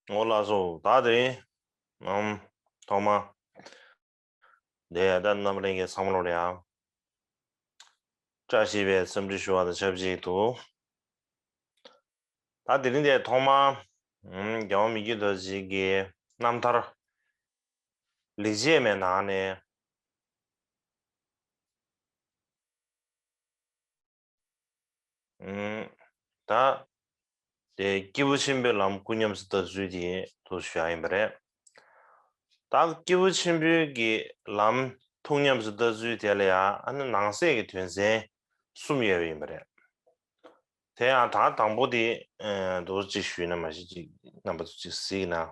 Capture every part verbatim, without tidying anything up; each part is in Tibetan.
འོ་ལགས་སོ། ད་དེ་རིང་ཨམ་ཐོག་མ་དེ་ད་རྣམ་པ་ལྷན་རྒྱས་ཚང་མ་ལོ་ལ་ཡང་བཀྲ་ཤིས་པའི་འཚམས་འདྲི་ཞུ་བ་དང་ཆབས་ཅིག་ཏུ། ད་དེ་རིང་དེ་ཐོག་མ་ཨམ་རྒྱལ་བ་མི་བསྐྱོད་རྡོ་རྗེ་གི་རྣམ་ཐར་ལེགས་བྱས་མའི་ནང་ནས། ཨུམ། ད། དེ་སྐྱེས་བུ་ཆེན་པོའི་ལམ་སྐུ་ཉམས་སུ་བསྟར་ཚུལ་དེ་ཐུགས་ཞུ་ཡ་ཡིན་པ་རེད། ད་སྐྱེས་བུ་ཆེན་པོའི་གི་ལམ་ཐུགས་ཉམས་སུ་བསྟར་ཚུལ་དེ་ལ་ཡང་ཨ་ནི་ནང་གསེས་ཀྱི་དོན་ཚན་གསུམ་ཡོད་པ་ཡིན་པ་རེད། དེ་ཡང་ད་དང་པོ་དེ་ཨ་འདུག་ཅིག་ཞུས་ན་མ་གཞི་ཅིག་རྣམ་པ་ཚོ་ཅིག་གཟིགས་ན།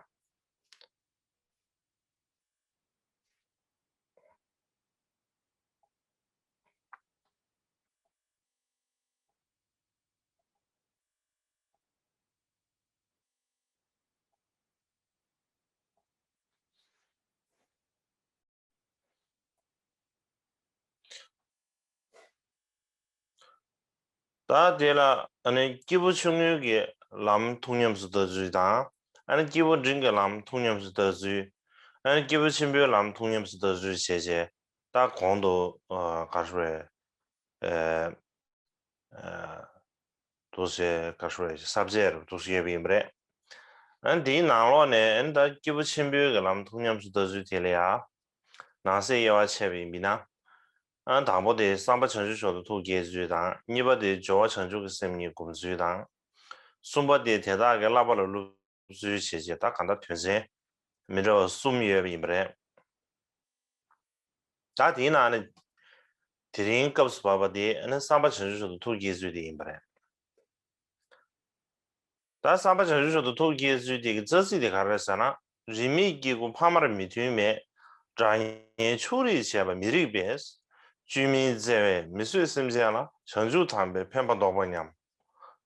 ད་དེ་ལ་ཨ་ནི་སྐྱེས་བུ་ཆུང་ངུའི་གི་ལམ་ཐུགས་ཉམས་སུ་བསྟར་ཚུལ་དང་། ཨ་ནི་སྐྱེས་བུ་འབྲིང་གི་ལམ་ཐུགས་ཉམས་སུ་བསྟར་ཚུལ། ཨ་ནི་སྐྱེས་བུ་ཆེན་པོའི་ལམ་ཐུགས་ཉམས་སུ་བསྟར་ཚུལ་བྱས་རྗེས་ད་གོང་དུ་ཨ་ག་རེ་ཟེར་དགོས་རེད། ཨ་ཨ་འདུག་སེ་ག་རེ་ཟེར་དགོས་རེད། ས་བཅད་རུ་འདུག་སེ་ཡོད་པ་ཡིན་པ་རེད། ཨ་ནི་དེའི་ནང་ལོགས་ནས་ཨ་ནི་ད་སྐྱེས་བུ་ཆེན་པོའི་གི་ལམ་ཐུགས་ཉམས་སུ་བསྟར་ཚུལ་དེ་ལ་ཡང་ནང་གསེས་དབྱེ་བ་ཕྱེ་བ་ཡིན་པ་ཡིན་ན། ཨ་དང་པོ་དེ་བསམ་པ་བྱང་ཆུབ་མཆོག་ཏུ་ཐུགས་བསྐྱེད་ཚུལ་དང་། གཉིས་པ་དེ་སྦྱོར་བ་བྱང་ཆུབ་ཀྱི་སེམས་གཉིས་བསྒོམ་ཚུལ་དང་། གསུམ་པ་དེ་དེ་དག་གི་བསླབ་པ་ལ་སློབ་ཚུལ་བྱས་རྗེས་ད་གང་ལྟར་དོན་ཚན་མི་འདྲ་བ་གསུམ་ཡོད་པ་ཡིན་པ་རེད། ད་དེའི་ནང་ནས་དེ་རིང་སྐབས་སུ་བབས་པ་དེ་ཨ་ནི་བསམ་པ་བྱང་ཆུབ་མཆོག་ཏུ་ཐུགས་བསྐྱེད་ཚུལ་དེ་ཡིན་པ་རེད། ད་བསམ་པ་བྱང་ཆུབ་མཆོག་ཏུ་ཐུགས་བསྐྱེད་ཚུལ་དེ་གི་རྩ་ཚིག་དེ་ག་རེ་རེད་ཟེར་ན། རིས་མེད་སྐྱེ་དགུ་ཕ་མར་མི་མཐུན་མེད། དགྲ་གཉེན་ཕྱོགས་རིས་བྱས་པ་མི་རིགས་པས། བཅོས་མིན་བཙལ་བས་མི་བཟོད་སེམས་ཅན་ལ། བྱང་ཆུབ་དམ་པའི་ཕན་པ་བཟློག་པ་ཉམས།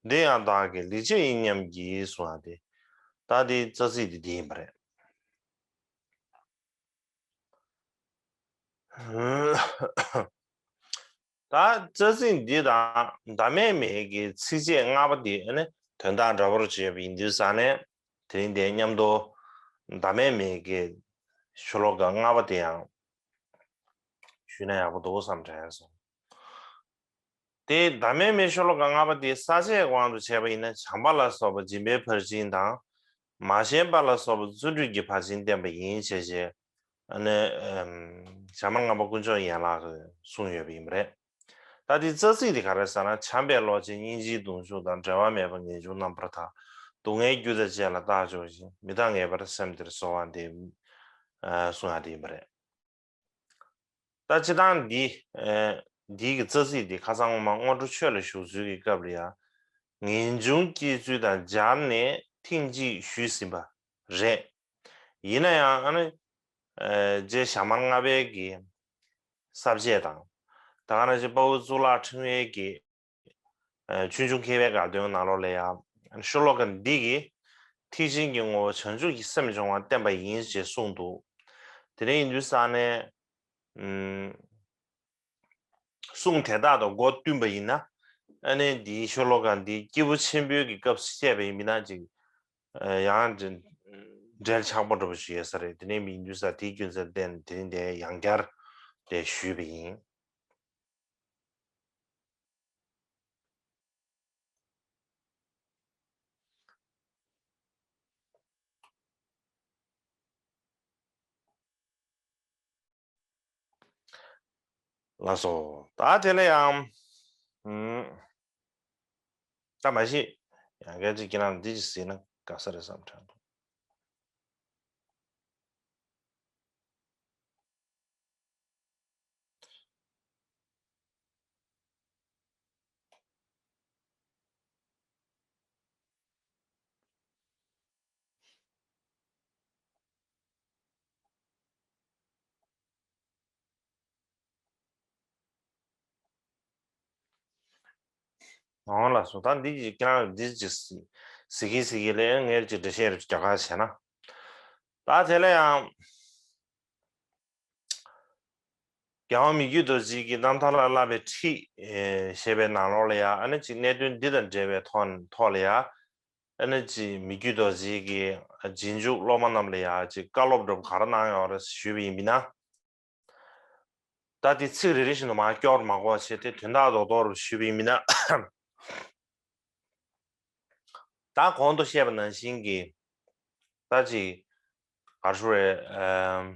འདི་ཡང་བདག་གི་ལེགས་སྤྱད་ཡིན་སྙམ་བགྱིད་གསུངས་པ་དེ། ད་དེ་རྩ་ཚིག་དེ་འདི་ཡིན་པ་རེད། ད་རྩ་ཚིག་འདི་དང་བདག་མེད་མའི་གི་ཚིགས་བཅད་ལྔ་པ་འདི་ནི་དོན་དག་འདྲ་པོར་བྱས་པ་ཡིན་དུས་ཙང་ནས། དེ་རིང་དེ་མཉམ་དུ་བདག་མེད་མའི་གི་ཤོ་ལོ་ཀ་ལྔ་པ་དེ་ཡང་ཞུས་ན་ཡག་པོ་འདུག་བསམ་དྲན་སོང་། དེ་བདག་མེད་མའི་ཤོ་ལོ་ཀ་ལྔ་པ་དེ་ས་བཅད་དབང་དུ་བྱས་པ་ཡིན་ན་བྱམས་པ་ལ་སོགས་པ་སྦྱིན་པའི་ཕར་ཕྱིན་དང་། མ་བྱན་པ་ལ་སོགས་པ་བརྩོན་འགྲུས་ཀྱི་ཕར་ཕྱིན་བསྟན་པ་ཡིན་ཞེས་བྱས། ཨ་ནི་ཨམ་ཞྭ་དམར་ལྔ་པ་དཀོན་མཆོག་ཡན་ལག་གིས་གསུངས་ཡོད་པ་ཡིན་པ་རེད། ད་དེའི་རྩ་ཚིག་དེ་ག་རེ་ཟེར་ན། བྱམས་པའི་བློ་ཅན་སྙིང་རྗེའི་གདུང་ཤུགས་དང་། འབྲལ་བ་མེད་པར་ངེས་འབྱུང་རྣམ་པར་དག། སྡུག་བསྔལ་རྒྱུ་དང་བཅས་ལ་བརྟག་དཔྱོད་ཅིང་། མི་རྟག་ངེས་པར་སེམས་དེར་གསོལ་བ་འདེབས། ཨ་གསུང་ཡ་དེ་ཡིན་པ་རེད། ད་སྤྱིར་བཏང་འདི་ཨ་འདི་གི་རྩ་ཚིག་འདི་ཁ་སང་ངོ་མ་སྔོན་འགྲོ་ཆོས་ལ་ཞུགས་ཚུལ་གྱི་སྐབས་ལ་ཡང་ངེས་འབྱུང་སྐྱེ་ཚུལ་དང་སྦྱར་ནས་ཐེངས་གཅིག་ཞུས་ཟིན་པ་རེད། ཡིན་ན་ཡང་ཨ་ནི་ཨ་རྗེ་ཞྭ་དམར་ལྔ་པའི་གི་ས་བཅད་དང་། ད་ག་ནང་བཞིན་དཔའ་བོ་གཙུག་ལག་ཕྲེང་བའི་གི་ཨ་ཆོས་འབྱུང་མཁས་པའི་དགའ་སྟོན་ནང་ལོགས་ལ་ཡང་ཤོ་ལོ་ཀ་འདི་གི་ཐེག་ཆེན་གྱི་ངོ་བོ་བྱང་ཆུབ་ཀྱི་སེམས་སྦྱོང་བ་བསྟན་པ་ཡིན་ཞེས་གསུངས་འདུག་དེ་འདྲ་ཡིན་དུས་ཙང་ནས་ཨུམ། གསུང་དེ་དག་དང་སྒོ་བསྟུན་པ་ཡིན་ན། ཨ་ནི་འདིའི་ཤོ་ལོ་ཀ་འདི་སྐྱེས་བུ་ཆེན་པོའི་གི་སྐབས་སུ་བཤད་པ་ཡིན་པ་ན་ཅིག་ཡང་འབྲེལ་ཆགས་པོ་འདྲ་པོ་ཞིག་ཡོད་ས་རེད། དེ་ནས་མི་འདུག་ས་དེའི་རྒྱུ་མཚན་བརྟེན་དེ་རིང་དེ་ཡང་བསྐྱར་དེ་ཞུས་པ་ཡིན། ལགས་སོ། ད་དེ་ལ་ཡང་། ཨུམ། ད་མ་གཞི་ཡང་སྐད་ཅིག་ཁྱེད་རང་འདི་ཅིག་གཟིགས་ན་དགའ་ས་རེད་བསམ་དྲན་འདུག་འོང་ལགས་སོ། ད་འདི་ཅིག་ཁྱེད་རང་འདི་ཅིག་གཟིགས་ཀྱི་གཟིགས་ཀྱི་ལས་ངས་ཅིག་འགྲེལ་བཤད་རྒྱག་ཁ་བྱས་ན། ད་དེ་ལ་ཡང་། རྒྱལ་བ་མི་བསྐྱོད་རྡོ་རྗེ་གི་རྣམ་ཐར་ལ་བསླབ་པའི་ཁྲིད་ཨེ་ཞེས་པའི་ནང་ལོགས་ལ་ཡང་ཨ་ནི་ཅིག་གནད་དོན་འདི་དང་འབྲེལ་བའི་ཐོག་ཐོག་ལ་ཡང་ ཨ་ནི་ཅིག་མི་བསྐྱོད་རྡོ་རྗེ་གི་རྗེས་འཇུག་སློབ་མ་རྣམས་ལ་ཡང་ཅིག་བཀའ་སློབ་འདྲ་པོ་ག་རེ་གནང་ཡོད་རེད་ཞུས་པ་ཡིན་པ་ན། ད་དེ་ཚིག་རེ་རེ་བཞིན་དུ་མར་སྐྱོར་མ་དགོས་པ་བྱས་ཏེ་དོན་དག་རྡོག་རྡོག་རུ་ཞུས་པ་ཡིན་པ་ན། ད་གོང་དུ་བཤད་པ་ནང་བཞིན་གྱི་ད་ཅིག་ག་རེ་ཞུ་རེད། ཨམ།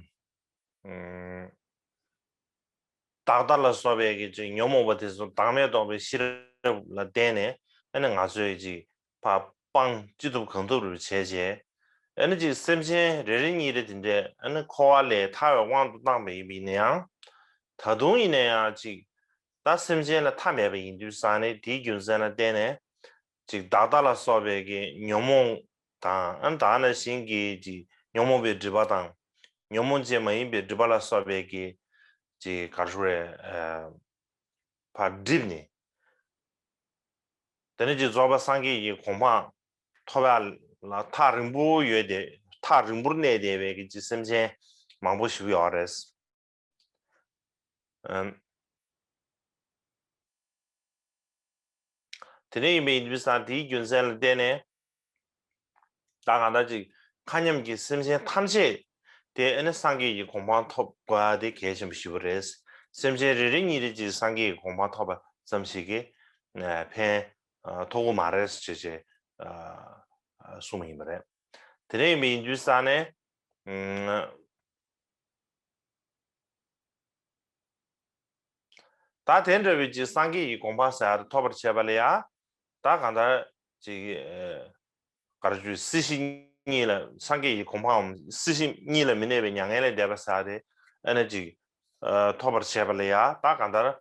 བདག་ལྟ་ལ་སོགས་པའི་གི་ཅིག་ཉོན་མོངས་པ་དེ་ཚོ་བདག་མེད་རྟོགས་པའི་ཤེས་རབ་ལ་བརྟེན་ནས་ཨ་ནི་ང་ཚོས་ཅིག་ཕར་སྤང་ཅི་ཐུབ་གང་ཐུབ་རུ་བྱས་རྗེས། ཨ་ནི་ཅིག་སེམས་ཅན་རེ་རེ་གཉིས་རེ་དེ་འདྲས་ཨ་ནི་འཁོར་བ་ལས་ཐར་བའི་དབང་དུ་བཏང་པ་ཡིན་པ་ཡིན་ན་ཡང་། ད་དུང་ཡིན་ན་ཡང་ཅིག་ད་སེམས་ཅན་ལ་མཐའ་མེད་པ་ཡིན་དུས་ཙང་ནས་དེའི་རྒྱུ་མཚན་ལ་བརྟེན་ནས་ཅིག་བདག་ལྟ་ལ་སོགས་པའི་གི་ཉོན་མོངས་དང་ཨ་ནི་ད་ནང་བཞིན་གྱི་ཅིག་ཉོན་མོངས་པའི་སྒྲིབ་པ་དང་ཉོན་མོངས་ཅན་མ་ཡིན་པའི་སྒྲིབ་པ་ལ་སོགས་པའི་གི་ཅིག་ག་རེ་ཞུ་རེད། ཨ། ཕར་བསྒྲིབས་ནས། དེ་ནས་ཅིག་རྫོགས་པ་སངས་རྒྱས་ཀྱི་གོ་འཕང་ཐོབ་ཡ་ལ་ཐག་རིང་པོ་ཡོད་དེ། ཐག་རིང་པོར་གནས་བསྡད་པའི་གི་ཅིག་སེམས་ཅན་མང་པོ་ཞིག་ཡོད་རེད། ཨམ། དེ་ནས་ཡིན་པའི་ཡིན་དུས་ཙང་དེའི་རྒྱུ་མཚན་ལ་བརྟེན་ནས། ད་གང་ལྟར་ཅིག་མཁའ་མཉམ་གྱི་སེམས་ཅན་ཐམས་ཅད་དེ་ཨ་ནི་སངས་རྒྱས་ཀྱི་གོ་འཕང་ཐོབ་དགོས་ཡ་དེ་གལ་ཆེན་པོ་ཞེ་པོ་རེད། སེམས་ཅན་རེ་རེ་གཉིས་རེ་ཅིག་སངས་རྒྱས་ཀྱི་གོ་འཕང་ཐོབ་པ་ཙམ་ཞིག་གིས་ཕན་ཐོགས་ཀྱི་མ་རེད་ཅེས་ཅེས་གསུངས་པ་ཡིན་པ་རེད། དེ་འདྲ་ཡིན་པ་ཡིན་དུས་ཙང་ནས། ད་དེ་འདྲ་བའི་ཅིག་སངས་རྒྱས་ཀྱི་གོ་འཕང་ཟེར་ཡ་དེ་ཐོབ་པར་བྱེད་པ་ལ་ཡ། ད་གང་ལྟར་ཅིག་ག་རེ་ཞུ། སྲིད་ཞི་གཉིས་ལ། སངས་རྒྱས་ཀྱི་གོ་འཕང་སྲིད་ཞི་གཉིས་ལ་མི་གནས་པའི་མྱ་ངན་ལས་འདས་པ་ཟེར་ཡ་དེ་ཨ་ནི་ཅིག་ཐོབ་པར་བྱེད་པ་ལ་ཡ། ད་གང་ལྟར་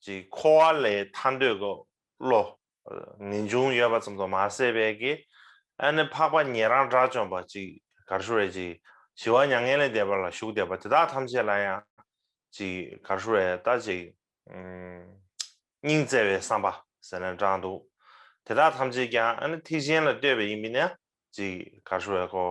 ཅིག་འཁོར་བ་ལས་ཐར་འདོད་ཀྱི་བློ། ངེས་འབྱུང་ཡོད་པ་ཙམ་དུ་མ་ཟད་པའི་གི་ཨ་ནི་འཕགས་པ་ཉན་རང་དགྲ་བཅོམ་པ་ཅིག་ག་རེ་ཞུ་རེད། ཅིག་ཞི་བ་མྱ་ངན་ལས་འདས་པ་ལ་བཞུགས་བསྡད་པ་དེ་དག་ཐམས་ཅད་ལ་ཡང་ཅིག་ག་རེ་ཞུ་རེད། ད་ཅིག་སྙིང་བརྩེ་བའི་བསམ་པ་ཟེར་ན་འདྲ་འདུག་དེ་དག་ཐམས་ཅད་ཀྱང་ཨ་ནི་ཐེག་ཆེན་ལ་ལྟོས་པ་ཡིན་པ་ན་ཅིག་ག་རེ་ཞུ་རེད། ཁོ་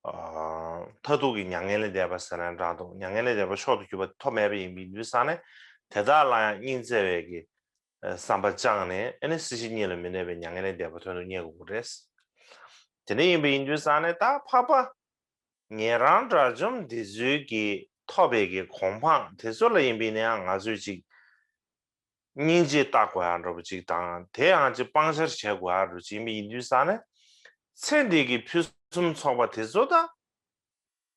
མཐར་ཐུག་གི་མྱ་ངན་ལས་འདས་པ་ཟེར་ན་འདྲ་འདུག་མྱ་ངན་ལས་འདས་པ་མཆོག་ཏུ་གྱུར་པ་ཐོབ་མེད་པ་ཡིན་པའི་དུས་ཙང་ནས་དེ་དག་ལ་ཡང་སྙིང་བརྩེ་བའི་གི་བསམ་པ་བཅངས་ནས་ཨ་ནི་སྲིད་ཞི་གཉིས་ལ་མི་གནས་པའི་མྱ་ངན་ལས་འདས་པ་དོན་དུ་གཉེར་དགོས་ཀྱི་རེད། དེ་འདྲ་ཡིན་པ་ཡིན་དུས་ཙང་ནས་ད་འཕགས་པ་ཉན་རང་དགྲ་བཅོམ་འདི་ཚོའི་གི་ཐོབ་པའི་གི་གོ་འཕང་དེ་ཚོ་ལ་ཡིན་པ་ཡིན་ན་ཡང་ང་ཚོས་ཅིག་སྙིང་རྗེ་བལྟ་དགོས་ཡ་འདྲ་པོ་ཅིག་དང་། དེ་ཡང་ཅིག་སྤང་བྱར་བྱེད་དགོས་ཡ་འདྲ་པོ་ཅིག་ཡིན་པ་ཡིན་དུས་ཙང་ནས་ཚེ་འདི་གི་ཕུན་སུམ་ཚོགས་པ་དེ་ཚོ་ད།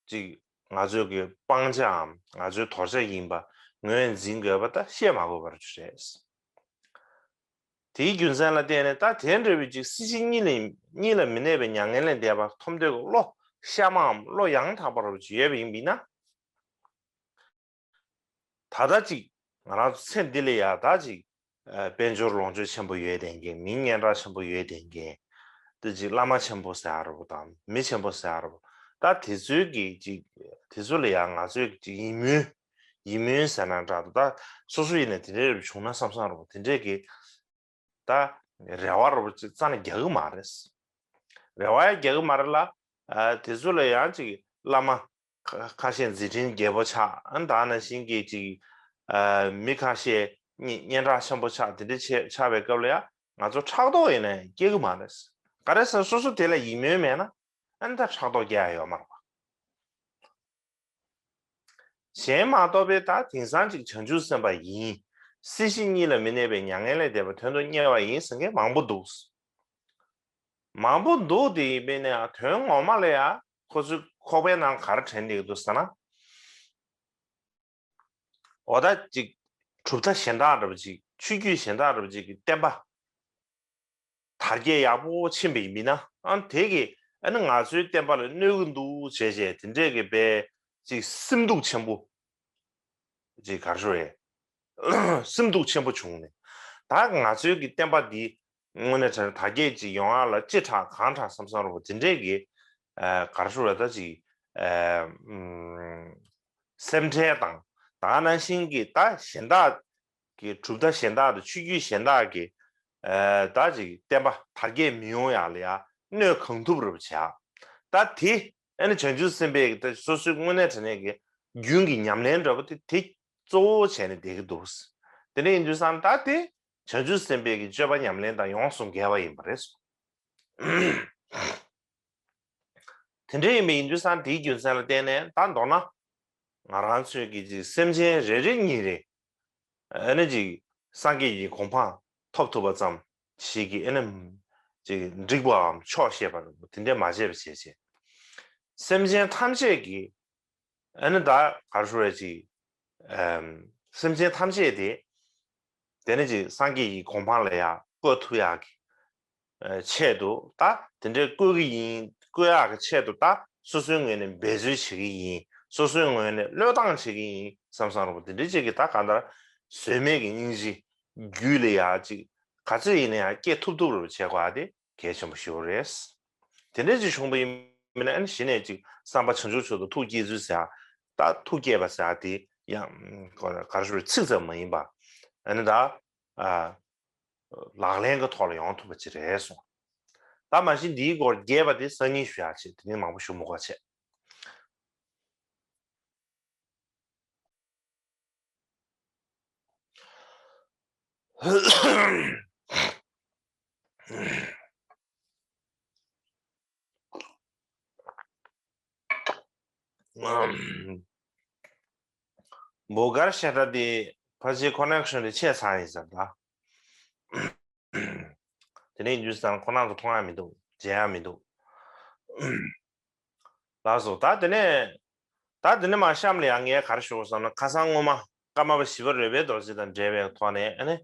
ཅིག་ང་ཚོའི་གི་སྤང་བྱའམ་ང་ཚོའི་དོར་བྱ་ཡིན་པ་ངོས་འཛིན་དགོས་པ་ད་བཤད་མ་དགོས་པ་རེད། དེའི་རྒྱུ་མཚན་ལ་བརྟེན་ནས་ད་དེ་འདྲ་བའི་ཅིག་སྲིད་ཞི་གཉིས་ལ་གཉིས་ལ་མི་གནས་པའི་མྱ་ངན་ལས་འདས་པ་ཐོབ་འདོད་ཀྱི་བློ་གཤའ་མའམ་བློ་ཡང་དག་པ་རུ་ཅིག་ཡོད་པ་ཡིན་པ་ཡིན་ན། ད་ལྟ་ཅིག་ང་རང་ཚོ་ཚེ་འདི་ལ་ཡ་ད་ཅིག་ཨ་དཔལ་འབྱོར་ལོངས་སྤྱོད་ཆེན་པོ་ཡོད་བསྡད་མཁན། མི་སྙན་གྲགས་ཆེན་པོ་ཡོད་བསྡད་མཁན། ད་ཅིག་བླ་མ་ཆེན་པོ་ཟེར་ཡ་འདྲ་པོ་དང་མི་ཆེན་པོ་ཟེར་ཡ་འདྲ་པོ། ད་དེ་ཚོའི་གི་ཅིག་དེ་ཚོ་ལ་ཡ་ང་ཚོས་ཅིག་ཡིད་སྨོན། ཡིད་སྨོན་ཟེར་ན་འདྲ་འདུག་ད་སོ་སོ་ཡིན་ན་དེ་འདྲའི་རབ་བྱུང་ན་བསམ་བསམ་འདྲ་པོ་དེ་འདྲའི་གི་ད་རེ་བ་འདྲ་པོ་ཅིག་རྩ་ནས་རྒྱག་གི་མ་རེད། རེ་བ་ཡང་རྒྱག་གི་མ་རེད་ལ། ཨ་དེ་ཚོ་ལ་ཡང་ཅིག་བླ་མ་ཁ་ཁ་ཤས་མཛད་འཕྲིན་རྒྱས་པོ་ཆགས། ཨ་ད་ནང་བཞིན་གྱི་ཅིག་ཨ་མི་ཁ་ཤས་སྙན་སྙན་གྲགས་ཆེན་པོ་ཆགས། དེ་འདྲ་ཆེ་ཆགས་པའི་སྐབས་ལ་ཡང་ང་ཚོ་ཕྲག་དོག་ཡིན་ན་ཡང་སྐྱེ་གི་མ་རེད། ག་རེ་ཟེར་ན་སོ་སོ་དེ་ལ་ཡིད་སྨོན་མེད་ན་ཨ་ནི་ད་ཕྲག་དོག་སྐྱེ་ཡ་ཡོད་མ་རེད་པ། གཞན་མ་གཏོགས་པའི་ད་དེང་སང་ཅིག་བྱང་ཆུབ་སེམས་དཔའ་ཡིན། སྲིད་ཞི་གཉིས་ལ་མི་གནས་པའི་མྱ་ངན་ལས་འདས་པ་དོན་དུ་གཉེར་བ་ཡིན་ཟེར་མཁན་མང་པོ་འདུག་མང་པོ་འདུག་དེ་ཡིན་པས་ན་ཡང་དོན་ངོ་མ་ལ་ཡང་ཁོ་ཚོའི་ཁོག་པའི་ནང་ག་རེ་དྲན་བསྡད་ཀྱི་འདུག་ཟེར་ན། འོ་ད་ཅིག་གྲུབ་མཐའ་གཞན་དག་འདྲ་པོ་ཅིག་ཆོས་བརྒྱུད་གཞན་དག་འདྲ་པོ་ཅིག་གི་བསྟན་པ་དར་རྒྱས་ཡག་པོ་ཕྱིན་པ་ཡིན་ན། ཨ་དེ་གིས་ཨ་ནི་ང་ཚོའི་བསྟན་པ་ལ་གནོད་ཀྱི་འདུག་བྱས་བྱས་དེ་འདྲས་ཀྱི་པའི་ཅིག་སེམས་སྡུག་ཆེན་པོ་ཅིག་ག་རེ་ཞུ་རེད། སེམས་སྡུག་ཆེན་པོ་བྱུང་ནས་ད་ང་ཚོའི་གི་བསྟན་པ་འདི་དངོས་གནས་དྲང་དར་རྒྱས་ཅིག་ཡོང་ཡ་ལ་ཅི་དྲག་གང་དྲག་བསམ་བསམ་རུང་བ་དེ་འདྲས་ཀྱི་ཨ་ག་རེ་ཞུ་རེད། ད་ཅིག་ཨ་ཨུམ། སེམས་ཁྲལ་དང་ད་ག་ནང་བཞིན་གྱི་ད་གཞན་དག་གི་གྲུབ་མཐའ་གཞན་དག་དང་ཆོས་བརྒྱུད་གཞན་དག་གི་ཨ་ད་ཅིག་བསྟན་པ་དར་རྒྱས་མི་ཡོང་ཡ་ལ་ཡ་གནོད་གང་ཐུབ་རུ་བྱ། ད་དེ་ཨ་ནི་བྱང་ཆུབ་སེམས་དཔའི་གི་ད་སོ་སོའི་དངོས་གནས་དྲང་གནས་ཀྱི་རྒྱུན་གྱི་ཉམས་ལེན་འདྲ་པོ་དེ་དེ་གཙོ་བོ་བྱས་ནས་བསྡད་ཀྱི་འདུག་དེ་འདྲ་ཡིན་དུས་ཙང་ད་དེ་བྱང་ཆུབ་སེམས་དཔའི་གི་སྤྱོད་པ་ཉམས་ལེན་དང་ཡོངས་སུ་འགལ་བ་ཡིན་པ་རེད། དེ་འདྲ་ཡིན་པ་ཡིན་དུས་ཙང་དེའི་རྒྱུ་མཚན་ལ་བརྟེན་ནས་ད་མདོར་ན་ང་རང་ཚོའི་གི་ཅིག་སེམས་ཅན་རེ་རེ་གཉིས་རེ་ཨ་ནི་ཅིག་སངས་རྒྱས་ཀྱི་གོ་འཕང་ཐོབ་ཐུབ་པ་ཙམ་ཞིག་གི་ཨ་ནི་ཅིག་འགྲིག་པའམ་ཆོག་ཤེས་པ་དེ་འདྲ་མ་བྱས་པ་བྱས་བྱས། སེམས་ཅན་ཐམས་ཅད་ཀྱི་ཨ་ནི་ད་ག་རེ་ཞུ་རེད་ཅིག་ཨམ། སེམས་ཅན་ཐམས་ཅད་དེ་དེ་ནི་ཅིག་སངས་རྒྱས་ཀྱི་གོ་འཕང་ལ་ཡང་བཀོད་ཐུབ་ཡག་གི་ཆེད་དུ་ད་དེ་འདྲའི་བཀོད་ཀྱི་ཡིན། བཀོད་ཡག་གི་ཆེད་དུ་ད་སོ་སོའི་ངོས་ནས་འབད་རྩོལ་བྱེད་ཀྱི་ཡིན། སོ་སོའི་ངོས་ནས་བློས་བཏང་བྱེད་ཀྱི་ཡིན་བསམ་བསམ་རོགས་པ་དེ་འདྲའི་ཅིག་གི་ད་གང་ལྟར་ཟོལ་མེད་ཀྱི་སྙིང་རྗེ་རྒྱུད་ལ་ཡང་ཅིག་ག་ཚོད་ཡིན་ན་ཡང་སྐྱེ་ཐུབ་ཐུབ་རོགས་བྱེད་དགོས་ཨ་དེ་གལ་ཆེན་པོ་ཞིག་རེད། དེ་འདྲ་ཅིག་བྱུང་པ་ཡིན་ན་ཨ་ནི་གཞི་ནས་ཅིག་བསམ་པ་བྱང་ཆུབ་མཆོག་ཏུ་ཐུགས་བསྐྱེད་ཚུལ་ཟེར་ཡ་ད་ཐུགས་བསྐྱེད་པ་ཟེར་ཡ་དེ་ཡང་ག་རེ་ཞུ་རེད། ཚིག་ཙམ་མ་ཡིན་པ་ཨ་ནི་ད་ཨ་ལག་ལེན་གྱི་ཐོག་ལ་ཡོང་ཐུབ་པ་ཅིག་རེད་གསུངས། ད་མ་གཞི་འདིའི་སྐོར་རྒྱས་པ་དེ་སང་ཉིན་ཞུ་ཡག་བྱེད། དེ་ནི་མང་པོ་ཞུ་མི་དགོས་བྱས། འབོ་གར་ཤ་ཏྲ་དེ་ཕལ་ཆེར་ཁོ་ནེག་ཤོན་དེ་ཆད་ཚར་ཡིན་ས་རེད། དེ་ནས་འདུག་སེ་ཁོ་རང་ཚོ་མཐོང་ཡ་མི་འདུག་མཇལ་ཡ་མི་འདུག་ལགས་སོ། ད་དེ་ནས་ད་དེ་ནས་མར་གཤམ་ལ་ཡང་ངས་ག་རེ་ཞུ་དགོས་བསམ་ན། ཁ་སང་སྔོན་མ་ཀརྨ་པ་ཞི་བ་རོལ་པའི་རྡོ་རྗེ་དང་འབྲེལ་བའི་ཐོག་ནས་ཨ་ནི་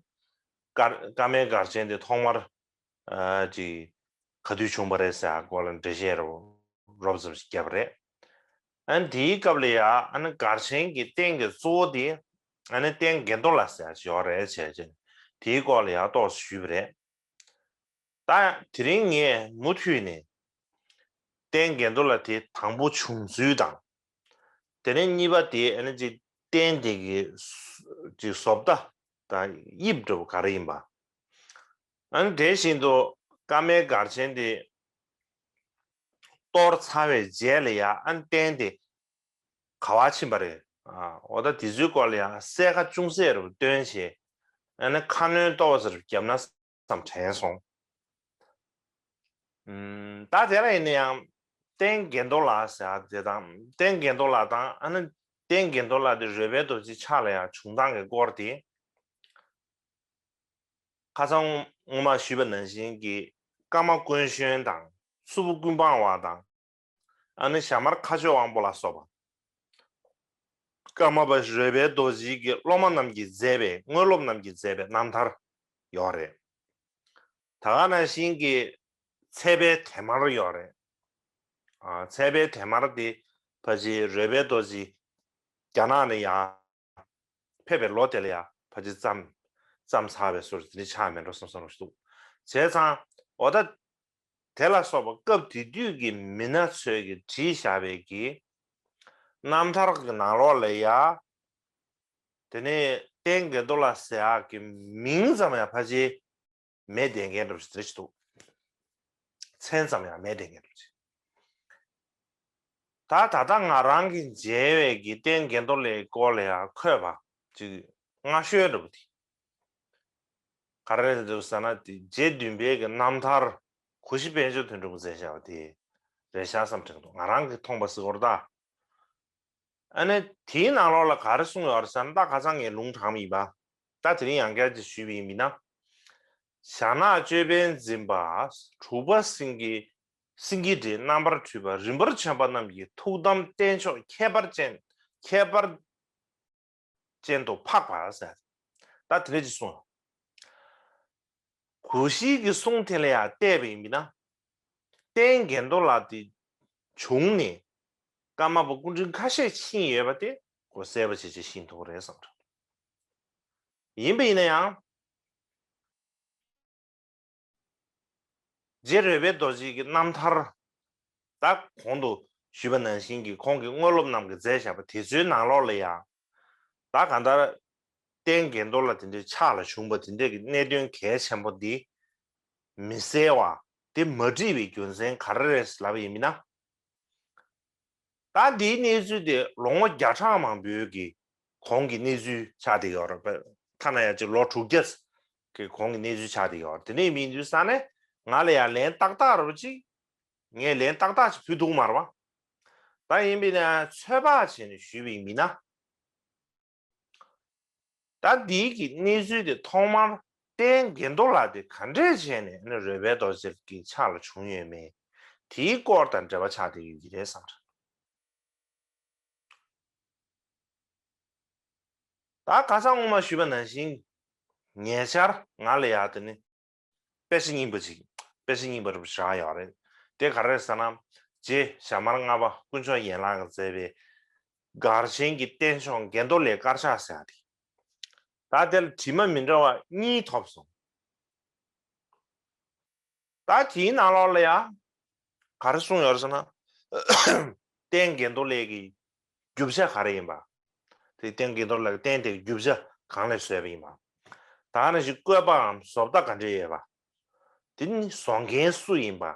ཀརྨའི་གར་ཆེན་དེ་ཐོག་མར་ཨ་ཅིག་ག་དུས་བྱུང་བ་རེད་ཟེར་སྐོར་ལ་འགྲེལ་བཤད་རོབ་རོབ་ཙམ་ཞིག་བརྒྱབ་པ་རེད། ཨ་ནི་དེའི་སྐབས་ལ་ཡང་ཨ་ནི་གར་ཆེན་གྱི་རྟེན་གྱི་གཙོ་བོ་དེ་ཨ་ནི་རྟེན་གྱེན་རྡོ་ལ་ཟེར་ཡག་ཅིག་ཡོད་རེད་བྱས་བྱས། དེའི་སྐོར་ལ་ཡང་ཏོག་ཙམ་ཞུས་པ་རེད། ད་དེ་རིང་ངས་མུ་མཐུད་ནས་རྟེན་གྱེན་རྡོ་ལ་དེ་དང་པོ་བྱུང་ཚུལ་དང་། དེ་ནས་གཉིས་པ་དེ་ཨ་ནི་ཅིག་རྟེན་དེ་གི་ཅིག་བཟོ་ལྟ་དང་དབྱིབས་འདྲ་བོ་ག་རེ་ཡིན་པ། ཨ་ནི་དེ་བཞིན་དུ་ཀརྨའི་གར་ཆེན་དེ་གཏོར་ཚར་བའི་རྗེས་ལ་ཡང་ཨ་ནི་རྟེན་དེ་ག་བ་ཕྱིན་པ་རེད། ཨ་འོ་ད་དེ་ཚོའི་སྐོར་ལ་ཡང་གསལ་ཁ་ཅུང་ཟད་རུ་སྟོན་བྱས། ཨ་ནི་ཁ་སྣོན་ཏོག་ཙམ་བརྒྱབ་ན་བསམ་དྲན་སོང་། ཨུམ། ད་དེ་ལ་ཡིན་ན་ཡང་རྟེན་གྱེན་རྡོ་ལ་ཟེར་ཡག་དེ་དང་། རྟེན་གྱེན་རྡོ་ལ་དང་ཨ་ནི་རྟེན་གྱེན་རྡོ་ལ་དེ་རོལ་པའི་རྡོ་རྗེ་ཕྱག་ལ་ཡང་བྱུང་སྟངས་ཀྱི་སྐོར་དེ། ཁ་སང་སྔོན་མ་ཞུས་པ་ནང་བཞིན་གྱི་ཀརྨ་ཀུན་གཞོན་དང་། མཚུར་ཕུ་ཀུན་སྤངས་པ་དང་། ཨ་ནི་ཞྭ་དམར་ཁ་ཆོས་དབང་པོ་ལ་སོགས་པ། ཀརྨ་པ་རོལ་པའི་རྡོ་རྗེ་གི་སློབ་མ་རྣམས་ཀྱིས་མཛད་པའི། དངོས་སློབ་རྣམས་ཀྱིས་མཛད་པའི་རྣམ་ཐར་ཡོད་རེད། ད་ག་ནང་བཞིན་གྱི་ཚལ་པའི་འདྲེ་དམར་ཡོད་རེད། ཨ་ཚལ་པའི་འདྲེ་དམར་དེ་ཕལ་ཆེར་རོལ་པའི་རྡོ་རྗེ་རྒྱ་ནག་ནས་ཡར་ཕེབས་པའི་ལོ་དེ་ལ་ཡང་ཕལ་ཆེར་བརྩམས་བརྩམས་ཚར་བའི་བཟོ་འདྲ་དེ་འདྲ་ཆགས་མེད་འགྲོ་བསམ་བསམ་རོགས་ཞུ་འདུག་བྱས་ཙང་འོ་ད་དེ་ལ་སོགས་པ་སྐབས་དེ་དུས་ཀྱི་མི་སྣ་ཚོས་ཀྱིས་བྲིས་བཞག་པའི་གི་རྣམ་ཐར་གྱི་ནང་ལོགས་ལ་ཡང་དེ་ནས་རྟེན་གྱེན་རྡོ་ལ་ཟེར་ཡག་གི་མིང་ཙམ་ཡང་ཕལ་ཆེར་མེད་བསྡད་མཁན་འདྲ་པོ་ཞིག་རེད་ཞིག་འདུག་མཚན་ཙམ་ཡང་མེད་བསྡད་མཁན་འདྲ་པོ་ཞིག་ད་ད་ལྟ་ང་རང་གིས་མཇལ་བའི་གི་རྟེན་གྱེན་རྡོ་ལའི་སྐོར་ལ་ཡང་འཁོད་པ་ཅིག་སྔ་ཤོས་འདྲ་པོ་དེ་ག་རེ་རེད་འདུག་ཟེར་ན། དེ་རྗེ་བདུན་པའི་གི་རྣམ་ཐར་གུ་ཤྲི་དཔལ་འབྱོར་དོན་གྲུབ་མཛད་བཞག་པ་དེ་རེད་ཤག་བསམ་དྲན་འདུག་ང་རང་གིས་མཐོང་པ་ཟེར་དགོས་རེད་ད། ཨ་ནི་དེའི་ནང་ལོགས་ལ་ག་རེ་གསུངས་ཡོད་རེད་ཟེར་ན། ད་ཁ་སང་ངས་ལུང་དྲངས་པ་ཡིན་པ། ད་དེ་རིང་ཡང་བསྐྱར་ཅིག་ཞུས་པ་ཡིན་ན། ཞྭ་ནག་ཅོད་པན་འཛིན་པ་དྲུག་པ་སེང་གེ། སེང་གེ་འདྲའི་རྣམ་པར་འཕྲུལ་པ་རིམ་པར་བྱོན་པ་རྣམས་ཀྱི་ཐུགས་དམ་རྟེན་མཆོག་ཁྱད་པར་ཅན། ཁྱད་པར་ཅན་དུ་འཕགས་པ་ཟེར། ད་དེ་འདྲ་ཅིག་གསུངས། གུ་ཤྲི་གི་གསུང་དེ་ལ་ཡང་བལྟས་པ་ཡིན་ན། རྟེན་གྱེན་རྡོ་ལ་དེ་བྱུང་ནས་ཀརྨ་པ་སྐུ་ཕྲེང་ཁ་ཤས་ཕྱིན་ཡོད་པ་དེ་ཁོ་གསལ་པོ་བྱས་བྱས་ཤེས་ཐུབ་ཀྱི་རེད་བསམ་འདུག་ཡིན་པ་ཡིན་ན་ཡང་། རྗེ་རོལ་པའི་རྡོ་རྗེ་གི་རྣམ་ཐར། ད་གོང་དུ་ཞུས་པ་ནང་བཞིན་གྱི་ཁོང་གི་དངོས་སློབ་རྣམས་ཀྱིས་མཛད་བཞག་པ་དེ་ཚོའི་ནང་ལོགས་ལ་ཡང་། ད་གང་ལྟར་རྟེན་གྱེན་རྡོ་ལ་དེ་འདྲའི་ཕྱག་ལ་བྱུང་བ་དེ་འདྲ་གི་གནད་དོན་གལ་ཆེན་པོ་འདི་མི་གསལ་བ་དེ་མ་བྲིས་པའི་རྒྱུ་མཚན་ག་རེ་རེད་ལབ་པ་ཡིན་ན། ད་འདིའི་གནས་ཚུལ་དེ་ལོ་ངོ་བརྒྱ་ཕྲག་མང་པོའི་གི་གོང་གི་གནས་ཚུལ་ཆགས་བསྡད་ཡོད་རེད་པ། ཐ་ན་ཡང་ཅིག་ལོ་དྲུག་བརྒྱ་གི་གོང་གི་གནས་ཚུལ་ཆགས་བསྡད་ཡོད་རེད། དེ་འདྲ་ཡིན་དུས་ཙང་ནས་ང་ལ་ཡང་ལན་ཏག་ཏག་རེད་པ་ཅིག་ ངས་ལན་ཏག་ཏག་ཅིག་ཕུལ་ཐུབ་མ་རེད་པ། ད་ཡིན་པས་ན་ཚོད་དཔག་བྱས་ནས་ཞུས་པ་ཡིན་ན། ད་འདིའི་གི་གནས་ཚུལ་དེ་ཐོག་མར་བསྟན་དགེ་མདོ་ལ་དེ་ག་འདྲས་བྱས་ནས་ནི་རོལ་པའི་རྡོ་རྗེ་གི་ཕྱག་ལ་བྱུང་ཡོད་མེད། དེའི་སྐོར་དང་འབྲེལ་བ་ཆགས་བསྡད་ཡོད་ཀྱི་རེད་བསམ་རེད། ད་ཁ་སང་སྔོན་མ་ཞུས་པ་ནང་བཞིན། ཉེ་ཆར་ང་ལ་ཡག་དེ་ནི་དཔེ་ཆ་རྙིང་པ་ཅིག་དཔེ་ཆ་རྙིང་པ་རུ་བཞག་ཡོད་རེད། དེ་ག་རེ་རེད་ཟེར་ན། རྗེ་ཞྭ་དམར་ལྔ་པ་དཀོན་མཆོག་ཡན་ལག་གིས་མཛད་པའི་གར་ཆེན་གྱི་བསྟན་བཅོས་དགེ་མདོ་ལས་དཀར་ཆག་ཟེར་ཡག་དེ། ད་དེ་ལ་བྲིས་མ་མི་འདྲ་བ་གཉིས་ཐོབ་སོང་། ད་དེའི་ནང་ལོགས་ལ་ཡང་ག་རེ་གསུངས་ཡོད་རེད་ཟེར་ན། བསྟན་དགེ་མདོ་ལས་ཀྱི་རྒྱུ་ཆ་ག་རེ་ཡིན་པ། དེ་བསྟན་དགེ་མདོ་ལས་ཀྱི་བསྟན་དེ་རྒྱུ་ཆ་གང་ལས་བཟོས་པ་ཡིན་པ། ད་ནི་ཞིག་བཀོད་པའམ་བཟོ་ལྟ་ག་འདྲས་ཡོད་པ། དེ་ནི་བཟོ་མཁན་སུ་ཡིན་པ།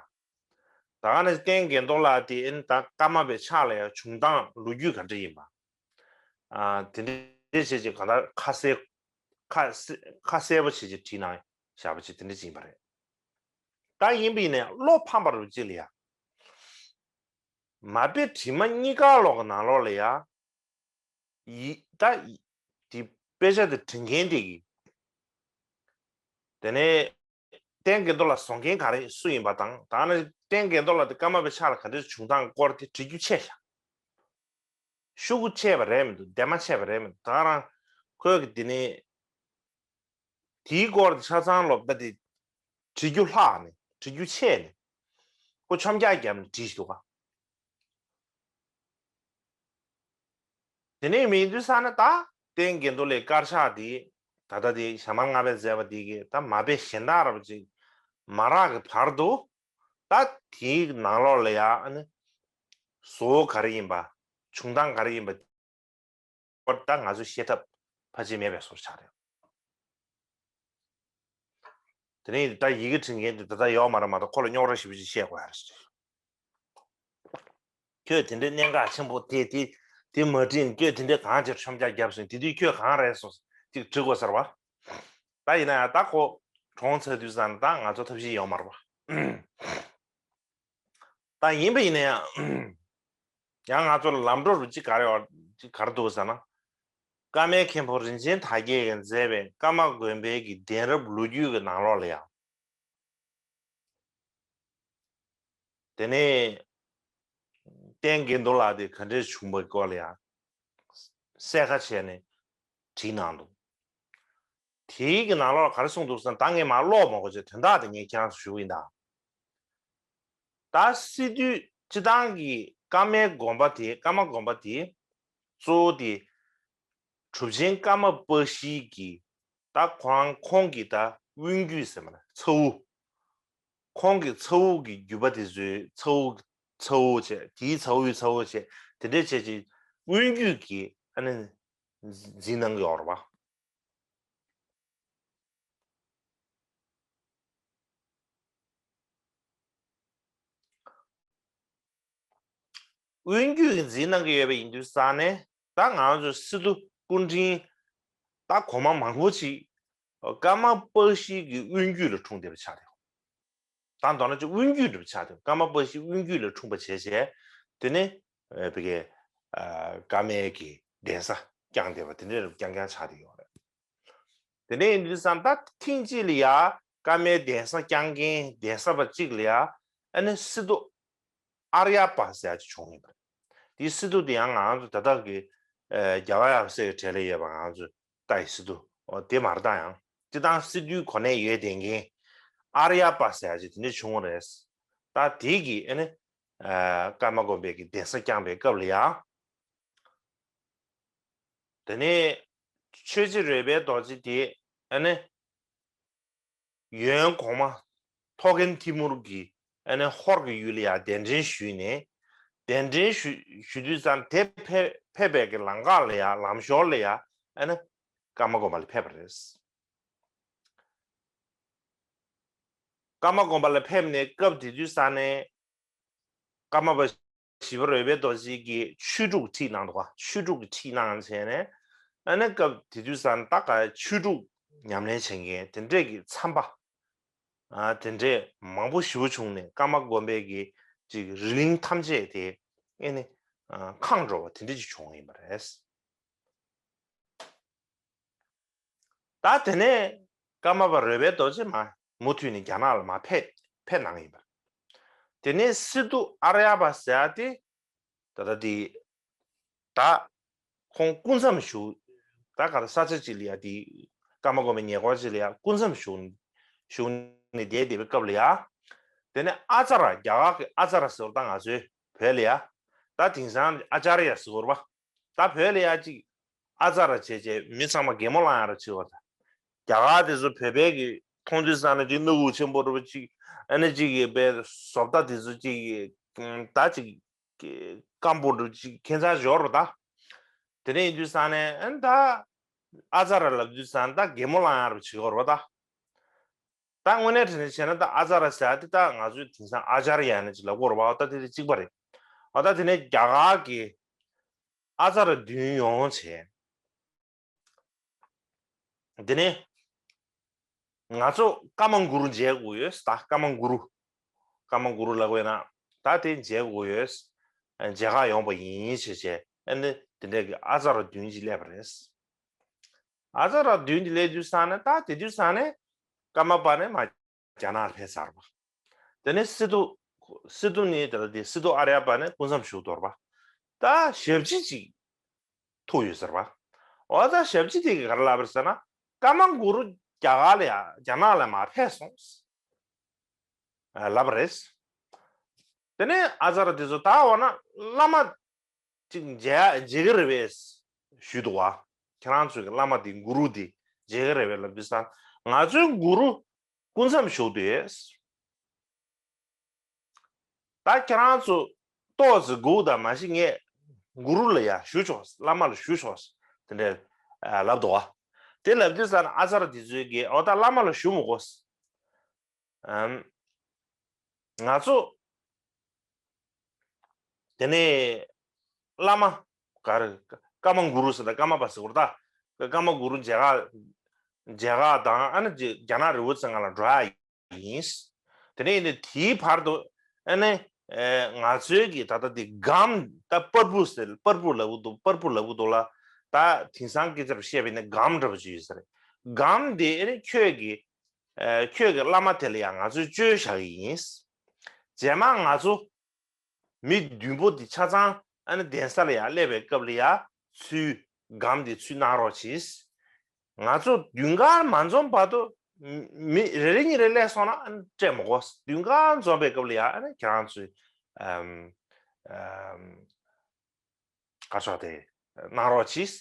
ད་ནི་བསྟན་དགེ་མདོ་ལས་དེ་ཨེ་ནི་ད་ཀརྨ་པའི་ཕྱག་ལ་ཡང་བྱུང་སྟངས་ལོ་རྒྱུས་ག་འདྲས་ཡིན་པ། ཨ། དེ་འདྲའི་བྱས་ཀྱི་གང་ལྟར་ཁ་གསལ་ཁ་གསལ་ཁ་གསལ་པོ་བྱས་ཀྱི་བྲིས་གནང་བཞག་པ་ཅིག་དེ་འདྲ་ཅིག་ཡིན་པ་རེད། ད་ཡིན་པ་ཡིན་ནའི་བློ་ཕམ་པ་རུ་ཅིག་ལ་ཡ། མ་དཔེ་བྲིས་མ་གཉིས་ཀ་ལོག་གི་ནང་ལོགས་ལ་ཡ། ཡི་ད་ཡི་དེ་དཔེ་ཆ་དེ་འབྲི་མཁན་དེ་གི། དེ་ནས་བསྟན་དགེ་མདོ་ལ་བཟོ་མཁན་ག་རེ་སུ་ཡིན་པ་དང་ད་ནི་བསྟན་དགེ་མདོ་ལ་དེ་ཀརྨ་པའི་ཕྱག་ལ་ག་འདྲ་བྱུང་སྟངས་སྐོར་དེ་བྲིས་རྒྱུ་ཆེ་ཤག་ཤོག་གུ་ཆད་པ་རེད་མི་འདུག་འདན་མ་ཆད་པ་རེད་མི་འདུག་ད་རང་ཁོས་གི་དེ་ནས་དེའི་སྐོར་ཆ་ཚང་ལོབ་ད་དེ་བྲིས་རྒྱུ་ལྷག་ནས་བྲིས་རྒྱུ་ཆད་ནས་ཁོ་ཆོམ་རྒྱག་བརྒྱབ་ནས་བྲིས་ཤི་འདུག་ག་དེ་ནས་མི་འདུག་ས་ན་ད་བསྟན་དགེ་མདོ་ལས་དཀར་ཆག་དེ་ད་ལྟ་དེ་ཞྭ་དམར་ལྔ་པས་མཛད་པ་དེ་གི་ད་མ་དཔེ་གཞན་དག་རབ་ཅིག་མ་རག་གི་བར་དུ། ད་དེའི་ནང་ལོགས་ལ་ཡང་ཨ་ནི་བཟོ་བོ་ག་རེ་ཡིན་པ། བྱུང་སྟངས་ག་རེ་ཡིན་པ། ད་ང་ཚོས་ཤེས་ཐབས་ཕལ་ཆེར་མེད་པའི་བཟོ་ཆགས་རེད། དེ་ནས་ད་ཡི་གེ་འབྲི་མཁན་དེ་ད་ལྟ་ཡོད་མ་རེད་མ་གཏོགས་ཁོ་ལ་རྙོག་དྲ་ཞེ་པོ་ཅིག་བཤད་དགོས་ཡ་རེད། ཁྱོད་དེ་འདྲའི་གནད་འགག་ཆེན་པོ་དེ་དེ་དེ་མ་འབྲི་ཁྱོད་དེ་འདྲའི་གང་ཅིར་ཆོམ་རྒྱག་བརྒྱབ་སོང་དེ་དུས་ཁྱོད་གང་རེད་སོང་ཅིག་འབྲི་དགོས་ཟེར་བ། ད་ཡིན་ན་ཡང་ད་ཁོ་གྲོངས་ཚར་དུས་ཙང་ད་ང་ཚོ་ཐབས་ཤེས་ཡོད་མ་རེད་པ། ད་ཡིན་པ་ཡིན་ན་ཡང་ཡང་ང་ཚོ་ལ་ལམ་འགྲོ་རུ་ཅིག་ག་རེ་ཡོད་ཅིག་ག་རེ་འདུག་ཟེར་ན། ཀརྨའི་མཁན་པོ་རིན་ཆེན་དར་རྒྱས་ཀྱིས་མཛད་པའི་ཀརྨ་དགོན་པའི་གི་གདན་རབས་ལོ་རྒྱུས་ཀྱི་ནང་ལོགས་ལ་ཡང་། དེ་ནས་བསྟན་དགེ་མདོ་ལ་དེ་ག་འདྲས་བྱུང་བའི་སྐོར་ལ་ཡང་གསལ་ཁ་བྱས་ནས་བྲིས་གནང་འདུག་དེའི་གི་ནང་ལོགས་ག་རེ་གསུངས་འདུག་ཟེར་ན་ད་ངས་མར་ཀློག་མ་དགོས་ཚེ་དོན་དག་དེ་ངས་ཁྱེད་རང་ཚོ་ཞུ་གི་ཡིན་ད། ད་སི་ཏུ་སྤྱི་བཏང་གི་ཀརྨའི་དགོན་པ་དེ་ཀརྨ་དགོན་པ་དེ་གཙོ་བོ་དེ་གྲུབ་ཆེན་ཀརྨ་པ་ཤྲཱི་གི་ད་ཁོ་རང་ཁོང་གི་ད་དབོན་བརྒྱུད་ཟེར་མ་ན་ཚ་བོ། ཁོང་གི་ཚ་བོ་གི་བརྒྱུད་པ་དེ་ཚོའི་ཚ་བོ་ཚ་བོ་བྱས་དེའི་ཚ་བོའི་ཚ་བོ་བྱས་དེ་འདྲས་བྱས་ཅིག་དབོན་བརྒྱུད་ཀྱི་ཨ་ནི་འཛིན་གནང་གི་ཡོད་རེད་པ། དབོན་བརྒྱུད་ཀྱི་འཛིན་གནང་གི་ཡོད་པ་ཡིན་དུས་ཙང་ནས་ད་ང་ཚོ་སི་ཏུ་སྐུ་ཕྲེང་ད་གོང་མ་མང་པོ་ཅིག་ཀརྨ་པ་ཤྲཱི་གི་དབོན་བརྒྱུད་ལ་འཁྲུངས་བསྡད་པ་ཆགས་ཡོད། ད་མདོར་ན་ཅིག་དབོན་བརྒྱུད་འདྲ་པོ་ཆགས་ཏེ་ཀརྨ་པ་ཤྲཱི་དབོན་བརྒྱུད་ལ་འཁྲུངས་པ་བྱས་བྱས་དེ་ནས་ཨ་བི་ཀའི་ཨ་ཀརྨའི་གི་གདན་ས་བསྐྱངས་བསྡད་པ་དེ་འདྲ་རྐྱང་རྐྱང་ཆགས་བསྡད་ཡོད་རེད། དེ་ནས་ཡིན་དུས་ཙང་ད་ཐེངས་གཅིག་ལ་ཡ་ཀརྨའི་གདན་ས་བསྐྱངས་མཁན་གདན་ས་པ་གཅིག་ལ་ཡ་ཨ་ནི་སི་ཏུ་ཨཱརྱ་པ་ཟེར་ཡ་ཅིག་བྱུང་ཡོད་པ་རེད། དེའི་སི་ཏུ་དེ་ཡང་ང་ཚོ་ད་ལྟ་གི་ཨ་རྒྱལ་བ་ཡབ་སྲས་ཀྱི་གྲས་ལ་ཡོད་པ་ང་ཚོ་ལྟ་ཡི་སི་ཏུ་འོ་དེ་མ་རེད་ད། ཡང་སྤྱི་བཏང་སི་ཏུའི་གོ་གནས་ཡོད་བསྡད་མཁན་ཨཱརྱ་པ་ཟེར་ཡ་ཅིག་དེ་འདྲ་བྱུང་བ་རེད། ད་དེ་གི་ཨ་ནི་ཨ་ཀརྨ་དགོན་པའི་གི་གདན་ས་བསྐྱངས་པའི་སྐབས་ལ་ཡང་དེ་ནས་ཆོས་རྗེ་རོལ་པའི་རྡོ་རྗེ་དེ་ཨ་ནི་ཡོན་གོང་མ་ཐོག་རྒན་ཐིམ་ཕུར་གྱི་ཨ་ནི་ཧོར་གྱི་ཡུལ་ལ་ཡང་གདན་འདྲེན་ཞུས་ནས་གདན་འདྲེན་ཞུ་ཞུ་དུས་ཙང་དེ་ཕེབས་ཕེབས་པའི་གི་ལམ་ཁ་ལ་ཡང་ལམ་ཞོར་ལ་ཡང་ཨ་ནི་ཀརྨ་དགོན་པ་ལ་ཕེབས་པ་རེད། ཀརྨ་དགོན་པ་ལ་ཕེབས་ནས་སྐབས་དེ་དུས་ཙང་ནས་ཀརྨ་པ་ཞི་བ་རོལ་པའི་རྡོ་རྗེ་གིས་ཆོས་དྲུག་ཁྲིད་གནང་འདུག་ག་ཆོས་དྲུག་གི་ཁྲིད་གནང་བྱས་ནས་ཨ་ནི་སྐབས་དེ་དུས་ཙང་ད་ག་ཆོས་དྲུག་ཉམས་ལེན་བྱེད་མཁན་དེ་འདྲས་ཀྱི་མཚམས་པ་ཨ་དེ་འདྲས་མང་པོ་ཞེ་པོ་བྱུང་ནས་ཀརྨ་དགོན་པའི་གི་ ཅིག་རི་གླིང་ཐམས་ཅད་དེ་ཨེ་ནི་ཨ་འཁང་འགྲོ་བ་དེ་འདྲ་ཅིག་བྱུང་ཡིན་པ་རེད། ད་དེ་ནས་ཀརྨ་པ་རོལ་པའི་རྡོ་རྗེ་མ་མུ་མཐུད་ནས་རྒྱ་ནག་ལ་མར་ཕེབས་ཕེབས་གནང་ཡིན་པ། དེ་ནས་སི་ཏུ་ཨརྱ་པ་ཟེར་ཡ་དེ་ད་ལྟ་དེ་ད་ཁོང་སྐུ་མཚམས་བཞུགས། ད་ག་ད་ས་ཆ་གཅིག་ལ་ཡ་དེ་ཀརྨ་གོ་མའི་ཉེ་འཁོར་གཅིག་ལ་ཡ་སྐུ་མཚམས་བཞུགས་བཞུགས་ནས་བསྡད་བསྡད་པའི་སྐབས་ལ་ཡ། དེ་ནས་ཨ་ཙ་ར་རྒྱ་གར་གྱི་ཨ་ཙ་ར་ཟེར་བ་ད་ང་ཚོའི་བོད་ལ་ཡ། ད་དེང་སང་ཨ་ཙརྱ་ཟེར་བ། ད་བོད་ལ་ཡ་གཅིག་ཨ་ཙ་ར་བྱས་བྱས་མི་ཚང་མ་གད་མོ་བླངས་ཡ་ར་བྱེད་བ་དང་། རྒྱ་གར་དེ་ཚོ་བོད་པའི་གི་མཐོང་དུས་ཙང་ནས་གཅིག་སྣ་ཁུག་ཆེན་པོ་རུ་གཅིག་ཨ་ནི་གཅིག་གི་བོད་བཟོ་ལྟ་དེ་ཚོ་གཅིག་གི་ད་གཅིག་སྐམ་པོ་རུ་གཅིག་ཁྱད་མཚར་འབྱོར་རུ་ད། དེ་འདྲ་ཡིན་དུས་ཙང་ནས་ཨ་ནི་ད་ཨ་ཙ་ར་ལབ་དུས་ཙང་ད་གད་མོ་བླངས་ཡ་ར་བྱེད་བ་རུ་བ་ད། ད་དངོས་གནས་དྲང་གནས་བྱས་ན་ད་ཨ་ཙ་ར་ཟེར་ཡ་དེ་ད་ང་ཚོའི་དེང་སང་ཨ་ཙརྱ་ཡ་ནི་ཅིག་ལབ་དགོས་རེད་པ། འོ་ད་དེ་དེ་གཅིག་པ་རེད། འོ་ད་དེ་ནས་རྒྱ་གར་གྱི་ཨ་ཙ་ར་བདུན་ཡོང་བྱས། དེ་ནས་ང་ཚོ་ཀརྨ་གུ་རུ་མཇལ་དགོས་ཡོད་ད། ཀརྨ་གུ་རུ། ཀརྨ་གུ་རུ་ལབ་དགོས་ན་ད་དེ་མཇལ་དགོས་ཡོད། མཇལ་ཁ་ཡོང་པ་ཡིན་བྱས་བྱས་ཨ་ནི་དེ་འདྲས་ཀྱི་ཨ་ཙ་ར་བདུན་ཅིག་སླེབས་པ་རེད། ཨ་ཙ་ར་བདུན་དེ་སླེབས་དུས་ཙང་ནས་ད་དེ་དུས་ཙང་ནས་ཀརྨ་པ་ནས་མར་རྒྱ་ནག་ལ་ཕེབས་ཚར་བ། དེ་ནས་སི་ཏུ། སི་ཏུ་ནི་དེ་ལ་དེ་སི་ཏུ་ཨརྱ་པ་ནས་སྐུ་མཚམས་བཞུགས་དོར་བ། ད་ཞབས་ཕྱི་ཅིག་ཐུག་ཡོད་ཟེར་བ། འོ་ད་ཞབས་ཕྱི་དེ་གི་ག་རེ་ལབ་པ་རེད་ཟེར་ན་ཀརྨ་གུ་རུ་རྒྱ་གར་ལ་ཡ་རྒྱ་ནག་ལ་མར་ཕེབས་སོང་། ལབ་པ་རེད། དེ་ནས་ཨ་ཙ་ར་དེ་ཚོ་ད་འོ་ན་བླ་མ་ཅིག་མཇལ་མཇལ་གི་རེད་པས་ཞུས་འདུག་བ། ཁྱེད་རང་ཚོའི་བླ་མ་དེ་གུ་རུ་དེ་མཇལ་གི་རེད་པས་ལབ་དུས་ཙང་ང་ཚོའི་གུ་རུ་སྐུ་མཚམས་བཞུགས་དུས། ད་ཁྱེད་རང་ཚོ་ཏོག་ཙམ་སྒུག་དང་མ་གཞི་ངས་གུ་རུ་ལ་ཡ་ཞུ་ཆོག་བླ་མ་ལ་ཞུ་ཆོག་དེ་འདྲ་ལབ་འདུག་བ། དེ་ལབ་དུས་ཙང་ཨ་ཙ་ར་དེ་ཚོའི་གིས་འོ་ད་བླ་མ་ལ་ཞུ་མི་དགོས། ཨམ། ང་ཚོ་དེ་ནས་བླ་མ་ག་རེ་ཀརྨ་གུ་རུ་ཟེར་ད་ཀརྨ་པ་ཟེར་བ་རེད་ད། ཀརྨ་གུ་རུ་མཇལ་ཁ་མཇལ་ཁ་དང་ཨ་ནི་རྒྱ་ནག་རི་བོ་རྩེ་ལྔ་ལ་འགྲོ་ཡ་ཡིན། དེ་ནས་ཡིན་ནའི་དེའི་བར་དུ་ཨ་ནི་ང་ཚོའི་གི་ད་ལྟ་དེ་སྒམ་ད་པར་བུ་ཟེར་པར་བུ་ལབ་གི་འདུག་པར་བུ་ལབ་གི་འདུག་ལ། ད་དེང་སང་སྐད་ཆ་རུ་བཤད་པ་ཡིན་ན་སྒམ་འདྲ་པོ་ཅིག་ཡོད་ས་རེད། སྒམ་དེ་ཨ་ནི་ཁྱོད་ཀྱི་ཨ་ཁྱོད་ཀྱི་བླ་མ་དེ་ལ་ཡང་ང་ཚོས་བཅོལ་བཞག་གི་ཡིན། རྗེས་མ་ང་ཚོ་མི་བདུན་པོ་འདི་ཆ་ཚང་ཨ་ནི་གདན་ས་ལ་ཡང་སླེབས་པའི་སྐབས་ལ་ཡང་ཚུར་སྒམ་འདི་ཚུར་གནང་རོགས་གྱིས། ང་ཚོ་མདུན་ཁང་མ་འཛོམས་བར་དུ་མི་རེ་རེ་གཉིས་རེ་སླེབས་སོང་ན་ཨ་ནི་སྤྲད་མི་དགོས། མདུན་ཁང་འཛོམས་པའི་སྐབས་ལ་ཡང་ཨ་ནི་ཁྱེད་རང་ཚོས་ཨམ་ཨམ་བཀའ་ཤོག་དེ་གནང་རོགས་གྱིས།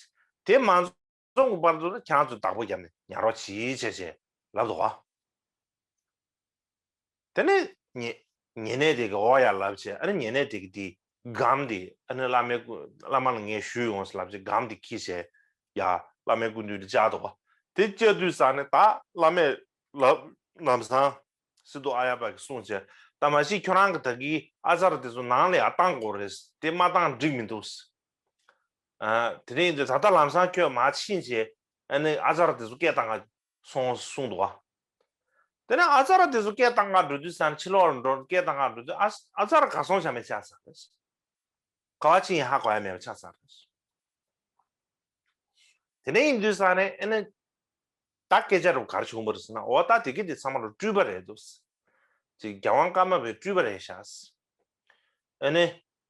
དེ་མ་རྫོང་གི་བར་དུ་ཁྱེད་རང་ཚོས་བདག་པོ་བརྒྱབ་ནས་ཉར་རོགས་གྱིས་བྱས་བྱས་ལབ་འདུག་ག། དེ་ནས་ཉེ་ཉེ་གནས་དེ་གི་འོ་ཡ་ལབ་བྱས་ཨ་ནི་ཉེ་གནས་དེ་གི་དེ་སྒམ་དེ་ཨ་ནི་བླ་མའི་སྐུ་བླ་མ་ལ་ངས་ཞུས་ཡོང་ཟེར་ལབ་བྱས་སྒམ་དེ་འཁྱེར་བྱས་ཡ་བླ་མའི་སྐུ་མདུན་དུ་བཅར་འདུག་ག། དེ་བཅར་དུས་ཙང་ནས་ད་བླ་མས་ལབ་ལམ་སང་སི་ཏུ་ཨ་ཡ་པ་གིས་གསུངས་བྱས་ད་མ་གཞི་ཁྱོད་རང་གི་ད་གི་ཨ་ཙར་དེ་ཚོ་ནང་ལ་ཡ་བཏང་དགོས་རེད། དེ་མ་བཏང་འགྲིག་མི་འདུག། ཨ་དེ་རིང་དེ་ད་ལྟ་ལམ་སང་ཁྱོད་མར་ཕྱིན་བྱས་ཨ་ནི་ཨ་ཙར་དེ་ཚོ་སྐད་བཏང་ག་སོང་གསུངས་འདུག་ག། དེ་ནས་ཨ་ཙར་དེ་ཚོ་སྐད་བཏང་ག་འགྲོ་དུས་ཙང་ཕྱི་ལོགས་ལ་འགྲོ་སྐད་བཏང་ག་འགྲོ་དུས་ཨ་ཨ་ཙར་གར་སོང་བཞག་མེད་ཆགས་ཚར་རེད། ག་བ་ཕྱིན་ཡིན་ཧ་གོ་ཡ་མེད་པ་ཆགས་ཚར་རེད། དེ་ནས་ཡིན་དུས་ཙང་ནས་ཨ་ནི་ད་སྐད་ཆ་རུ་ག་རེ་བྱུང་བ་རེད་ཟེར་ན་འོ་ད་དེ་གི་དེ་ཚང་མ་ལ་སྤྲུལ་པ་རེད་འདུག། ཅིག་རྒྱལ་དབང་ཀརྨ་པའི་སྤྲུལ་པ་རེད་ཤག། ཨ་ནི་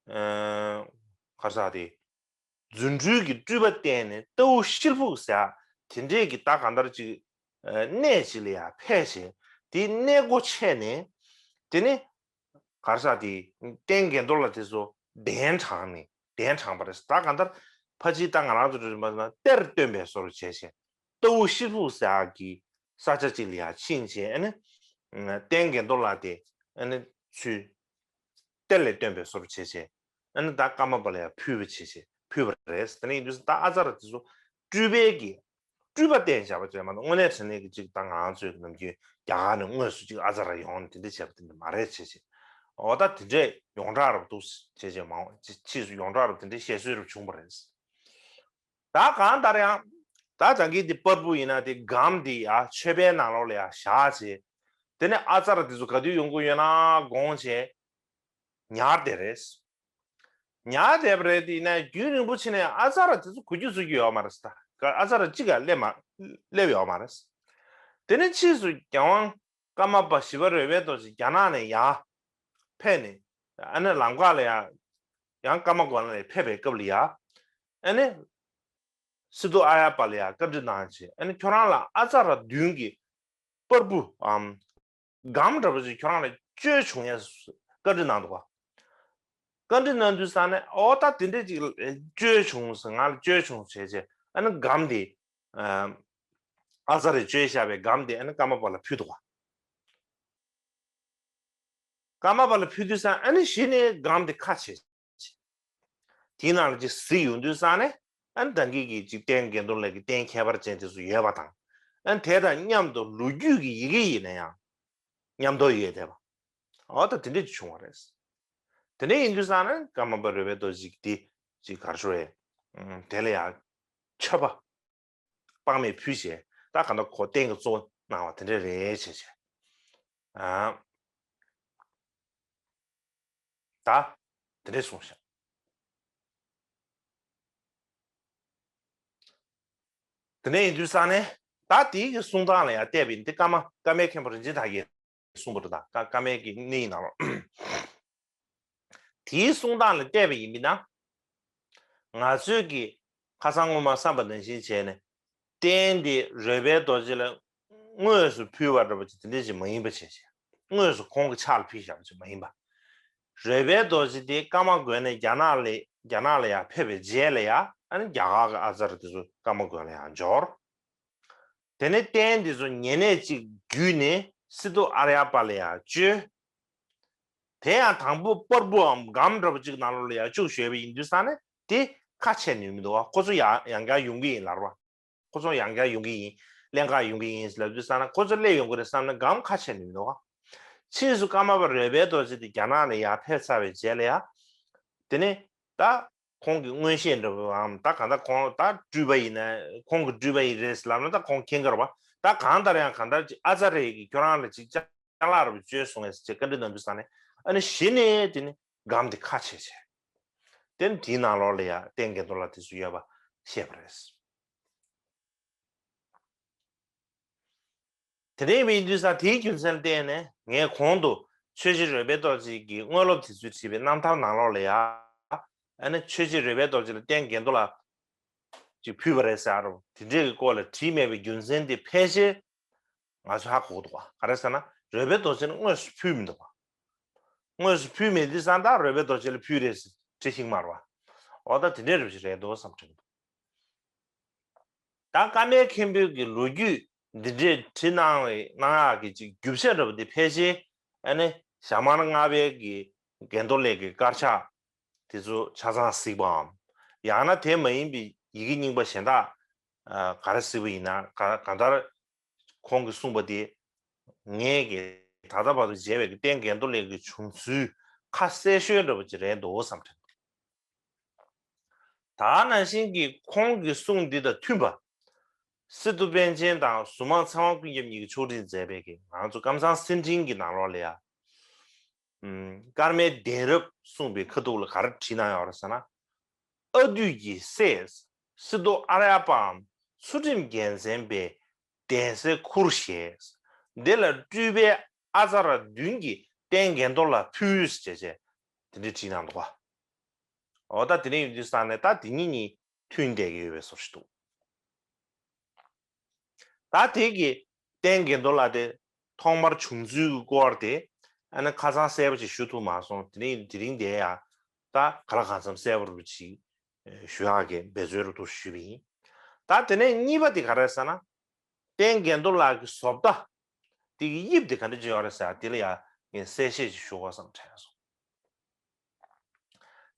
ཨ་ག་རེ་ཟེར་དེ་རྫུ་འཕྲུལ་གྱི་སྤྲུལ་པ་བསྟན་ནས་རྟའུ་ཤིལ་ཕུག་ཟེར་དེ་འདྲས་ཀྱི་ད་གང་ལྟར་ཅིག་ཨ་གནས་ཅིག་ལ་ཡང་ཕེབས་བྱས་དེའི་གནས་སྒོ་ཕྱེ་ནས་དེ་ནི་ག་རེ་ཟེར་དེ་ལྟས་ངན་རྡོར་ལ་དེ་ཚོ་གདན་དྲངས་ནས་གདན་དྲངས་པ་རེད། ད་གང་ལྟར་ཕལ་ཆེར་ད་ང་རང་ཚོ་རེད་མ་ཟེར་ན་གཏེར་སྟོན་པའི་བཟོ་འདྲ་བྱས་བྱས་རྟའུ་ཤིལ་ཕུག་ཟེར་གྱི་ས་ཆ་ཅིག་ལ་ཡང་ཕྱིན་བྱས་ཨ་ནི་ལྟས་ངན་རྡོར་ལ་དེ་ཨ་ནི་ཚུར་གཏེར་ལས་བཏོན་པའི་བཟོ་འདྲ་བྱས་བྱས་ཨ་ནི་ད་ཀརྨ་པ་ལ་ཡང་ཕུལ་བ་བྱས་བྱས་ཕུལ་བ་རེད། དེ་ནས་ཡིན་དུས་ད་ཨ་ཙར་དེ་ཚོ་སྤྲུལ་པའི་གི་སྤྲུལ་པ་བསྟན་བཞག་པ་ཅིག་མ་གཏོགས་དངོས་གནས་དྲང་གནས་ཀྱི་ཅིག་ད་ང་ཚོའི་ནམ་རྒྱུན་རྒྱ་གར་ནས་དངོས་སུ་ཅིག་ཨ་ཙར་ཡོང་ནས་དེ་འདྲ་བྱས་པ་དེ་འདྲ་མ་རེད་བྱས་བྱས། འོ་ད་དེ་འདྲས་ཡོངས་གྲགས་རུ་འདུག་བྱས་བྱས་མ་འོངས་ཕྱིས་སུ་ཡོངས་གྲགས་རུ་དེ་འདྲས་བཤད་སྲོལ་རུ་བྱུང་བ་རེད། ད་གང་ལྟར་ཡང་ད་ད་གིན་དེ་པར་བུ་ཡིན་ན་དེ་སྒམ་དེ་ཡ་མཆོད་པའི་ནང་ལོགས་ལ་ཡ་བཞག་བྱས། དེ་ནས་ཨ་ཙར་དེ་ཚོ་ག་དུས་ཡོང་གི་ཡོད་ན་དགོངས་བྱས། ཉར་བསྡད་རེད། ཉར་བསྡད་པ་རེད། དེ་ཡིན་ན་རྒྱུན་རིང་པོ་ཕྱིན་ནས་ཨ་ཙ་ར་དེ་ཚོ་གོ་རྒྱུ་ཚོར་རྒྱུ་ཡོད་མ་རེད་ཟེར། ད་ཨ་ཙ་ར་གཅིག་ག་སླེབས་མ་སླེབས་ཡོད་མ་རེད། དེ་ནས་ཕྱིས་སུ་རྒྱལ་དབང་ཀརྨ་པ་ཞི་བ་རོལ་པའི་རྡོ་རྗེ་རྒྱ་ནག་ནས་ཡར་ཕེབས་ནས། ཨ་ནི་ལམ་ཁ་ལ་ཡང་ཡང་ཀརྨ་དགོན་ལ་ཕེབས་པའི་སྐབས་ལ་ཡང་། ཨ་ནི་སི་ཏུ་ཨ་རྱ་པ་ལ་ཡང་བཀའ་འདྲི་གནང་བྱས། ཨ་ནི་ཁྱོད་རང་ལ་ཨ་ཙ་ར་བདུན་གྱི་པར་བུའམ་སྒམ་འདྲ་པོ་ཅིག་ཁྱོད་རང་ལ་བཅོལ་བྱུང་ཡས་བཀའ་འདྲི་གནང་འདུག་ག་བཀའ་འདྲི་གནང་དུས་ཙང་ནས། ཨོ་ད་དེ་འདྲས་ཅིག་བཅོལ་བྱུང་ཟེར། ང་ལ་བཅོལ་བྱུང་བྱས་བྱས། ཨ་ནི་སྒམ་དེ་ཨ་ཙ་རེ་བཅོལ་བཞག་པའི་སྒམ་དེ་ཨ་ནི་ཀརྨ་པ་ལ་ཕུལ་འདུག་ག་ཀརྨ་པ་ལ་ཕུལ་དུས་ཙང་ཨ་ནི་གཞི་ནས་སྒམ་དེ་ཁ་ཕྱེ། དེའི་ནང་ལ་ཅིག་གཟིགས་ཡོང་དུས་ཙང་ནས། ཨ་ནི་ད་གིན་གྱི་ཅིག་རྟེན་དགེ་འདུན་ལས་ཀྱི་རྟེན་ཁྱད་པར་ཅན་དེ་ཚོ་ཡོད་པ་དང་། ཨ་ནི་དེ་དང་མཉམ་དུ་ལོ་རྒྱུས་ཀྱི་ཡི་གེ་ཡིན་ན་ཡང་མཉམ་དུ་ཡོད་བསྡད་པ། འོ་ད་དེ་འདྲས་ཅིག་བྱུང་བ་རེད། དེ་འདྲ་ཡིན་དུས་ཙང་ནས་ཀརྨ་པ་རོལ་པའི་རྡོ་རྗེ་འདི་ཅིག་ག་རེ་ཞུ་དགོས་རེད། ཨ་དེ་ལ་ཡང་མཆོད་པ་དཔག་མེད་ཕུལ་བྱས། ད་གང་ལྟར་ཁོ་རྟེན་གྱི་གཙོ་བོ་གནང་བ་དེ་འདྲ་རེད་བྱས་བྱས། ཨ་ད་དེ་འདྲས་གསུངས་ཤག་དེ་འདྲ་ཡིན་དུས་ཙང་ནས་ད་དེའི་གི་གསུང་སྟངས་ལ་ཡང་བལྟས་པ་ཡིན། དེ་ཀརྨ་ཀརྨའི་མཁན་པོ་རིན་ཆེན་དར་རྒྱས་གསུངས་པ་རེད། ད་ཀ་ཀརྨའི་གི་གནས་ཡིག་ནང་ལོགས། དེའི་གསུང་སྟངས་ལ་བལྟས་པ་ཡིན་པ་ན། ང་ཚོས་ཀྱི་ཁ་སང་སྔོན་མ་བསམ་པ་ནང་བཞིན་བྱས་ནས་རྟེན་དེ་རོལ་པའི་རྡོ་རྗེ་ལ་དངོས་སུ་ཕུལ་བ་འདྲ་པོ་ཅིག་དེ་འདྲ་ཅིག་མ་ཡིན་པ་བྱས་བྱས། དངོས་སུ་ཁོང་གི་ཕྱག་ལ་ཕུལ་བཞག་པ་ཅིག་མ་ཡིན་པ། རོལ་པའི་རྡོ་རྗེ་དེ་ཀརྨ་དགོན་ནས་རྒྱ་ནག་ལ་རྒྱ་ནག་ལ་ཡར་ཕེབས་པའི་རྗེས་ལ་ཡང་། ཨ་ནི་རྒྱ་གར་གྱི་ཨ་ཙརྱ་དེ་ཚོ་ཀརྨ་དགོན་ལ་ཡར་འབྱོར། དེ་ནས་རྟེན་འདི་ཚོ་ཉེ་གནས་གཅིག་བརྒྱུད་ནས་སི་ཏུ་ཨ་རྱ་པ་ལ་ཡང་བཅོལ། དེ་ཡང་དང་པོ་པར་བུའམ་སྒམ་འདྲ་པོ་གཅིག་ནང་ལོགས་ལ་ཡང་བཅུག་ཞོལ་བ་ཡིན་དུས་ཙང་ནས་དེ་ཁ་ཕྱེ་ནུས་མི་འདུག་བ། ཁོ་ཚོ་ཡང་ཡང་བསྐྱར་ཡོང་གི་ཡིན་ལབ་རེད་བ། ཁོ་ཚོ་ཡང་བསྐྱར་ཡོང་གི་ཡིན། ཀླན་ཀ་ཡོང་གི་ཡིན་ལབ་དུས་ཙང་ནས་ཁོ་ཚོ་སླེབས་ཡོང་གི་རེད་བསམ་ནས་སྒམ་ཁ་ཕྱེ་ནུས་མི་འདུག་བ། ཕྱིས་སུ་ཀརྨ་པ་རོལ་པའི་རྡོ་རྗེ་དེ་རྒྱ་ནག་ནས་ཡར་ཕེབས་ཚར་བའི་རྗེས་ལ་ཡང་། དེ་ནས་ད། ཁོང་གི་མངོན་ཤེས་འདྲ་པོའམ་ད་གང་ལྟར་ཁོང་ད་སྤྲུལ་པ་ཡིན་ན། ཁོང་གི་སྤྲུལ་པ་ཡིན་རེད་ལབ་ན་ད་ཁོང་མཁྱེན་གྱི་རེད་བ། ད་གང་ལྟར་ཡང་གང་ལྟར་ཅིག་ཨ་ཙརྱ་གིས་ཁྱོད་རང་ལ་ཅིག་ཅ་ལག་འདྲ་པོ་བཅོལ་སོང་ངས་ཟེར་བྱས་བཀའ་འདྲི་གནང་དུས་ཙང་ནས། ཨ་ནི་གཞི་ནས་དེ་ནི་སྒམ་དེ་ཁ་ཕྱེ་བྱས། དེ་ནི་དེའི་ནང་ལོགས་ལ་ཡང་རྟེན་དགེ་འདུན་ལྷ་དེ་ཚོ་ཡོད་པ་བཤད་པ་རེད། དེ་འདྲ་ཡིན་དུས་ཙང་དེའི་རྒྱུ་མཚན་བརྟེན་ནས་ངས་གོང་དུ་ཆོས་རྗེ་རོལ་པའི་རྡོ་རྗེ་གི་དངོས་སློབ་དེ་ཚོས་བྲིས་པའི་རྣམ་ཐར་ནང་ལོགས་ལ་ཡང་། ཨ་ནི་ཆོས་རྗེ་རོལ་པའི་རྡོ་རྗེ་ལ་རྟེན་དགེ་འདུན་ལྷ་ཅིག་ཕུལ་བ་རེད་ཟེར་རོ། དེ་འདྲའི་གི་སྐོར་ལ་བྲིས་མེད་པའི་རྒྱུ་མཚན་དེ་ཕལ་ཆེར་ང་ཚོས་ཧ་གོ་གི་འདུག་བ། ག་རེ་ཟེར་ན་རོལ་པའི་རྡོ་རྗེ་ལ་དངོས་སུ་ཕུལ་མི་འདུག་བ། དངོས་སུ་ཕུལ་མེད་དུས་ཙང་ད་རོལ་པའི་རྡོ་རྗེ་ལ་ཕུལ་རེད་ཟེར་བྲིས་ཤིག་མ་རེད་བ། འོ་ད་དེ་འདྲའི་རེད་བཞིན་རེད་འདུག་བསམ་དྲན་འདུག་ད་ཀརྨའི་མཁན་པོའི་གི་ལོ་རྒྱུས་འདི་འདྲའི་བྲིས་གནང་བའི་གནང་ཡག་གི་ཅིག་རྒྱུ་ཆ་འདྲ་པོ་འདི་ཕལ་ཆེར་ཨ་ནི་ཞྭ་དམར་ལྔ་པའི་གི་དགེ་འདུན་ལྷ་གི་དཀར་ཆག་དེ་ཚོ་ཆ་ཚང་གཟིགས་པའམ། ཡང་ན་དེ་མ་ཡིན་པའི་ཡི་གེ་རྙིང་པ་གཞན་དག་ཨ་ག་རེ་གཟིགས་པ་ཡིན་ན། ག་གང་ལྟར་ཁོང་གིས་གསུངས་པ་དེ་ངས་ཀྱི་ད་ལྟ་བར་དུ་མཇལ་བའི་གི་རྟེན་དགེ་འདུན་ལྷ་གི་བྱུང་ཚུལ་ཁ་གསལ་ཤོས་འདྲ་པོ་ཅིག་རེད་འདུག་བསམ་དྲན། ད་ནང་བཞིན་གྱི་ཁོང་གི་གསུང་འདི་དང་མཐུན་པ། སི་ཏུ་པཎ་ཆེན་དང་གཟུངས་མང་ཚེ་དབང་ཀུན་ཁྱབ་གཉིས་ཀྱིས་ཕྱོགས་སྒྲིག་མཛད་པའི་གི་ང་ཚོ་ཀམ་ཚང་གསེར་ཕྲེང་གི་ནང་ལོགས་ལ་ཡ། ཨམ། ཀརྨའི་གདན་རབས་གསུངས་པའི་ཁ་ཐུག་ལ་ག་རེ་བྲིས་གནང་ཡོད་རེད་ཟེར་ན། ཨ་བདུད་ཀྱི་སྲས་སི་ཏུ་ཨ་རྱ་པའམ་ཚུལ་ཁྲིམས་རྒྱལ་མཚན་པའི་གདན་སའི་ཁུར་བཞེས། དེ་ལ་སྤྲུལ་པའི་ཨ་ཙ་ར་བདུན་གྱིས་རྟེན་དགེ་འདུན་ལ་ཕུལ་ཞེས་བྱས་དེ་འདྲ་བྲིས་གནང་འདུག་བ། འོ་ད་དེ་འདྲ་ཡིན་དུས་ཙང་ནས་ད་དེ་གཉིས་གཉིས་མཐུན་བསྡད་ཀྱི་ཡོད་པའི་བཟོ་ཞིག་འདུག་ད་དེ་གི་རྟེན་དགེ་འདུན་ལྷ་དེ་ཐོག་མར་བྱུང་ཚུལ་གྱི་སྐོར་དེ་ཨ་ནི་ཁ་སང་གསལ་པོ་ཅིག་ཞུ་ཐུབ་མ་སོང་། དེ་རིང་དེ་རིང་དེ་ཡང་ད་ག་ལ་གང་འཚམ་གསལ་པོ་རུ་ཅིག་ཞུ་ཡག་གི་འབད་རྩོལ་རུ་དུ་ཞུས་པ་ཡིན། ད་དེ་ནས་གཉིས་པ་དེ་ག་རེ་ཟེར་ན། རྟེན་དགེ་འདུན་ལྷ་གི་བཟོ་ལྟ་དེ་གི་དབྱིབས་དེ་ག་འདྲ་ཅིག་ཡོད་རེད་ཟེར་དེ་ལ་ཡང་ངས་གསལ་བཤད་ཅིག་ཞུ་དགོས་བསམ་དྲན་སོང་།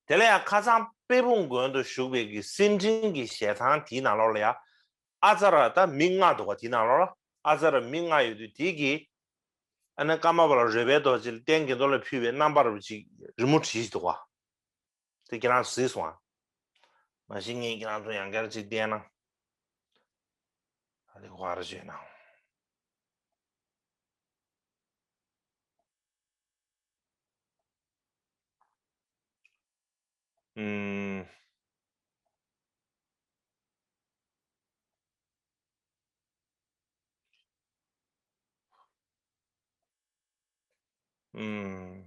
དེ་ལ་ཡང་ཁ་སང་དཔལ་སྤུངས་དགོན་དུ་བཞུགས་པའི་གི་གསེར་ཕྲེང་གི་ཞལ་ཐང་དེའི་ནང་ལོགས་ལ་ཡང་ཨ་ཙ་ར་ད་མི་ལྔ་འདུག་ག་དེའི་ནང་ལོགས་ལ་ཨ་ཙ་ར་མི་ལྔ་ཡོད་དུས་དེ་གི་ཨ་ནི་ཀརྨ་པ་ལ་རོལ་པའི་རྡོ་རྗེ་ལ་རྟེན་དགེ་འདུན་ལ་ཕུལ་བའི་རྣམ་པ་རུ་ཅིག་རི་མོ་བྲིས་འདུག་ག་དེ་ཁྱེད་རང་གཟིགས་སོང་ཨ། མ་གཞི་ངས་ཁྱེད་རང་ཚོ་ཡང་བསྐྱར་ཅིག་བལྟས་ན། ཨ་དེ་ག་རེ་བྱས་ན། ཨུམ། ཨུམ།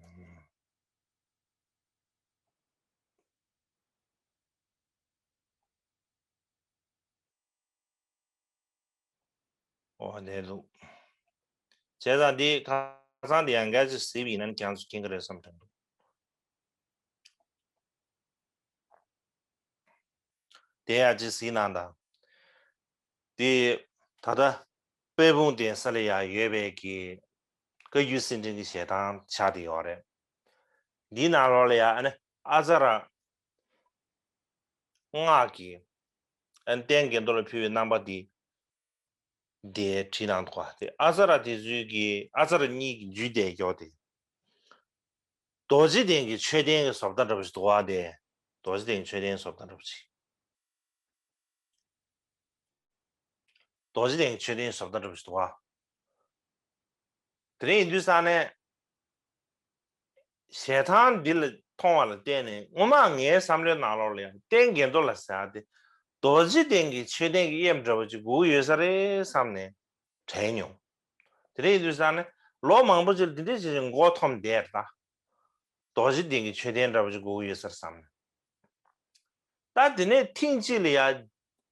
འོ་ནས་འདུག་བྱས་ཙང་འདི་ཁ་སང་འདི་ཡང་འགའ་ཅིག་གཟིགས་པ་ཡིན་ན་ཁྱེད་ཚོ་མཁྱེན་གྱི་རེད་བསམ་དྲན་འདུག་དེ་ཡང་ཅིག་གཟིགས་གནང་དང་། དེ་ད་ལྟ་དཔལ་སྤུངས་གདན་ས་ལ་ཡང་ཡོད་པའི་གི་བཀའ་བརྒྱུད་སེ་འབྲང་གི་ཞལ་ཐང་ཆགས་བསྡད་ཡོད་རེད། འདིའི་ནང་ལོགས་ལ་ཡང་ཨ་ནི་ཨ་ཙ་ར་སྔགས་ཀྱི་ཨ་ནི་རྟེན་དགེ་འདུན་ལ་ཕུལ་བའི་རྣམ་པ་འདི། དེ་བྲིས་གནང་འདུག་ག་དེ་ཨ་ཙ་ར་དེ་ཚོའི་གི་ཨ་ཙ་ར་གཉིས་ཀྱི་རྒྱུད་སྡེ་ཡོད་དེ། རྡོ་རྗེ་གདན་གྱི་མཆོད་རྟེན་གྱི་བཟོ་ལྟ་འདྲ་པོ་ཞིག་འདུག་ག་དེ། རྡོ་རྗེ་གདན་གྱི་མཆོད་རྟེན་བཟོ་ལྟ་འདྲ་པོ་ཞིག་རྡོ་རྗེ་གདན་གྱི་མཆོད་རྟེན་བཟོ་ལྟ་འདྲ་པོ་ཞིག་འདུག་ག་དེ་ནས་ཡིན་དུས་ས་ནས། ཞལ་ཐང་འདི་ལ་མཐོང་བ་ལ་བརྟེན་ནས་སྔོན་མ་ངའི་བསམ་བློའི་ནང་ལོགས་ལ་ཡང་རྟེན་དགེ་འདུན་ལ་ཟེར་ཡ་དེ། རྡོ་རྗེ་གདན་གྱི་མཆོད་རྟེན་གྱི་དབྱིབས་འདྲ་པོ་ཅིག་དགོས་ཀྱི་ཡོད་ས་རེད་བསམ་ནས་དྲན་མྱོང་། དེ་འདྲ་ཡིན་དུས་ས་ནས་ལོ་མང་པོ་ཅིག་ལ་འདི་འདྲ་ཞིག་མགོ་འཐོམས་བསྡད་ད། རྡོ་རྗེ་གདན་གྱི་མཆོད་རྟེན་འདྲ་པོ་ཅིག་དགོས་ཀྱི་ཡོད་ས་རེད་བསམ་ནས། ད་དེ་ནས་ཐེངས་གཅིག་ལ་ཡ།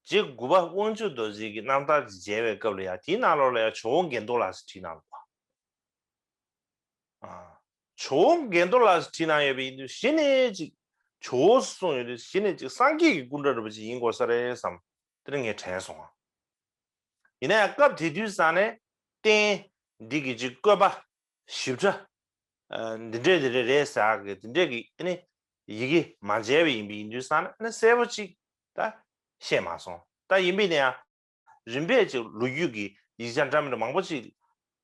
རྗེ་དགུ་པ་དབང་ཕྱུག་རྡོ་རྗེ་གི་རྣམ་ཐར་ཅིག་མཇལ་བའི་སྐབས་ལ་ཡ་དེའི་ནང་ལོགས་ལ་ཡ་ཇོ་བོ་དགེ་འདུན་ལ་ཟེར་བྲིས་གནང་འདུག་ག་ཇོ་བོ་དགེ་འདུན་ལ་ཟེར་བྲིས་གནང་ཡོད་པ་ཡིན་དུས་གཞི་ནས་ཅིག་ཇོ་བོ་གསུངས་ཡོད་དུས་གཞི་ནས་ཅིག་སངས་རྒྱས་ཀྱི་སྐུ་འདྲ་འདྲ་པོ་ཅིག་ཡིན་དགོས་ས་རེད་བསམ་དེ་ནས་ངས་དྲན་སོང་ང་། ཡིན་ན་ཡང་སྐབས་དེ་དུས་ས་ནས་རྟེན་འདི་གི་ཅིག་བཀོད་པ་ཞིབ་ཕྲ། འདི་འདྲས་འདི་འདྲས་རེད་ཟེར་གི་འདི་འདྲས་ཀྱི་ཨ་ནི་ཡི་གེ་མ་མཇལ་བ་ཡིན་པ་ཡིན་དུས་ས་ནས་ཨ་ནི་གསལ་པོ་ཅིག་ད་ཤེས་མ་སོང་། ད་ཡིན་པས་ན་ཡང་རིམ་པས་ཅིག་ལོ་རྒྱུས་ཀྱི་ཡིག་ཆ་འདྲ་མི་འདྲ་མང་པོ་ཅིག་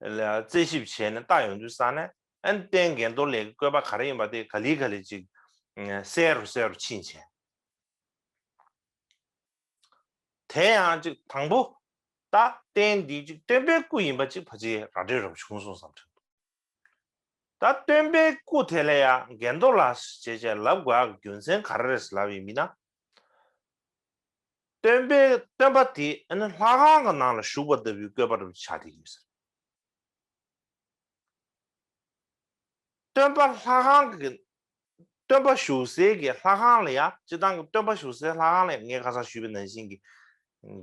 ལ་རྩད་ཞིབ་བྱས་ནས་བལྟ་ཡོང་དུས་ས་ནས་ཨ་ནི་རྟེན་དགེ་འདུན་ལས་ཀྱི་བཀོད་པ་ག་རེ་ཡིན་པ་དེ་ག་ལེ་ག་ལེ་ཅིག་གསལ་རུ་གསལ་རུ་ཕྱིན་བྱས། དེ་ཡང་ཅིག་དང་པོ་ད་རྟེན་འདི་ཅིག་སྟོན་པའི་སྐུ་ཡིན་པ་ཅིག་ཕལ་ཆེར་ར་སྤྲོད་རབ་བྱུང་སོང་བསམ་དྲན་འདུག་ད་སྟོན་པའི་སྐུ་དེ་ལ་ཡང་དགེ་འདུན་ལ་ཞེས་བྱས་ལབ་དགོས་ཡག་གི་རྒྱུ་མཚན་ག་རེ་རེད་ལབ་ཡིན་མིན་ན། སྟོན་པའི་སྟོན་པ་དེ་ཨ་ནི་ལྷ་ཁང་གི་ནང་ལ་བཞུགས་པ་ལྟ་བུའི་བཀོད་པ་རུ་ཆགས་བསྡད་ཡོད་ཟེར། སྟོན་པ་ལྷ་ཁང་གི་སྟོན་པ་བཞུགས་སའི་གི་ལྷ་ཁང་ལ་ཡ་སྤྱི་བཏང་གི་སྟོན་པ་བཞུགས་སའི་ལྷ་ཁང་ལ་ཡ་ངས་ཁ་སང་ཞུས་པའི་ནང་བཞིན་གྱི་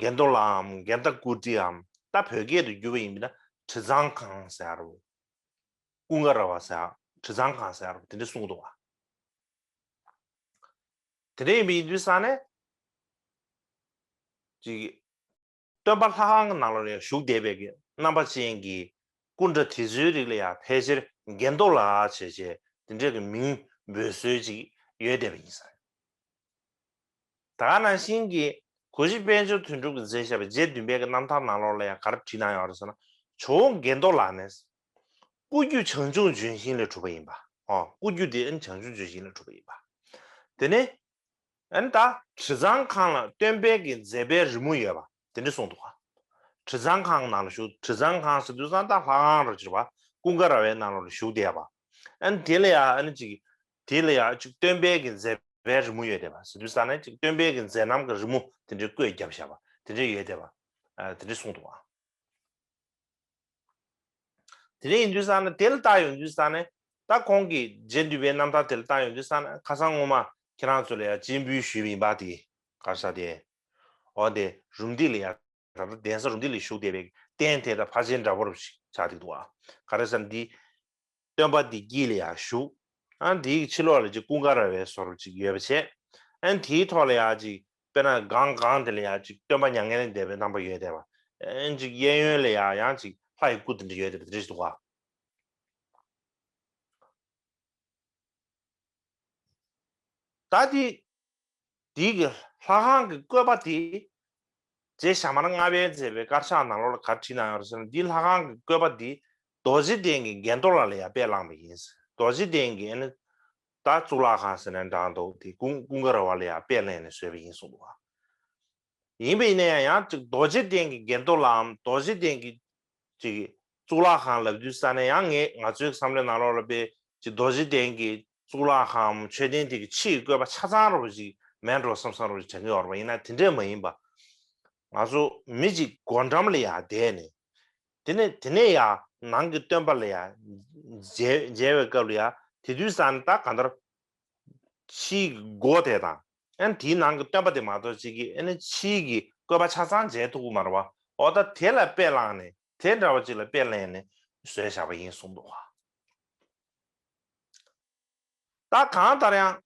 དགེ་འདུན་ལའམ་དགེ་འདུན་སྐུ་བགྲེས་འམ་ད་བོད་སྐད་དུ་བསྒྱུར་བ་ཡིན་པ་ན་དྲི་གཙང་ཁང་ཟེར་རོ། ཀུན་དགའ་ར་བ་ཟེར་དྲི་གཙང་ཁང་ཟེར་རོ་དེ་འདྲ་གསུངས་འདུག་བ། དེ་འདྲ་ཡིན་པ་ཡིན་དུས་ས་ནས་ཅིག་སྟོན་པ་ལྷ་ཁང་གི་ནང་ལོགས་ལ་བཞུགས་བསྡད་པའི་གི་རྣམ་པ་ཅན་གྱི་སྐུ་འདྲ་དེ་ཚོའི་རིགས་ལ་ཡང་ཕལ་ཆེར་དགེ་འདུན་ལ་བྱས་བྱས་དེ་འདྲའི་གི་མིང་འབོད་སྲོལ་ཅིག་ཡོད་བསྡད་པ་ཡིན་ས་རེད། ད་ག་ནང་བཞིན་གྱི་གོ་ཤྲི་དཔལ་འབྱོར་དོན་གྲུབ་ཀྱིས་མཛད་བཞག་པའི་རྗེ་བདུན་པའི་གི་རྣམ་ཐར་ནང་ལོགས་ལ་ཡང་ག་རེ་བྲིས་གནང་ཡོད་རེད་ཟེར་ན། ཇོ་བོ་དགེ་འདུན་ལ་ནི། སྐུ་རྒྱུད་བྱང་ཆུབ་ལྗོན་ཤིང་ལས་གྲུབ་པ་ཡིན་པ། ཨོ། སྐུ་རྒྱུད་དེ་ཨ་ནི་བྱང་ཆུབ་ལྗོན་ཤིང་ལས་གྲུབ་པ་ཡིན་པ། དེ་ནས། ཨ་ནི་ད་དྲི་གཙང་ཁང་ལ་སྟོན་པའི་གི་མཛད་པའི་རི་མོ་ཡོད་པ་དེ་འདྲ་གསུངས་འདུག་ག་དྲི་གཙང་ཁང་ནང་ལ་བཞུགས་དྲི་གཙང་ཁང་ཟེར་དུས་ཙང་ད་ལྷ་ཁང་ར་ཅིག་རེད་པ། ཀུན་དགའ་ར་བའི་ནང་ལོགས་ལ་བཞུགས་བསྡད་པ། ཨ་ནི་དེ་ལ་ཡ་ཨ་ནི་ཅིག་དེ་ལ་ཡ་ཅིག་སྟོན་པའི་གི་མཛད་པའི་རི་མོ་ཡོད་བསྡད་པ་ཟེར་དུས་ཙང་ནས་ཅིག་སྟོན་པའི་གི་མཛད་རྣམ་གི་རི་མོ་དེ་འདྲའི་བཀོད་བརྒྱབ་བཞག་པ་དེ་འདྲ་ཡོད་བསྡད་པ། ཨ་དེ་འདྲ་གསུངས་འདུག་ག་དེ་འདྲ་ཡིན་དུས་ཙང་ནས་དེ་ལ་བལྟ་ཡོང་དུས་ཙང་ནས་ད་ཁོང་གིས་རྗེ་བདུན་པའི་རྣམ་ཐར་དེ་ལ་བལྟ་ཡོང་དུས་ཙང་ནས་ཁ་སང་སྔོན་མ་ཁྱེད་རང་ཚོ་ལ་ཡང་སྤྱན་འབུལ་ཞུས་པ་ཡིན་པ་དེ་ག་རེ་ཟེར་དེ། འོ་དེ་རུམ་བཏེག་ལ་ཡང་ད་ལྟ་གདན་ས་རུམ་བཏེག་ལ་བཞུགས་བསྡད་པའི་རྟེན་དེ་དང་ཕལ་ཆེར་འདྲ་པོ་རུ་ཆགས་བསྡད་འདུག་ག་ག་རེ་ཟེར་ན་འདི་སྟོན་པ་འདི་དཀྱིལ་ལ་ཡང་བཞུགས། ཨ་འདིའི་ཕྱི་ལོགས་ལ་ཅིག་ཀུན་དགའ་ར་བའི་བཟོ་འདྲ་ཅིག་ཡོད་པ་བྱས། ཨ་དེའི་ཐོག་ལ་ཡང་ཅིག་དཔེར་ན་སྒང་སྒང་དེ་ལ་ཡང་ཅིག་སྟོན་པ་མྱ་ངན་ལས་འདས་པའི་རྣམ་པ་ཡོད་བསྡད་པ། ཨ་ཅིག་གཡས་གཡོན་ལ་ཡང་ཡང་ཅིག་ལྷ་ཡི་སྐུ་དེ་འདྲ་ཡོད་བསྡད་པ་དེ་འདྲ་ཞིག་འདུག་ག་ད་དེ། དེའི་གི་ལྷ་ཁང་གི་བཀོད་པ་དེ། རྗེ་ཞྭ་དམར་ལྔ་པས་མཛད་པའི་དཀར་ཆག་ནང་ལོགས་ལ་ག་རེ་བྲིས་གནང་ཡོད་རེད་ཟེར་ན་འདིའི་ལྷ་ཁང་གི་བཀོད་པ་འདི་རྡོ་རྗེ་གདན་གྱི་དགེ་འདུན་ལ་ལ་ཡང་དཔེ་བླངས་པ་ཡིན། རྡོ་རྗེ་གདན་གྱི་ཨ་ནི་ད་གཙུག་ལག་ཁང་ཟེར་ནའང་འདྲ་འདུག་དེ་ཀུན་ཀུན་དགའ་ར་བ་ལ་ཡང་དཔེ་ལེན་ནས་བཟོས་པ་ཡིན་གསུངས་འདུག་ག་ཡིན་པ་ཡིན་ན་ཡང་ཡང་ཅིག་རྡོ་རྗེ་གདན་གྱི་དགེ་འདུན་ལའམ་རྡོ་རྗེ་གདན་གྱི་ཅིག་གཙུག་ལག་ཁང་ལབ་དུས་ས་ནས་ཡང་ངས་ང་ཚོའི་བསམ་བློའི་ནང་ལོགས་ལ་དཔེ་ཅིག་རྡོ་རྗེ་གདན་གྱི་ གཙུག་ལག་ཁང་མཆོད་རྟེན་དེ་གི་ཕྱིའི་བཀོད་པ་ཆ་ཚང་རོ་ཅིག་མེད་འགྲོ་བསམ་བསམ་རོ་ཅིག་དྲན་གི་ཡོད་རེད་པ། ཡིན་ན་དེ་འདྲས་མ་ཡིན་པ། ང་ཚོ་མི་གཅིག་སྒོ་འགྲམ་ལ་ཡར་བསྡད་ནས། དེ་ནས་དེ་ནས་ཡར་ནང་གི་སྟོན་པ་ལ་ཡར་མཇལ་མཇལ་བའི་སྐབས་ལ་ཡར་དེ་དུས་ཙང་ད་གང་ལྟར་ཕྱིའི་སྒོ་དེ་དང་། ཨན་དེའི་ནང་གི་སྟོན་པ་དེ་མ་གཏོགས་ཅིག་གིས་ཨ་ནི་ཕྱིའི་གི་བཀོད་པ་ཆ་ཚང་མཇལ་ཐུབ་ཀྱི་མ་རེད་པ། འོ་ད་དེ་ལ་དཔེ་བླངས་ནས་དེ་འདྲ་བ་ཅིག་ལ་དཔེ་ལེན་ནས་བཟོས་བཞག་པ་ཡིན་གསུངས་འདུག་ག། ད་གང་ལྟར་ཡང་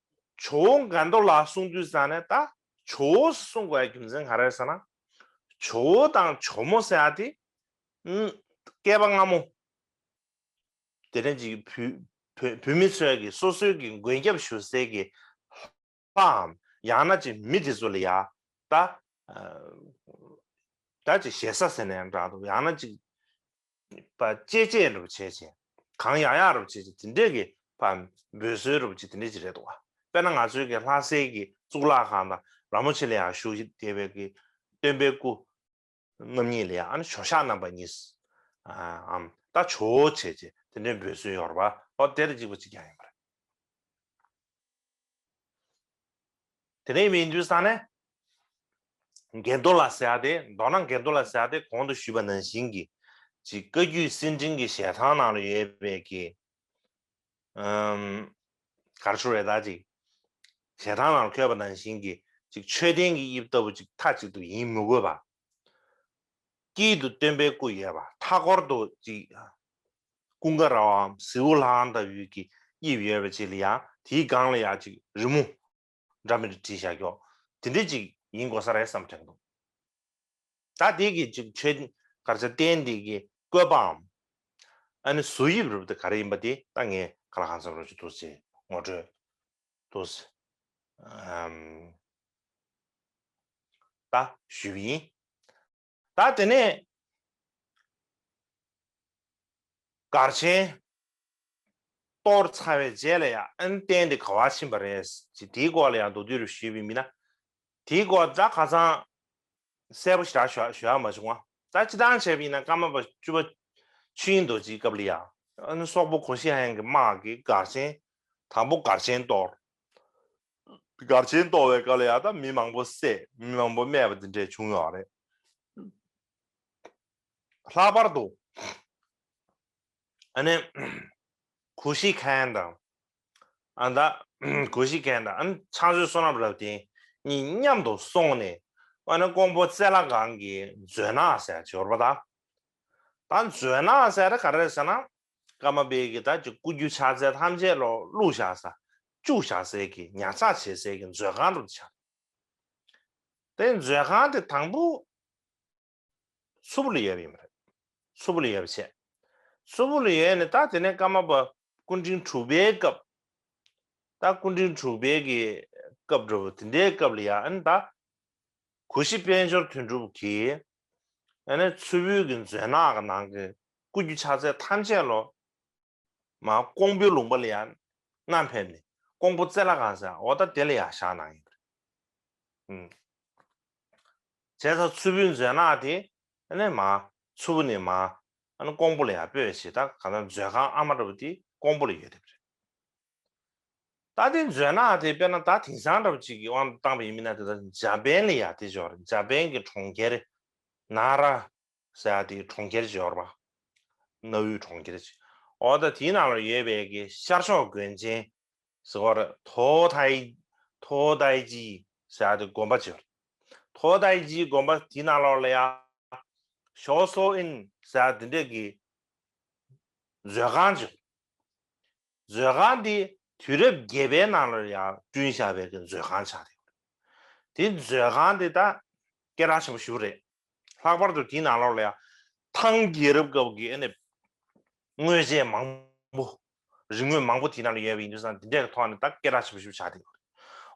ཇོ་བོ་མགོན་རྡོར་ལ་གསུང་དུས་ཙང་ནས་ད་ཇོ་བོ་གསུང་དགོས་རྒྱུ་མཚན་ག་རེ་ཟེར་ན། ཇོ་བོ་དང་ཇོ་མོ་ཟེར་ཡ་དེ་ཨུམ། བསྐལ་པ་སྔ་མོ། དེ་ནས་ཅིག་བུ་བུ་བུད་མེད་ཚོས་ཀྱི་སོ་སོའི་གི་མགོན་སྐྱབས་ཞུ་སའི་གི་ལྷའམ། ཡང་ན་ཅིག་མི་དེ་ཚོ་ལ་ཡ་ད་ད་ཅིག་ཞེ་ས་ཟེར་ནའང་འདྲ་འདུག། ཡང་ན་ཅིག་པ་གཅེས་གཅེས་རུ་བྱས་བྱས། གང་ཡག་ཡག་རུ་བྱས་བྱས་དེ་འདྲས་ཀྱི་པ་འབོད་སྲོལ་རུ་བྱས་དེ་འདྲས་ཅིག་རེད་འདུག་བ། དཔེར་ན་ང་ཚོའི་གི་ལྷ་སའི་གི་གཙུག་ལག་ཁང་དང་ར་མོ་ཆེ་ལ་ཡང་བཞུགས་བསྡད་པའི་གི་སྟོན་པའི་སྐུ་རྣམ་གཉིས་ལ་ཡང་ཨ་ནི་ཇོ་ཤཱཀ་རྣམ་པ་གཉིས། ཨམ་ད་ཇོ་བོ་བྱས་བྱས་དེ་འདྲས་འབོད་སྲོལ་ཡོད་རེད་བ། ཨོ་དེ་ལ་གཅིག་པ་གཅིག་རྐྱང་ཡིན་པ་རེད། དེ་ནས་མིན་དུས་ས་ནས། འགལ་འདུ་ལ་ཟེར་ཡ་དེ་མདོར་ན་འགལ་འདུ་ལ་ཟེར་ཡ་དེ་གོང་དུ་ཞུས་པ་ནང་བཞིན་གྱི་ཅིག་བཀའ་བརྒྱུད་གསེར་ཕྲེང་གི་ཞལ་ཐང་ནང་ལ་ཡོད་པའི་གི་ཨམ། གར་ཆུ་རེ་ད་ཅིག་ཞལ་ཐང་ནང་ལ་འཁོད་པ་ནང་བཞིན་གྱི་ཅིག་མཆོད་རྟེན་གྱི་དབྱིབས་ལྟ་བུ་ཅིག་མཐའ་གཅིག་ཏུ་ཡིན་མི་དགོས་པ། དཀྱིལ་དུ་སྟོན་པའི་སྐུ་ཡོད་པ། མཐའ་སྐོར་དུ་ཅིག་ཀུན་དགའ་ར་བའམ་ཟེའུ་ལྷ་ཁང་ལྟ་བུའི་གི་དབྱིབས་ཡོད་པ་ཅིག་ལ་ཡང་དེའི་སྒང་ལ་ཡང་ཅིག་རི་མོ་འདྲ་མི་འདྲ་བྲིས་བཞག་ཀྱོག་དེ་འདྲ་ཅིག་ཡིན་དགོས་ས་རེད་བསམ་དྲན་འདུག། ད་དེ་གི་ཅིག་ཆོས་གར་ཆ་རྟེན་འདི་གི་བཀོད་པའམ། ཨ་ནི་བཟོ་དབྱིབས་རུ་དེ་ག་རེ་ཡིན་པ་དེ་ད་ངས་ག་ལ་གང་འཚམ་རོ་ཅིག་འདུག་ཅེས་ངོ་སྤྲོད་འདུག་ཨམ། ད་ཞུས་པ་ཡིན། ད་དེ་ནས་གར་ཆེན་གཏོར་ཚར་བའི་རྗེས་ལ་ཡང་ཨན་རྟེན་དེ་ག་བར་ཕྱིན་པ་རེད་ཅེས་དེའི་སྐོར་ལ་ཡང་མདོར་བསྡུས་རུ་ཞུས་པ་ཡིན་ན། དེའི་སྐོར་ད་ཁ་སང་གསལ་པོ་ཞེ་དྲག་ཞུ་ཞུ་ཡག་མ་བྱུང་བ། ད་སྤྱི་བཏང་བྱས་པ་ཡིན་ན་ཀརྨ་པ་བཅུ་པ་ཆོས་དབྱིངས་རྡོ་རྗེའི་སྐབས་ལ་ཡང་ཨ་ནི་སོག་པོ་གོ་ཤྲི་ཡ་ཡན་གྱི་དམག་གིས་གར་ཆེན་དང་པོ་གར་ཆེན་གཏོར། གར་ཆེན་གཏོར་བའི་སྐབས་ལ་ཡང་ད་མི་མང་པོ་བསད། མི་མང་པོ་རྨས་པ་འདི་འདྲས་བྱུང་ཡོད་རེད། ལྷག་པར་དུ་ཨ་ནི་གུ་ཤྲི་ཁན་དང་། ཨ་ད་གུ་ཤྲི་ཁན་དང་ཨ་ནི་ཕྱག་མཛོད་བསོད་ནམས་རབ་བརྟན་གཉིས་མཉམ་དུ་སོང་ནས་ཨ་ནི་ཀོང་པོ་རྩེ་ལྷ་སྒང་གི་མཛོད་ནག་ཟེར་ཡ་ཅིག་ཡོད་རེད་པ། ད་ད་མཛོད་ནག་ཟེར་ཡ་ག་རེ་རེད་ཟེར་ན། ཀརྨ་པའི་གི་ད་ཅིག་སྐུ་རྒྱུ་ཕྱག་རྫས་ཐམས་ཅད་ལོ་བླུགས་བཞག་ས། བཅུག་བཞག་སའི་གི་ཉར་ཚགས་བྱེད་སའི་གི་མཛོད་ཁང་རུ་ཆགས། དེ་མཛོད་ཁང་དེ་དང་པོ་མཚུར་ཕུ་ལ་ཡོད་པ་ཡིན་པ་རེད། མཚུར་ཕུ་ལ་ཡོད་པ་བྱས། མཚུར་ཕུ་ལ་ཡོད་ནས་ད་དེ་ནས་ཀརྨ་པ་སྐུ་ཕྲེང་དྲུག་པའི་སྐབས། ད་སྐུ་ཕྲེང་དྲུག་པའི་གི་སྐབས་འགྲོ་བ་དེ་འདྲའི་སྐབས་ལ་ཡང་ཨ་ནི་ད་གུ་ཤྲི་དཔལ་འབྱོར་དོན་གྲུབ་ཀྱིས་ཨ་ནི་མཚུར་ཕུའི་གི་མཛོད་ནག་གི་ནང་གི་སྐུ་རྒྱུ་ཕྱག་རྫས་ཐམས་ཅད་ལོ། མར་ཀོང་པོའི་ལུང་པ་ལ་ཡང་བསྣམས་ཕེབས་ནས་ཀོང་པོ་རྩེ་ལྷ་སྒང་ཟེར་འོ་ད་དེ་ལ་ཡང་བཞག་གནང་ཡོད་པ་རེད། ཨུམ། བྱས་ཙང་མཚུར་ཕུའི་མཛོད་ནག་དེ་ཨ་ནི་མར་མཚུར་ཕུ་ནས་མར་ཨ་ནི་ཀོང་པོ་ལ་ཡང་སྤོས་བྱས་ད་གང་ལྟར་མཛོད་ཁང་ཨ་མ་འདྲ་པོ་དེ་ཀོང་པོ་ལ་ཡོད་བསྡད་པ་རེད། ད་དེ་མཛོད་ནག་དེ་དཔེར་ན་ད་དེང་སང་འདྲ་པོ་ཅིག་གི་དབང་དུ་བཏང་པ་ཡིན་མིན་ན་དེ་ད་འཇར་པན་ལ་ཡང་དེ་ཅིག་ཡོད་རེད། འཇར་པན་གྱི་གྲོང་ཁྱེར་ནཱ་ར་ཟེར་ཡ་དེའི་གྲོང་ཁྱེར་ཅིག་ཡོད་རེད་པ། གནའ་བོའི་གྲོང་ཁྱེར་ཅིག་འོ་ད་དེའི་ནང་ལ་ཡོད་པའི་གི་ཤར་ཕྱོགས་དགོན་ཆེན་ཟེར་བ་རེད། ཐོ་ཐའི་ཐོ་ཐའི་ཅི་ཟེར་ཡ་དེ་དགོན་པ་ཅིག་ཡོད་རེད། ཐོ་ཐའི་ཅི་དགོན་པ་དེའི་ནང་ལོགས་ལ་ཡ་ཞའོ་སོ་ཨིན་ཟེར་ཡ་དེ་འདྲས་ཀྱི་མཛོད་ཁང་ཅིག་མཛོད་ཁང་འདི་དུས་རབས་བརྒྱད་པའི་ནང་ལ་ཡང་བསྐྲུན་བཞག་པའི་གི་མཛོད་ཁང་ཆགས་ཏེ། དེ་མཛོད་ཁང་འདི་ད་སྐད་གྲགས་ཆེན་པོ་ཞེ་པོ་རེད། ལྷག་པར་དུ་དེའི་ནང་ལོགས་ལ་ཡང་ཐང་རྒྱལ་རབས་སྐབས་ཀྱི་ཨ་ནི་དངོས་རྫས་མང་པོ། རིག་དངོས་མང་པོ་དེའི་ནང་ལ་ཡོད་པ་ཡིན་དུས་ཙང་དེ་འདྲའི་ཐོག་ནས་ད་སྐད་གྲགས་ཆེན་པོ་ཞེ་པོ་ཆགས་ཏེ་ཡོད་རེད།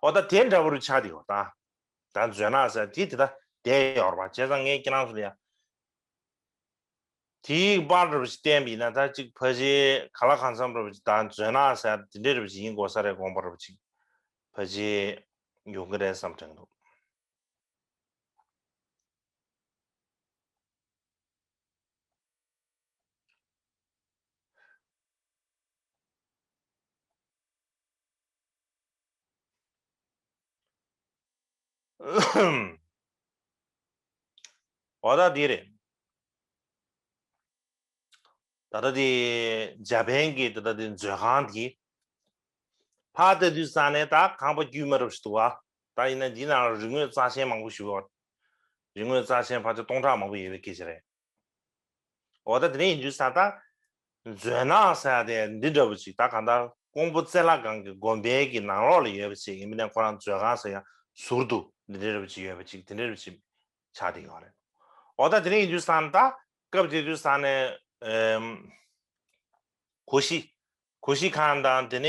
འོ་ད་དེ་འདྲ་བོ་རུ་ཆགས་ཏེ་ཡོད་ད། ད་མཛོད་ནག་ཟེར་དེ་དེ་ད་བསྡད་ཡོད་རེད་པ། བྱས་ཙང་ངས་ཁྱེད་རང་ཚོ་ལ་ཡང་དེའི་པར་འདྲ་པོ་ཞིག་བསྟན་པ་ཡིན་ན་ད་ཅིག་ཕལ་ཆེར་ག་ལ་གང་འཚམ་འདྲ་པོ་ཞིག་དང་མཛོད་ནག་ཟེར་དེ་འདྲའི་འདྲ་པོ་ཞིག་ཡིན་དགོས་ས་རེད། དགོངས་པ་འདྲ་པོ་ཞིག་ཕལ་ཆེར་ཡོང་གི་རེད་བསམ་དྲན་འདུག། འོ་ད་འདི་རེད། ད་ལྟ་དེ་འཇར་པན་གྱི་ད་ལྟ་དེ་མཛོད་ཁང་དེ་ཕར་ལྟ་དུས་ཙང་ནས་ད་ཁང་པ་དཀྱུས་མ་རབ་ཞིག་འདུག་བ། ད་ཡིན་ན་འདི་ནང་རིག་དངོས་རྩ་ཆེན་མང་པོ་ཞིག་ཡོད། རིག་དངོས་རྩ་ཆེན་ཕལ་ཆེར་སྟོང་ཕྲག་མང་པོ་ཡོད་པའི་སྐད་ཆ་རེད། འོ་ད་དེ་འདྲ་ཡིན་དུས་ཙང་ད་མཛོད་ནག་ཟེར་ཡ་དེ་འདི་འདྲ་བོ་ཅིག་ད་གང་ལྟར་ཀོང་པོ་རྩེ་ལྷ་སྒང་གི་དགོན་པའི་གི་ནང་ལོགས་ལ་ཡོད་པ་ཅིག་ཡིན་པ་ནས་ཁོ་རང་མཛོད་ཁང་ཟེར་ཡ་ཟུར་དུ་འདི་འདྲ་བོ་ཅིག་ཡོད་པ་ཅིག་དེ་འདྲ་བོ་ཅིག་ཆགས་བསྡད་ཡོད་རེད། འོ་ད་དེ་འདྲ་ཡིན་དུས་ཙང་ད་སྐབས་དེ་དུས་ཙང་ནས་ཨེམ། གོ་ཤྲི། གོ་ཤྲི་ཁང་དང་དེ་ནས་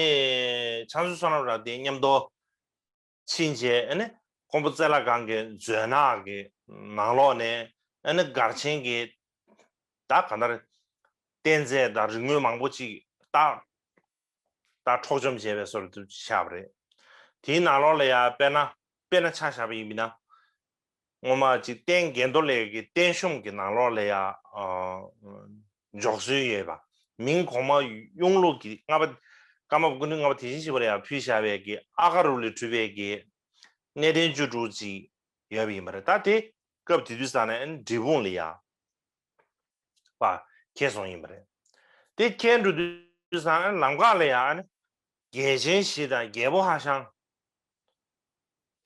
ཕྱག་མཛོད་བསོད་ནམས་རབ་བརྟན་མཉམ་དུ་ཕྱིན་རྗེས་ཨ་ནི་ཀོང་པོ་རྩེ་ལྷ་སྒང་གི་མཛོད་ནག་གི་ནང་ལོགས་ནས་ཨ་ནི་སྒར་ཆེན་གྱི་ད་ག་ནར་རྟེན་རྫས་དང་རིག་དངོས་མང་པོ་ཅིག་ད་ད་འཕྲོག་བཅོམ་བྱས་པའི་བཟོ་འདྲ་ཆགས་པ་རེད། དེའི་ནང་ལོགས་ལ་ཡང་དཔེར་ན་དཔེར་ན་ཆ་བཞག་པ་ཡིན་པ་ན། སྔོན་མ་ཅིག་རྟེན་དགེ་མདོ་ལས་ཀྱི་རྟེན་གཞུང་གི་ནང་ལོགས་ལ་ཡང་འཇོག་སྲོལ་ཡོད་པ། མིང་གོང་མ་གཡུང་ལུགས་ཀྱི་ལྔ་པ་ཀརྨ་པ་སྐུ་ཕྲེང་ལྔ་པ་དེ་བཞིན་གཤེགས་པ་ལ་ཡང་ཕུལ་བཞག་པའི་གི་ཨ་ག་རུ་ལས་གྲུབ་པའི་གི་གནས་བརྟན་བཅུ་དྲུག་ཅིག་ཡོད་པ་ཡིན་པ་རེད། ད་དེ་སྐབས་དེ་དུས་ཙང་ནས་འབྲས་སྤུངས་ལ་ཡང་པ་ཁྱེར་སོང་ཡིན་པ་རེད། དེ་ཁྱེར་འགྲོ་དུས་ཙང་ལམ་ཁ་ལ་ཡང་རྒྱལ་ཆེན་བཞི་དང་རྒྱལ་པོ་ཧ་ཤང་།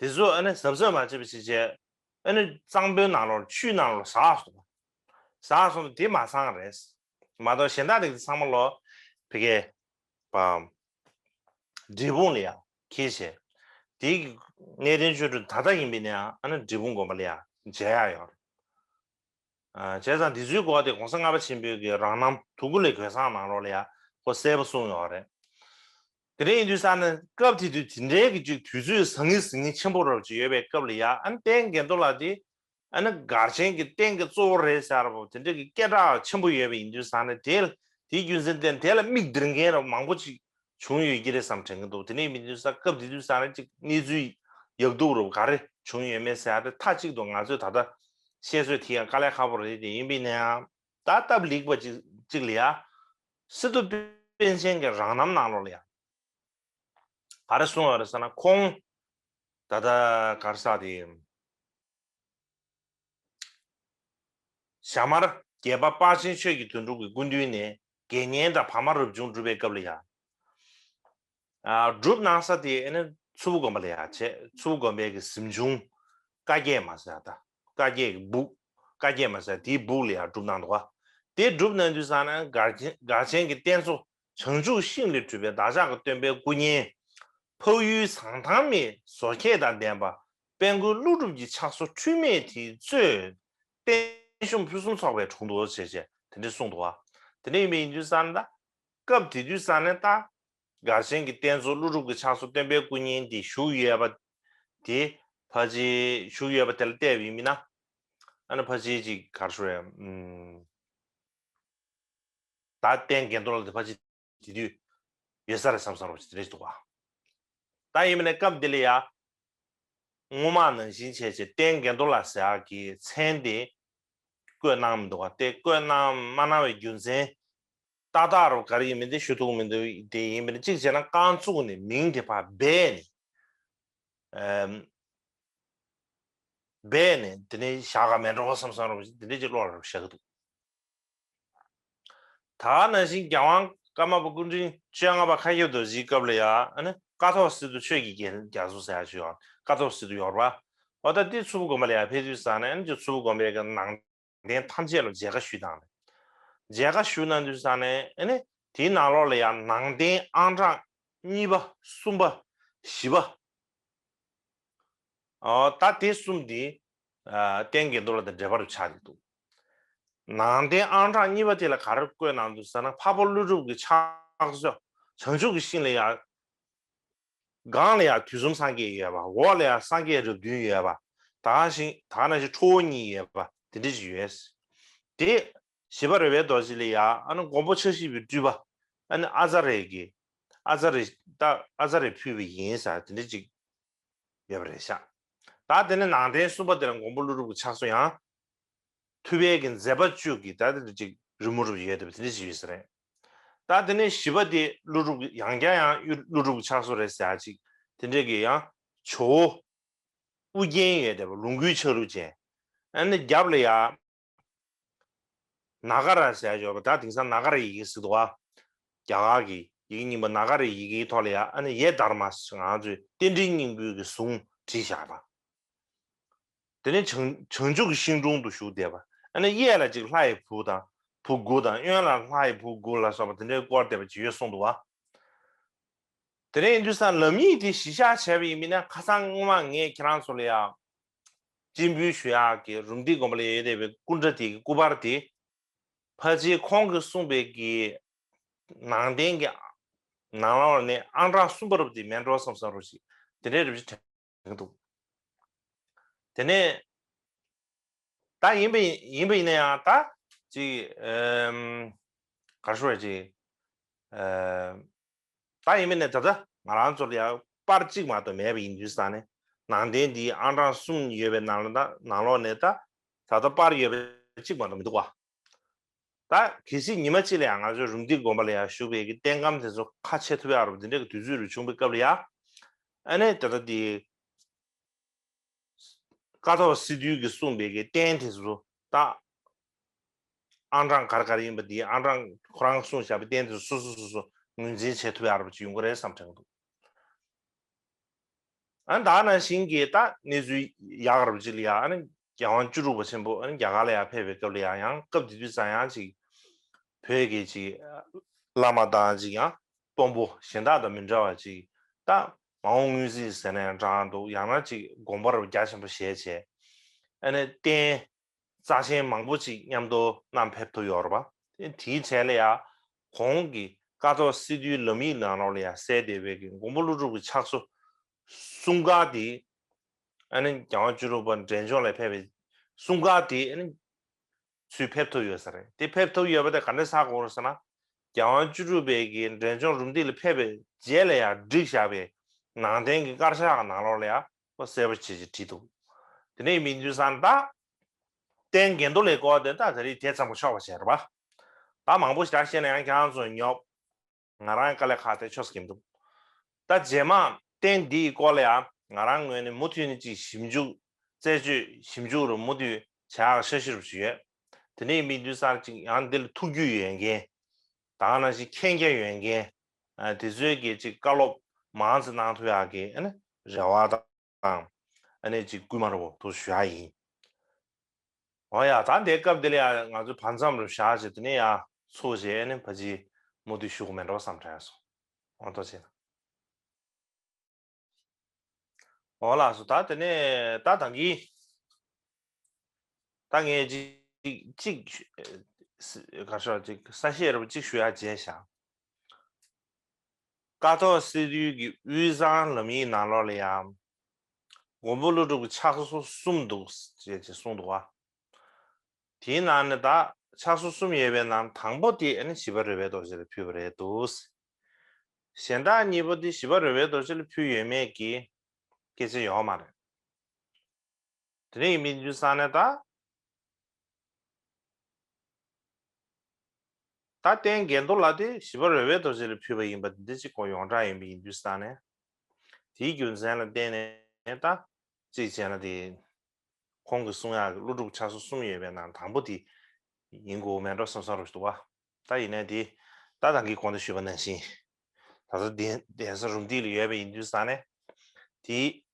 དེ་ཚོ་ཨ་ནི་གཟབ་གཟབ་མ་བྱས་པ་ཞིག་བྱས། ཨ་ནི་གཙང་པོའི་ནང་ལོགས་ཆུའི་ནང་ལོགས་ཟགས་སོང་། ཟགས་སོང་དེ་མ་ཚང་རེད། མ་གཏོགས་གཞན་དག་དེ་ཚང་མ་ལོ་ཕ་གི་པ་འབྲས་སྤུངས་ལ་ཡང་ཁྱེར་བྱས། དེའི་གནས་བརྟན་ཆོས་སྒྲོན་ད་ལྟ་ཡིན་པས་ན་ཡང་ཨ་ནི་འབྲས་སྤུངས་དགོན་པ་ལ་ཡང་མཇལ་ཡག་ཡོད་རེད། བྱས་ཙང་འདི་ཚོའི་སྐོར་དེ་༸གོང་ས་ལྔ་པ་ཆེན་པོའི་གི་རང་རྣམ་དུ་ཀུ་ལེ་གོས་བཟང་ནང་ལོགས་ལ་ཡང་ཁོ་གསལ་པོ་གསུངས་ཡོད་རེད། དེ་འདྲ་ཡིན་དུས་ཙང་ནས་སྐབས་དེ་དུས་དེ་འདྲའི་གི་ཅིག་དུས་ཚོད་ཟང་ངེ་ཟིང་ངེ་ཆེན་པོ་རབ་ཅིག་ཡོད་པའི་སྐབས་ལ་ཡང་ཨ་ནི་རྟེན་དགེ་མདོ་ལ་དེ་ཨ་ནི་སྒར་ཆེན་གྱི་རྟེན་གྱི་གཙོ་བོ་རེད་ཟེར་བ་དེ་འདྲ་གི་སྐད་གྲགས་ཆེན་པོ་ཡོད་པ་ཡིན་དུས་ཙང་ནས་དེ་དེའི་རྒྱུ་མཚན་བརྟེན་དེ་ལ་མིག་སྟེར་མཁན་རབ་མང་པོ་ཅིག་བྱུང་ཡོད་ཀྱི་རེད་བསམ་དྲན་གྱི་འདུག་དེ་ནས་མི་འདུག་ས་སྐབས་དེ་དུས་ས་རེ་གཅིག་གནས་ཚུལ་ཡག་སྡུག་རུ་ག་རེ་བྱུང་ཡོད་མེད་ཟེར་ཡ་དེ་མཐའ་གཅིག་ཏུ་ང་ཚོས་ད་ལྟ་བཤད་ཚོད་དེ་ཡང་དཀའ་ལས་ཁག་པོ་རེད། དེ་ཡིན་པས་ན་ཡང་ད་སྟབས་ལེགས་པ་གཅིག་གཅིག་ལ་ཡ་སི་ཏུ་པཎ་ཆེན་གྱི་རང་རྣམ་ནང་ལོགས་ལ་ཡ་ག་རེ་གསུངས་ཡོད་རེད་ཟེར་ན། ཁོང་ད་ལྟ་ག་རེ་ཟེར་དེ། ཞྭ་དམར་རྒྱལ་པོ་དཔལ་ཆེན་ཆོས་ཀྱི་དོན་གྲུབ་ཀྱི་སྐུ་མདུན་ནས་དགེ་བསྙེན་དང་བར་མ་རབ་བྱུང་སྒྲུབ་པའི་སྐབས་ལ་ཡང་། ཨ་སྒྲུབ་གནང་ས་དེ་ཨ་ནི་མཚུར་ཕུ་དགོན་པ་ལ་ཡང་བྱས། མཚུར་ཕུ་དགོན་པའི་གི་གཟིམ་ཆུང་བཀའ་བརྒྱད་མ་ཟེར་ད། བཀའ་བརྒྱད་ཀྱི་སྦུག་བཀའ་བརྒྱད་མ་ཟེར་དེའི་སྦུག་ལ་ཡང་སྒྲུབ་གནང་འདུག་ག་དེ་སྒྲུབ་གནང་དུས་ཙང་ནས་སྒར་ཆེན་སྒར་ཆེན་གྱི་རྟེན་གཙོ་བྱང་ཆུབ་ཤིང་ལས་གྲུབ་པའི་བདག་ཅག་གི་སྟོན་པའི་སྐུ་བརྙན། འཕགས་ཡུལ་ཟང་ཐང་མའི་བཟོ་ཁྱད་དང་ལྡན་པ། དཔལ་མགོན་ཀླུ་སྒྲུབ་ཀྱི་ཕྱག་བཟོ་འཁྲུལ་མེད་དེ་གཙོས་རྟེན་གཞུང་ཕུན་སུམ་ཚོགས་པའི་དྲུང་དུ་བྱས་བྱས་དེ་འདྲ་གསུངས་འདུག་བ། དེ་འདྲ་ཡིན་པ་ཡིན་དུས་ཙང་ད་སྐབས་དེ་དུས་ཙང་ནས་ད་སྒར་ཆེན་གྱི་རྟེན་གཙོ་ཀླུ་སྒྲུབ་ཀྱི་ཕྱག་བཟོ་སྟོན་པའི་སྐུ་བརྙན་དེ་བཞུགས་ཡོད་པ་དེ་ཕལ་ཆེར་བཞུགས་ཡོད་པ་དེ་ལ་བལྟས་པ་ཡིན་ན་ཨ་ནི་ཕལ་ཆེར་ཅིག་ག་རེ་ཞུ་རེད། ད་རྟེན་དགེ་མདོ་ལ་དེ་ཕལ་ཆེར་དེ་དུས་ཡོད་ས་རེད་བསམ་བསམ་རོགས་ཞེས་དེ་རེད་འདུག་བ། ད་ཡིན་མིན་ནས་སྐབས་འདི་ལ་ཡ་སྔོན་མ་ནང་བཞིན་བྱས་བྱས་རྟེན་དགེ་མདོ་ལ་ཟེར་ཡག་གི་མཚན་དེ་བཀོད་གནང་མི་འདུག་བ། དེ་བཀོད་གནང་མ་གནང་བའི་རྒྱུ་མཚན་ཏག་ཏག་རུ་ག་རེ་ཡིན་མིན་དེ་ཞུ་ཐུབ་མི་འདུག་དེ་ཡིན་མིན་གཅིག་བྱས་ན་རྐང་བཙུགས་ནས་མིང་དེ་ཕར་སྦས་ནས་ཨམ། སྦས་ནས་དེ་ནས་བཞག་ག་མེད་འགྲོ་བསམ་བསམ་རོགས་དེ་འདྲ་ཅིག་བློ་ལ་རུ་བཞག་གི་འདུག་ད་ནང་བཞིན་རྒྱལ་དབང་ཀརྨ་པ་སྐུ་ཕྲེང་བཅོ་ལྔ་པ་ཁ་སྐྱབས་རྡོ་རྗེའི་སྐབས་ལ་ཡང་ཨ་ནི་ཀཿཐོག་སི་ཏུ་ཆོས་ཀྱི་རྒྱལ་རྒྱ་མཚོ་ཟེར་ཡག་ཞིག་ཡོད། ཀཿཐོག་སི་ཏུ་ཡོད་རེད་པ། འོ་ད་དེ་མཚུར་ཕུ་དགོན་པ་ལ་ཡང་ཕེབས་དུས་ཙང་ནས་ཨ་ནི་མཚུར་ཕུ་དགོན་པའི་གི་ནང་རྟེན་ཐམས་ཅད་ལ་མཇལ་ཁ་ཞུས་དང་། མཇལ་ཁ་ཞུས་གནང་དུས་ཙང་ནས་ཨ་ནི་དེའི་ནང་ལོགས་ལ་ཡང་ནང་རྟེན་ཨང་གྲངས་གཉིས་པ་གསུམ་པ་བཞི་པ། ཨོ་ད་དེ་གསུམ་དེ་ཨ་རྟེན་དགེ་མདོ་ལ་དང་འབྲེལ་བ་རུ་ཆགས་ཀྱི་འདུག་ནང་རྟེན་ཨང་གྲངས་གཉིས་པ་དེ་ལ་ག་རེ་བཀོད་གནང་འདུག་ཟེར་ན། འཕགས་པ་ཀླུ་སྒྲུབ་ཀྱི་ཕྱག་བཟོ་བྱང་ཆུབ་ཀྱི་ཤིང་ལ་ཡང་སྒང་ལ་ཡང་དུས་གསུམ་སངས་རྒྱས་ཡོད་པ། འོག་ལ་ཡང་སངས་རྒྱས་རབས་བདུན་ཡོད་པ། ད་ག་ཞིང་ད་ག་ནང་བཞིན་ཁྲོ་བོ་གཉིས་ཡོད་པ་དེ་འདྲ་ཞིག་ཡོད། དེ་བཞི་པ་རོལ་པའི་རྡོ་རྗེ་ལ་ཡང་ཨ་ནི་མགོན་པོ་ཕྱག་བཞི་པའི་སྤྲུལ་པ་ཨ་ནི་ཨ་ཙ་རེ་གི་ཨ་ཙ་རེ་ད་ཨ་ཙ་རེ་ཕུལ་བ་ཡིན་ཟེར་དེ་འདྲ་ཅིག་ཡོད་པ་རེད་ཤག་ད་དེ་ནས་ནང་རྟེན་གསུམ་པ་དེ་ལ་མགོན་པོ་ཀླུ་སྒྲུབ་ཀྱི་ཕྱག་བཟོ་ཡང་ཐུབ་པའི་གི་མཛད་པ་བཅུ་གི་ད་དེ་འདྲ་ཅིག་རི་མོ་རུ་ཡོད་དེ་དེ་འདྲ་ཅིག་ཡོད་ས་རེད། ད་དེ་ནས་བཞི་པ་དེ་ཀླུ་སྒྲུབ་ཀྱི་ཡང་བསྐྱར་ཡང་ཀླུ་སྒྲུབ་ཀྱི་ཕྱག་བཟོ་རེད་ཟེར་ཡག་ཅིག་དེ་འདྲས་ཀྱི་ཡང་ཇོ་བོ་ དབུ་རྒྱན་ཡོད་བསྡད་པ་ལོངས་སྐུའི་ཆ་ལུགས་ཅན། ཨ་ནི་རྒྱབ་ལ་ཡ། ན་ག་ར་ཟེར་ཡ་ཡོད་པ་ད་དེང་སང་ན་ག་ར་ཡི་གེ་ཟེར་འདུག་བ། རྒྱ་གར་གྱི་ཡི་གེ་རྙིང་པ་ན་ག་ར་ཡི་གེའི་ཐོག་ལ་ཡ་ཨ་ནི་ཡེ་དྷརྨ་ང་ཚོས་རྟེན་འབྲེལ་སྙིང་པོའི་གི་གཟུངས་བྲིས་བཞག་པ། དེ་ནས་བྱང་བྱང་ཆུབ་ཀྱི་ཤིང་དྲུང་དུ་བཞུགས་བསྡད་པ། ཨ་ནི་གཡས་ལ་ཅིག་ལྷ་ཡི་བུ་དང་བུ་དགུ་དང་གཡོན་ལ་ལྷ་ཡི་བུ་དགུ་ལ་སོགས་པ་དེ་འདྲའི་བསྐོར་བསྡད་པ་ཅིག་ཡོད་གསུངས་འདུག་བ། དེ་ནས་ཡིན་དུས་ས་ལམ་ཡིག་དེ་གཞི་བཞག་བྱས་པ་ཡིན་མིན་ན་ཁ་སང་སྔོན་མ་ངས་ཁྱེད་རང་ཚོ་ལ་ཡང་སྤྱན་འབུལ་ཞུ་ཡག་གི་རུམ་བཏེག་དགོན་པ་ལ་ཡོད་བསྡད་པའི་སྐུ་འདྲ་དེ་གི་སྐུ་པར་དེ། ཕལ་ཆེར་ཁོང་གིས་གསུངས་པའི་གི་ནང་བསྟན་གྱི་ནང་ལོགས་ནས་ཨང་གྲངས་གསུམ་པ་རབ་དེ་མེད་འགྲོ་བསམ་བསམ་རོ་ཞིག་དེ་འདྲའི་རབ་ཅིག་དྲན་འདུག་དེ་ནས་ད་ཡིན་པ་ཡིན་པ་ཡིན་ན་ཡང་ད་ཅིག་ཨམ་ག་རེ་ཞུ་བ་ཅིག་ཨམ་ད་ཡིན་མིན་ནས་ད་ལྟ་ང་རང་ཚོ་ལ་ཡང་པར་གཅིག་མ་གཏོགས་མེད་པ་ཡིན་དུས་ས་ནས་ནང་བསྟན་འདིའི་ཨང་གྲངས་གསུམ་ཡོད་པའི་ནང་ལ་ད་ནང་ལོགས་ནས་ད་ད་ལྟ་པར་ཡོད་པ་གཅིག་མ་གཏོགས་མི་འདུག་བ། ད་གལ་སྲིད་ཉི་མ་གཅིག་ལ་ཡང་ང་ཚོའི་རུམ་བཏེག་དགོན་པ་ལ་ཡང་བཞུགས་པའི་གི་རྟེན་སྒམ་དེ་ཚོ་ཁ་ཕྱེ་ཐུབ་ཡག་རུ་དེ་འདྲ་གི་དུས་ཚོད་རུ་བྱུང་པའི་སྐབས་ལ་ཡང་ཨ་ནི་ད་ལྟ་དེ། ཀཿཐོག་སི་ཏུ་གིས་གསུངས་པའི་གི་རྟེན་དེ་ཚོ་ད་ཨང་གྲངས་ག་རེ་ག་རེ་ཡིན་པ་དེ་ཨང་གྲངས་ཁོ་རང་གསུངས་བཞག་པའི་རྟེན་དེ་ཚོ་སོ་སོ་སོ་སོ་ངོས་འཛིན་བྱེད་ཐུབ་ཡག་རུ་ཅིག་ཡོང་གི་རེད་བསམ་དྲན་གི་འདུག་ཨ་ད་ནང་བཞིན་གྱི་ད་གནས་ཚུལ་ཡག་རུ་ཅིག་ལ་ཡ་ཨ་ནི་རྒྱལ་དབང་བཅུ་དྲུག་པ་ཆེན་པོ་ཨ་ནི་རྒྱ་གར་ལ་ཡ་ཕེབས་པའི་སྐབས་ལ་ཡ་ཡང་སྐབས་དེ་དུས་ཙང་ཡང་ཅིག་བོད་ཀྱི་ཅིག་བླ་མ་དང་ཅིག་ཡང་དཔོན་པོ་གཞན་དག་དང་མི་འདྲ་བ་ཅིག་ད་མ་འོངས་སྔོན་གཟིགས་ཟེར་ན་ཡང་འདྲ་འདུག་ཡང་ན་ཅིག་དགོངས་པ་རབ་རྒྱ་ཆེན་པོ་བཞེས་བྱས་ཨ་ནི་རྟེན་རྩ་ཆེན་མང་པོ་ཅིག་མཉམ་དུ་བསྣམས་ཕེབས་ཐུབ་ཡོད་རེད་པ། དེའི་གྲས་ལ་ཡ་གོང་གི་ཀཿཐོག་སི་ཏུའི་ལམ་ཡིག་ནང་ལོགས་ལ་ཡ་གསལ་བསྡད་པའི་གི་མགོན་པོ་ཀླུ་སྒྲུབ་ཀྱི་ཕྱག་བཟོ་གསུམ་ཀ་དེ་ཨ་ནི་རྒྱལ་དབང་བཅུ་དྲུག་པ་འབྲས་ལྗོངས་ལ་ཕེབས་པའི་གསུམ་ཀ་དེ་ཨ་ནི་ཚུར་ཕེབས་ཐུབ་ཡོད་ས་རེད། དེ་ཕེབས་ཐུབ་ཡོད་པ་དེ་ག་འདྲ་ཆགས་ཀྱི་ཡོད་རེད་ཟེར་ན། རྒྱལ་དབང་བཅུ་དྲུག་པའི་གི་འབྲས་ལྗོངས་རུམ་བཏེག་ལ་ཕེབས་པའི་རྗེས་ལ་ཡང་བསྒྲིགས་བཞག་པའི་ནང་བསྟན་གྱི་དཀར་ཆག་གི་ནང་ལོགས་ལ་ཡང་ཁོ་གསལ་པོ་བྱས་བྱས་བྲིས་འདུག་དེ་ནས་མི་འདུས་སང་ད་རྟེན་འགལ་འདུ་ལས་སྐོར་དེ་ད་ད་རེས་དེ་ཙམ་གྱིས་ཆོག་པ་བྱས་རེད་པ། ད་མང་པོ་ཞིག་བཤད་ན་ཡང་ཁྱེད་རང་ཚོ་ཉོབ། ང་རང་དཀའ་ལས་ཁག་དེ་ཆོག་ས་གི་མི་འདུག་ད་རྗེས་མ་རྟེན་འདིའི་སྐོར་ལ་ཡང་ང་རང་ངོས་ནས་མུ་མཐུད་ནས་ཅིག་ཞིབ་འཇུག་རྩད་གཅོད་ཞིབ་འཇུག་རུ་མུ་མཐུད་བྱ་ཡག་འཆར་གཞི་རུ་ཞིག་ཡོད། དེ་ནས་མི་འདུས་སང་ཅིག་ཡང་འདི་ལ་ཐུགས་རྒྱུས་ཡོད་མཁན། ད་ག་ནང་བཞིན་མཁྱེན་རྒྱ་ཡོད་མཁན། ཨ་དེ་ཚོས་ཀྱིས་ཅིག་བཀའ་སློབ་མང་ཙམ་གནང་ཐུབ་ཡག་གི་ཨ་ནི་རེ་བ་དང་། ཨ་ནི་ཅིག་སྐུལ་མ་རུ་དུ་ཞུ་ཡག་ཡིན། འོ་ཡ་ད་འདའི་སྐབས་འདི་ལ་ཡ་ང་ཚོའི་བར་མཚམས་རུ་བཞག་བྱས་དེ་ནས་ཡ་ཚུགས་བྱས་ཨ་ནི་ཕ་ཅིག་མུ་མཐུད་ཞུ་དགོས་མེད་འགྲོ་བསམ་དྲན་སོང་། འོ་ཐུགས་རྗེ་ཆེ། འོ་ལགས་སོ། ད་དེ་ནས་ད་ད་གིན་ད་ངས་ཅིག་ཅིག་ག་ཤོག་ཅིག་ས་བཤད་རུ་ཅིག་ཞུ་ཡག་བྱས་ཤག་ཀཿཐོག་སི་ཏུའི་གི་དབུས་གཙང་ལམ་ཡིག་ནང་ལོགས་ལ་ཡང་མགོན་པོ་ཀླུ་སྒྲུབ་ཀྱི་ཕྱག་བཟོ་གསུམ་འདུག་ཅེས་ཅེས་གསུངས་འདུག་བ། དེའི་ནང་ནས་ད་ཕྱག་བཟོ་གསུམ་ཡོད་པའི་ནང་དང་པོ་དེ་ཨ་ནི་ཞི་བ་རོལ་པའི་རྡོ་རྗེ་ལ་ཕུལ་བ་རེད་འདུག་གཞན་དག་གཉིས་པོ་དེ་ཞི་བ་རོལ་པའི་རྡོ་རྗེ་ལ་ཕུལ་ཡོད་མེད་ཀྱི་སྐད་ཆ་ཡོད་མ་རེད། དེ་འདྲ་ཡིན་པའི་དུས་ཙང་ནས་ད། ད་རྟེན་འགལ་འདུ་ལ་དེ་ཞི་བ་རོལ་པའི་རྡོ་རྗེ་ལ་ཕུལ་བ་ཡིན་པ་འདི་གཅིག་གོ་ཡོངས་གྲགས་ཡིན་པ་ཡིན་དུས་ཙང་ནས། དེའི་རྒྱུ་མཚན་ལ་བརྟེན་ནས་ད་གཅིག་བྱས་ན་དེ། ཁོང་གིས་གསུང་ཡག་གི་ཀླུ་སྒྲུབ་ཕྱག་བཟོ་གསུམ་ཡོད་པའི་ནང་དང་པོ་དེ་ཡིན་དགོས་མེད་འགྲོ་བསམ་བསམ་རོ་ཞིག་འདུག་བ། ད་ཡིན་ནའི་དེ་ད་ད་གིན་གོང་དུ་ཞུས་པ་ནང་བཞིན། ད་ལྟ་གདན་གདན་ས་རུམ་བཏེག་ལ་ཡོད་པ་ཡིན་དུས་ཙང་ནས། དེའི་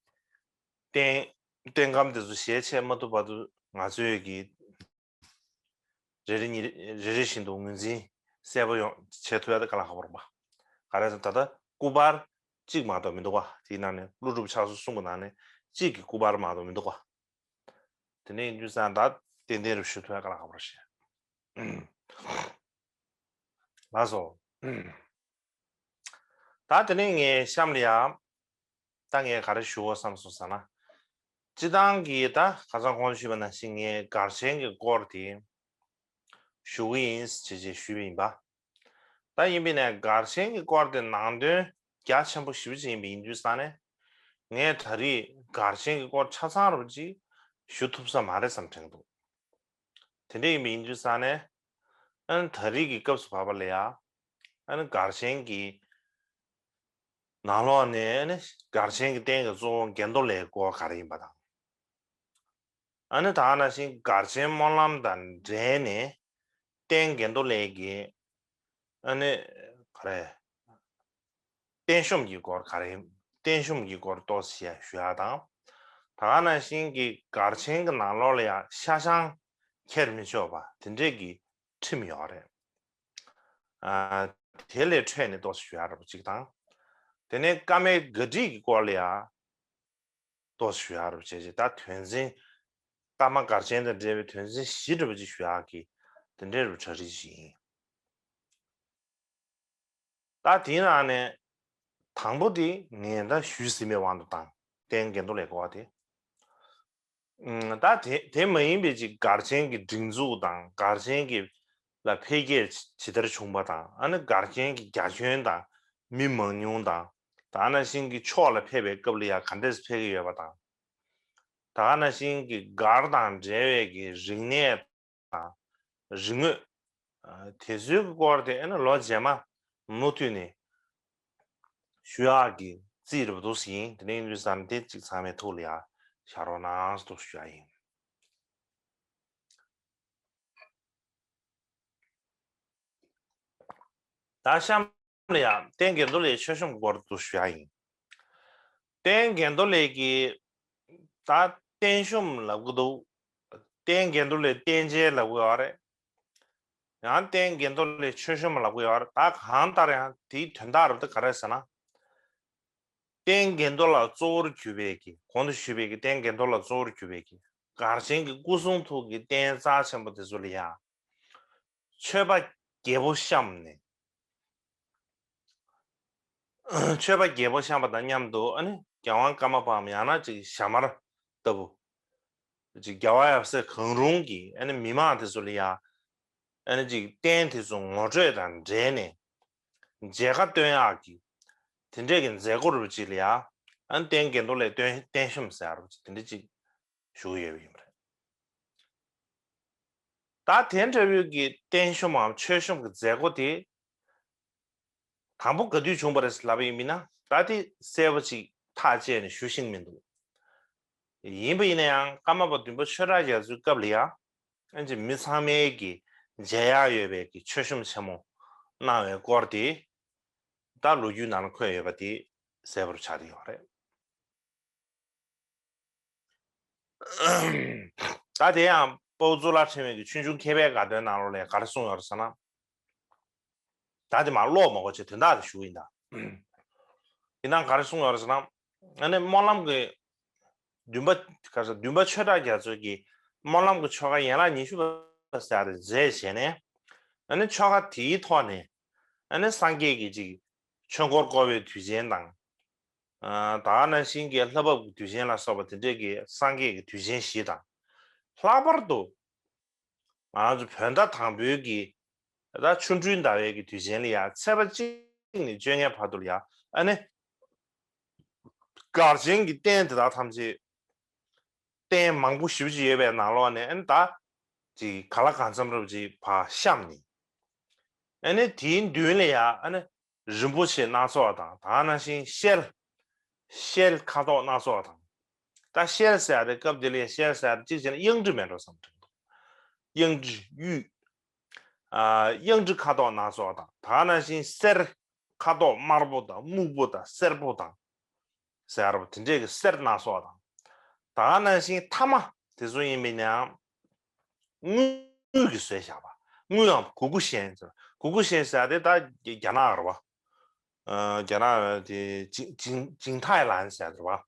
རྟེན་རྟེན་སྒམ་དེ་ཚོ་ཞལ་ཕྱེ་མ་ཐུབ་བར་དུ་ང་ཚོས་ཀྱི་རེ་རེ་གཉིས་རེ་རེ་བཞིན་དུ་ངོས་འཛིན་གསལ་པོ་ཡོང་བྱེད་ཐུབ་ཡ་དེ་དཀའ་ལས་ཁག་པོ་རེད་པ། ག་རེ་ཟེར་ད་ལྟ་སྐུ་པར་གཅིག་མ་གཏོགས་མི་འདུག་པ། དེའི་ནང་ནས་ཀླུ་སྒྲུབ་ཕྱག་བཟོ་གསུམ་གྱི་ནང་ནས་གཅིག་གི་སྐུ་པར་མ་གཏོགས་མི་འདུག་པ། དེ་ནས་ཡིན་དུས་ཙང་ད་ཏན་ཏན་རུ་ཞུ་ཐུབ་ཡ་དཀའ་ལས་ཁག་པོ་རེད་ཤག་ལགས་སོ། ད་དེ་ནས་ངས་གཤམ་ལ་ཡ། ད་ངས་ག་རེ་ཞུ་དགོས་བསམ་སོང་ཟེར་ན། སྤྱིར་བཏང་གི་ད་ཁ་སང་གོང་དུ་ཞུས་པ་ནང་བཞིན་ངས་གར་ཆེན་གྱི་སྐོར་དེ་ཞུ་གི་ཡིན་ཞེས་ཞེས་ཞུས་པ་ཡིན་པ། ད་ཡིན་པས་ན་གར་ཆེན་གྱི་སྐོར་དེ་ནང་དོན་རྒྱ་ཆེན་པོ་ཞེ་པོ་ཅིག་ཡིན་པ་ཡིན་དུས་ཙང་ནས། ངས་ད་རེས་གར་ཆེན་གྱི་སྐོར་ཆ་ཚང་རུ་ཅིག་ཞུ་ཐུབ་ས་མ་རེད་བསམ་དྲན་འདུག་དེ་འདྲ་ཡིན་པ་ཡིན་དུས་ཙང་ནས། ཨ་ནི་ད་རེས་ཀྱི་སྐབས་སུ་བབས་པ་ལ་ཡ། ཨ་ནི་གར་ཆེན་གྱི་ནང་ལོགས་ནས་ཨ་ནི་གར་ཆེན་གྱི་རྟེན་གྱི་གཙོ་བོ་འགལ་འདུ་ལས་སྐོར་ག་རེ་ཡིན་པ་དང་ ཨ་ནི་ད་ག་ནང་བཞིན་སྒར་ཆེན་སྨོན་ལམ་དང་འབྲེལ་ནས་བསྟན་དགེ་འདུན་ལས་ཀྱི་ཨ་ནི་ག་རེ། བསྟན་གཤོམ་གྱི་སྐོར་ག་རེ། བསྟན་གཤོམ་གྱི་སྐོར་ཏོག་ཙམ་ཞུ་ཡ་དང་། ད་ག་ནང་བཞིན་གྱི་སྒར་ཆེན་གྱི་ནང་ལོགས་ལ་ཡང་ཤ་ཆང་ཁྱེར་མི་ཆོག་པ་དེ་འདྲས་ཀྱི་ཁྲིམས་ཡོད་རེད། ཨ། དེ་ལས་འཕྲོས་ནས་ཏོག་ཙམ་ཞུ་ཡ་རེད་པ་གཅིག་དང་། དེ་ནས་བཀའ་མའི་བཀའ་ཁྲིད་ཀྱི་སྐོར་ལ་ཡང་ཏོག་ཙམ་ཞུ་ཡ་རེད་པ་བྱས་རྗེས། ད་དོན་ཚན་བཀའ་མ་སྒར་ཆེན་དང་འབྲེལ་བའི་དོན་ཚན་བཞི་འདྲ་པོ་ཅིག་ཞུ་ཡག་གི་དེ་འདྲའི་རུ་གྲ་སྒྲིག་ཅིག་ཡིན། ད་དེའི་ནང་ནས་དང་པོ་དེ་ངས་ད་ཞུས་ཟིན་པའི་དབང་དུ་བཏང་། བསྟན་དགེ་འདུན་ལས་སྐོར་དེ། ཨུམ། ད་དེ་དེ་མ་ཡིན་པའི་ཅིག་སྒར་ཆེན་གྱི་སྒྲིག་འཛུགས་དང་སྒར་ཆེན་གྱི་ལ་འཕེལ་རྒྱས་ཇི་ལྟར་བྱུང་བ་དང་། ཨ་ནི་སྒར་ཆེན་གྱི་རྒྱ་ཁྱོན་དང་མི་མང་ཉུང་དང་། ད་ག་ནང་བཞིན་གྱི་ཕྱོགས་ལ་ཕེབས་པའི་སྐབས་ལ་ཡང་ག་འདྲས་ཕེབས་ཀྱི་ཡོད་པ་དང་། ད་ག་ནང་བཞིན་གྱི་སྒར་དང་འབྲེལ་བའི་གི་རིག་གནས་དང་རིག་དངོས། ཨ། དེ་ཚོའི་སྐོར་དེ་ཨ་ནི་ལོ་རྗེས་མ་མུ་མཐུད་ནས་ཞུ་ཡག་གི་རྩིས་རེད་པ་འདུག་ཟིན། དེ་ནས་ཡིན་དུས་ཙམ་དེ་གཅིག་ཚང་མའི་ཐུགས་ལ་ཡ་བཞག་རོགས་གནང་ཟེར་ཞུ་ཡ་ཡིན། ད་གཤམ་ལ་ཡང་བསྟན་དགེ་འདུན་ལས་མཆོད་གཤོམ་སྐོར་དུ་ཞུ་ཡ་ཡིན། བསྟན་དགེ་འདུན་ལས་ཀྱི་ད་བསྟན་གཤོམ་ལབ་ཀྱི་འདུག། བསྟན་དགེ་འདུན་ལས་བསྟན་རྒྱས་ལབ་ཀྱི་ཡོད་རེད། ཡང་བསྟན་དགེ་འདུན་ལས་མཆོད་གཤོམ་ལབ་ཀྱི་ཡོད་རེད། ད་གང་ལྟར་ཡང་དེའི་དོན་དག་རུ་དེ་ག་རེ་ཟེར་ན། བསྟན་དགེ་འདུན་ལ་གཙོ་བོར་གྱུར་པའི་གི་གོང་དུ་ཞུས་པའི་གི་བསྟན་དགེ་འདུན་ལ་གཙོ་བོར་གྱུར་པའི་གི་སྒར་ཆེན་གྱི་སྐུ་གསུང་ཐུགས་ཀྱི་རྟེན་རྩ་ཆེན་པོ་དེ་ཚོ་ལ་ཡང་མཆོད་པ་རྒྱས་པོ་བཤམས་ནས། མཆོད་པ་རྒྱས་པོ་བཤམས་པ་དང་མཉམ་དུ་ཨ་ནི་རྒྱལ་དབང་ཀརྨ་པའམ་ཡང་ན་ཅིག་ཞྭ་དམར་ལྟ་བུ། ཅིག་རྒྱལ་བ་ཡབ་སྲས་གང་རུང་གིས་ཨ་ནི་མི་མང་དེ་ཚོ་ལ་ཡང་ཨ་ནི་ཅིག་རྟེན་དེ་ཚོ་ངོ་སྤྲོད་དང་འབྲེལ་ནས་མཇལ་ཁ་སྟོན་ཡག་གི་དེ་འདྲས་ཀྱི་མཛད་སྒོ་རུ་ཅིག་ལ་ཡང་ཨ་ནི་བསྟན་དགེ་འདུན་ལས་བསྟན་བསྟན་གཤོམ་ཟེར་ཡག་རུ་ཅིག་དེ་འདྲས་ཅིག་ཞུ་གི་ཡོད་པ་ཡིན་པ་རེད། ད་དེ་འདྲ་བོའི་གི་བསྟན་གཤོམ་མམ་མཆོད་གཤོམ་གྱི་མཛད་སྒོ་དེ་དང་པོ་ག་དུས་བྱུང་བ་རེད་ལབ་པ་ཡིན་མིན་ན། ད་དེ་གསལ་པོ་ཅིག་ཐག་བཅད་ནས་ཞུ་ཤེས་མི་འདུག། ཡིན་པ་ཡིན་ན་ཡང་ཀརྨ་པ་བདུན་པ་ཆོས་གྲགས་རྒྱ་མཚོའི་སྐབས་ལ་ཡང་ཨ་ནི་མི་ཚང་མས་གི་མཇལ་ཡག་ཡོད་པའི་གི་མཆོད་གཤོམ་ཆེན་མོ་གནང་བའི་སྐོར་དེ་ད་ལོ་རྒྱུས་ནང་ལ་འཁོད་ཡོད་པ་དེ་གསལ་པོར་ཆགས་བསྡད་ཡོད་རེད། ད་དེ་ཡང་དཔའ་བོ་གཙུག་ལག་ཕྲེང་བའི་གི་ཆོས་འབྱུང་མཁས་པའི་དགའ་སྟོན་ནང་ལོགས་ལ་ག་རེ་གསུངས་ཡོད་རེད་ཟེར་ན། ད་དེ་མར་ཀློག་མ་དགོས་བྱས་དོན་དག་དེ་ཞུ་ཡིན་ད། དེ་ནང་ག་རེ་གསུངས་ཡོད་རེད་ཟེར་ན། ཨ་ནི་སྨོན་ལམ་གྱི་བདུན་པ་ག་རེ་ཟེར། བདུན་པ་ཆོས་གྲགས་རྒྱ་མཚོས་ཀྱིས་སྨོན་ལམ་གྱི་ཆོ་ག་ཡན་ལག་ཉི་ཤུ་པ་ཟེར་ཡག་དེ་མཛད་བྱས་ནས། ཨ་ནི་ཆོ་ག་དེའི་ཐོག་ནས་ཨ་ནི་སངས་རྒྱས་ཀྱི་ཅིག་ཆོས་འཁོར་བསྐོར་བའི་དུས་ཆེན་དང་། ཨ། ད་ག་ནང་བཞིན་གྱི་ལྷ་བབས་ཀྱི་དུས་ཆེན་ལ་སོགས་པ་དེ་འདྲས་ཀྱི་སངས་རྒྱས་ཀྱི་དུས་ཆེན་བཞི་དང་། ལྷག་པར་དུ་ང་ཚོ་བོད་ཟླ་དང་པོའི་གི་ད་ཆོ་འཕྲུལ་ཟླ་བའི་གི་དུས་ཆེན་ལ་ཡང་ཚེས་པ་གཅིག་ནས་བཅོ་ལྔའི་བར་དུ་ལ་ཡང་ཨ་ནི་སྒར་ཆེན་གྱི་རྟེན་དེ་དག་ཐམས་ཅད། རྟེན་མང་པོ་ཞེ་པོ་ཅིག་ཡོད་པའི་ནང་ལོགས་ནས་ཨ་ནི་ད་ཅིག་ག་ལ་གང་འཚམ་རུ་ཅིག་ཕར་བཤམས་ནས། ཨ་ནི་དེའི་མདུན་ལ་ཡང་ཨ་ནི་རིན་པོ་ཆེ་སྣ་ཚོགས་དང་། ད་ག་ནང་བཞིན་ཤེལ། ཤེལ་ཁ་དོག་སྣ་ཚོགས་དང་། ད་ཤེལ་ཟེར་ཡག་དེ་སྐབས་དེ་ལ་ཡང་ཤེལ་ཟེར་ཡག་དེ་གཅིག་བྱས་ན་གཡང་ཊི་མེད་འགྲོ་བསམ་དྲན་འདུག། གཡང་ཊི་གཡུ། ཨ། གཡང་ཊི་ཁ་དོག་སྣ་ཚོགས་དང་། ད་ག་ནང་བཞིན་གསེར། ཁ་དོག་དམར་པོ་དང་སྨུག་པོ་དང་སེར་པོ་དང་ཟེར་བ་དེ་འདྲས་ཀྱི་གསེར་སྣ་ཚོགས་དང་། ད་ག་ནང་བཞིན་ཐ་མ་དེ་ཚོ་ཡིན་པས་ན་ཡང་དངུལ་གྱིས་བཟོས་བཞག་པ། དངུལ་ཡང་གུ་གུ་ཤན་ཟེར། གུ་གུ་ཤན་ཟེར་ཡག་དེ་ད་རྒྱ་ནག་རེད་པ། ཨ། རྒྱ་ནག་དེ་ཇིང་ཇིང་ཇིང་ཐའེ་ལན་ཟེར་ཡག་རེད་པ།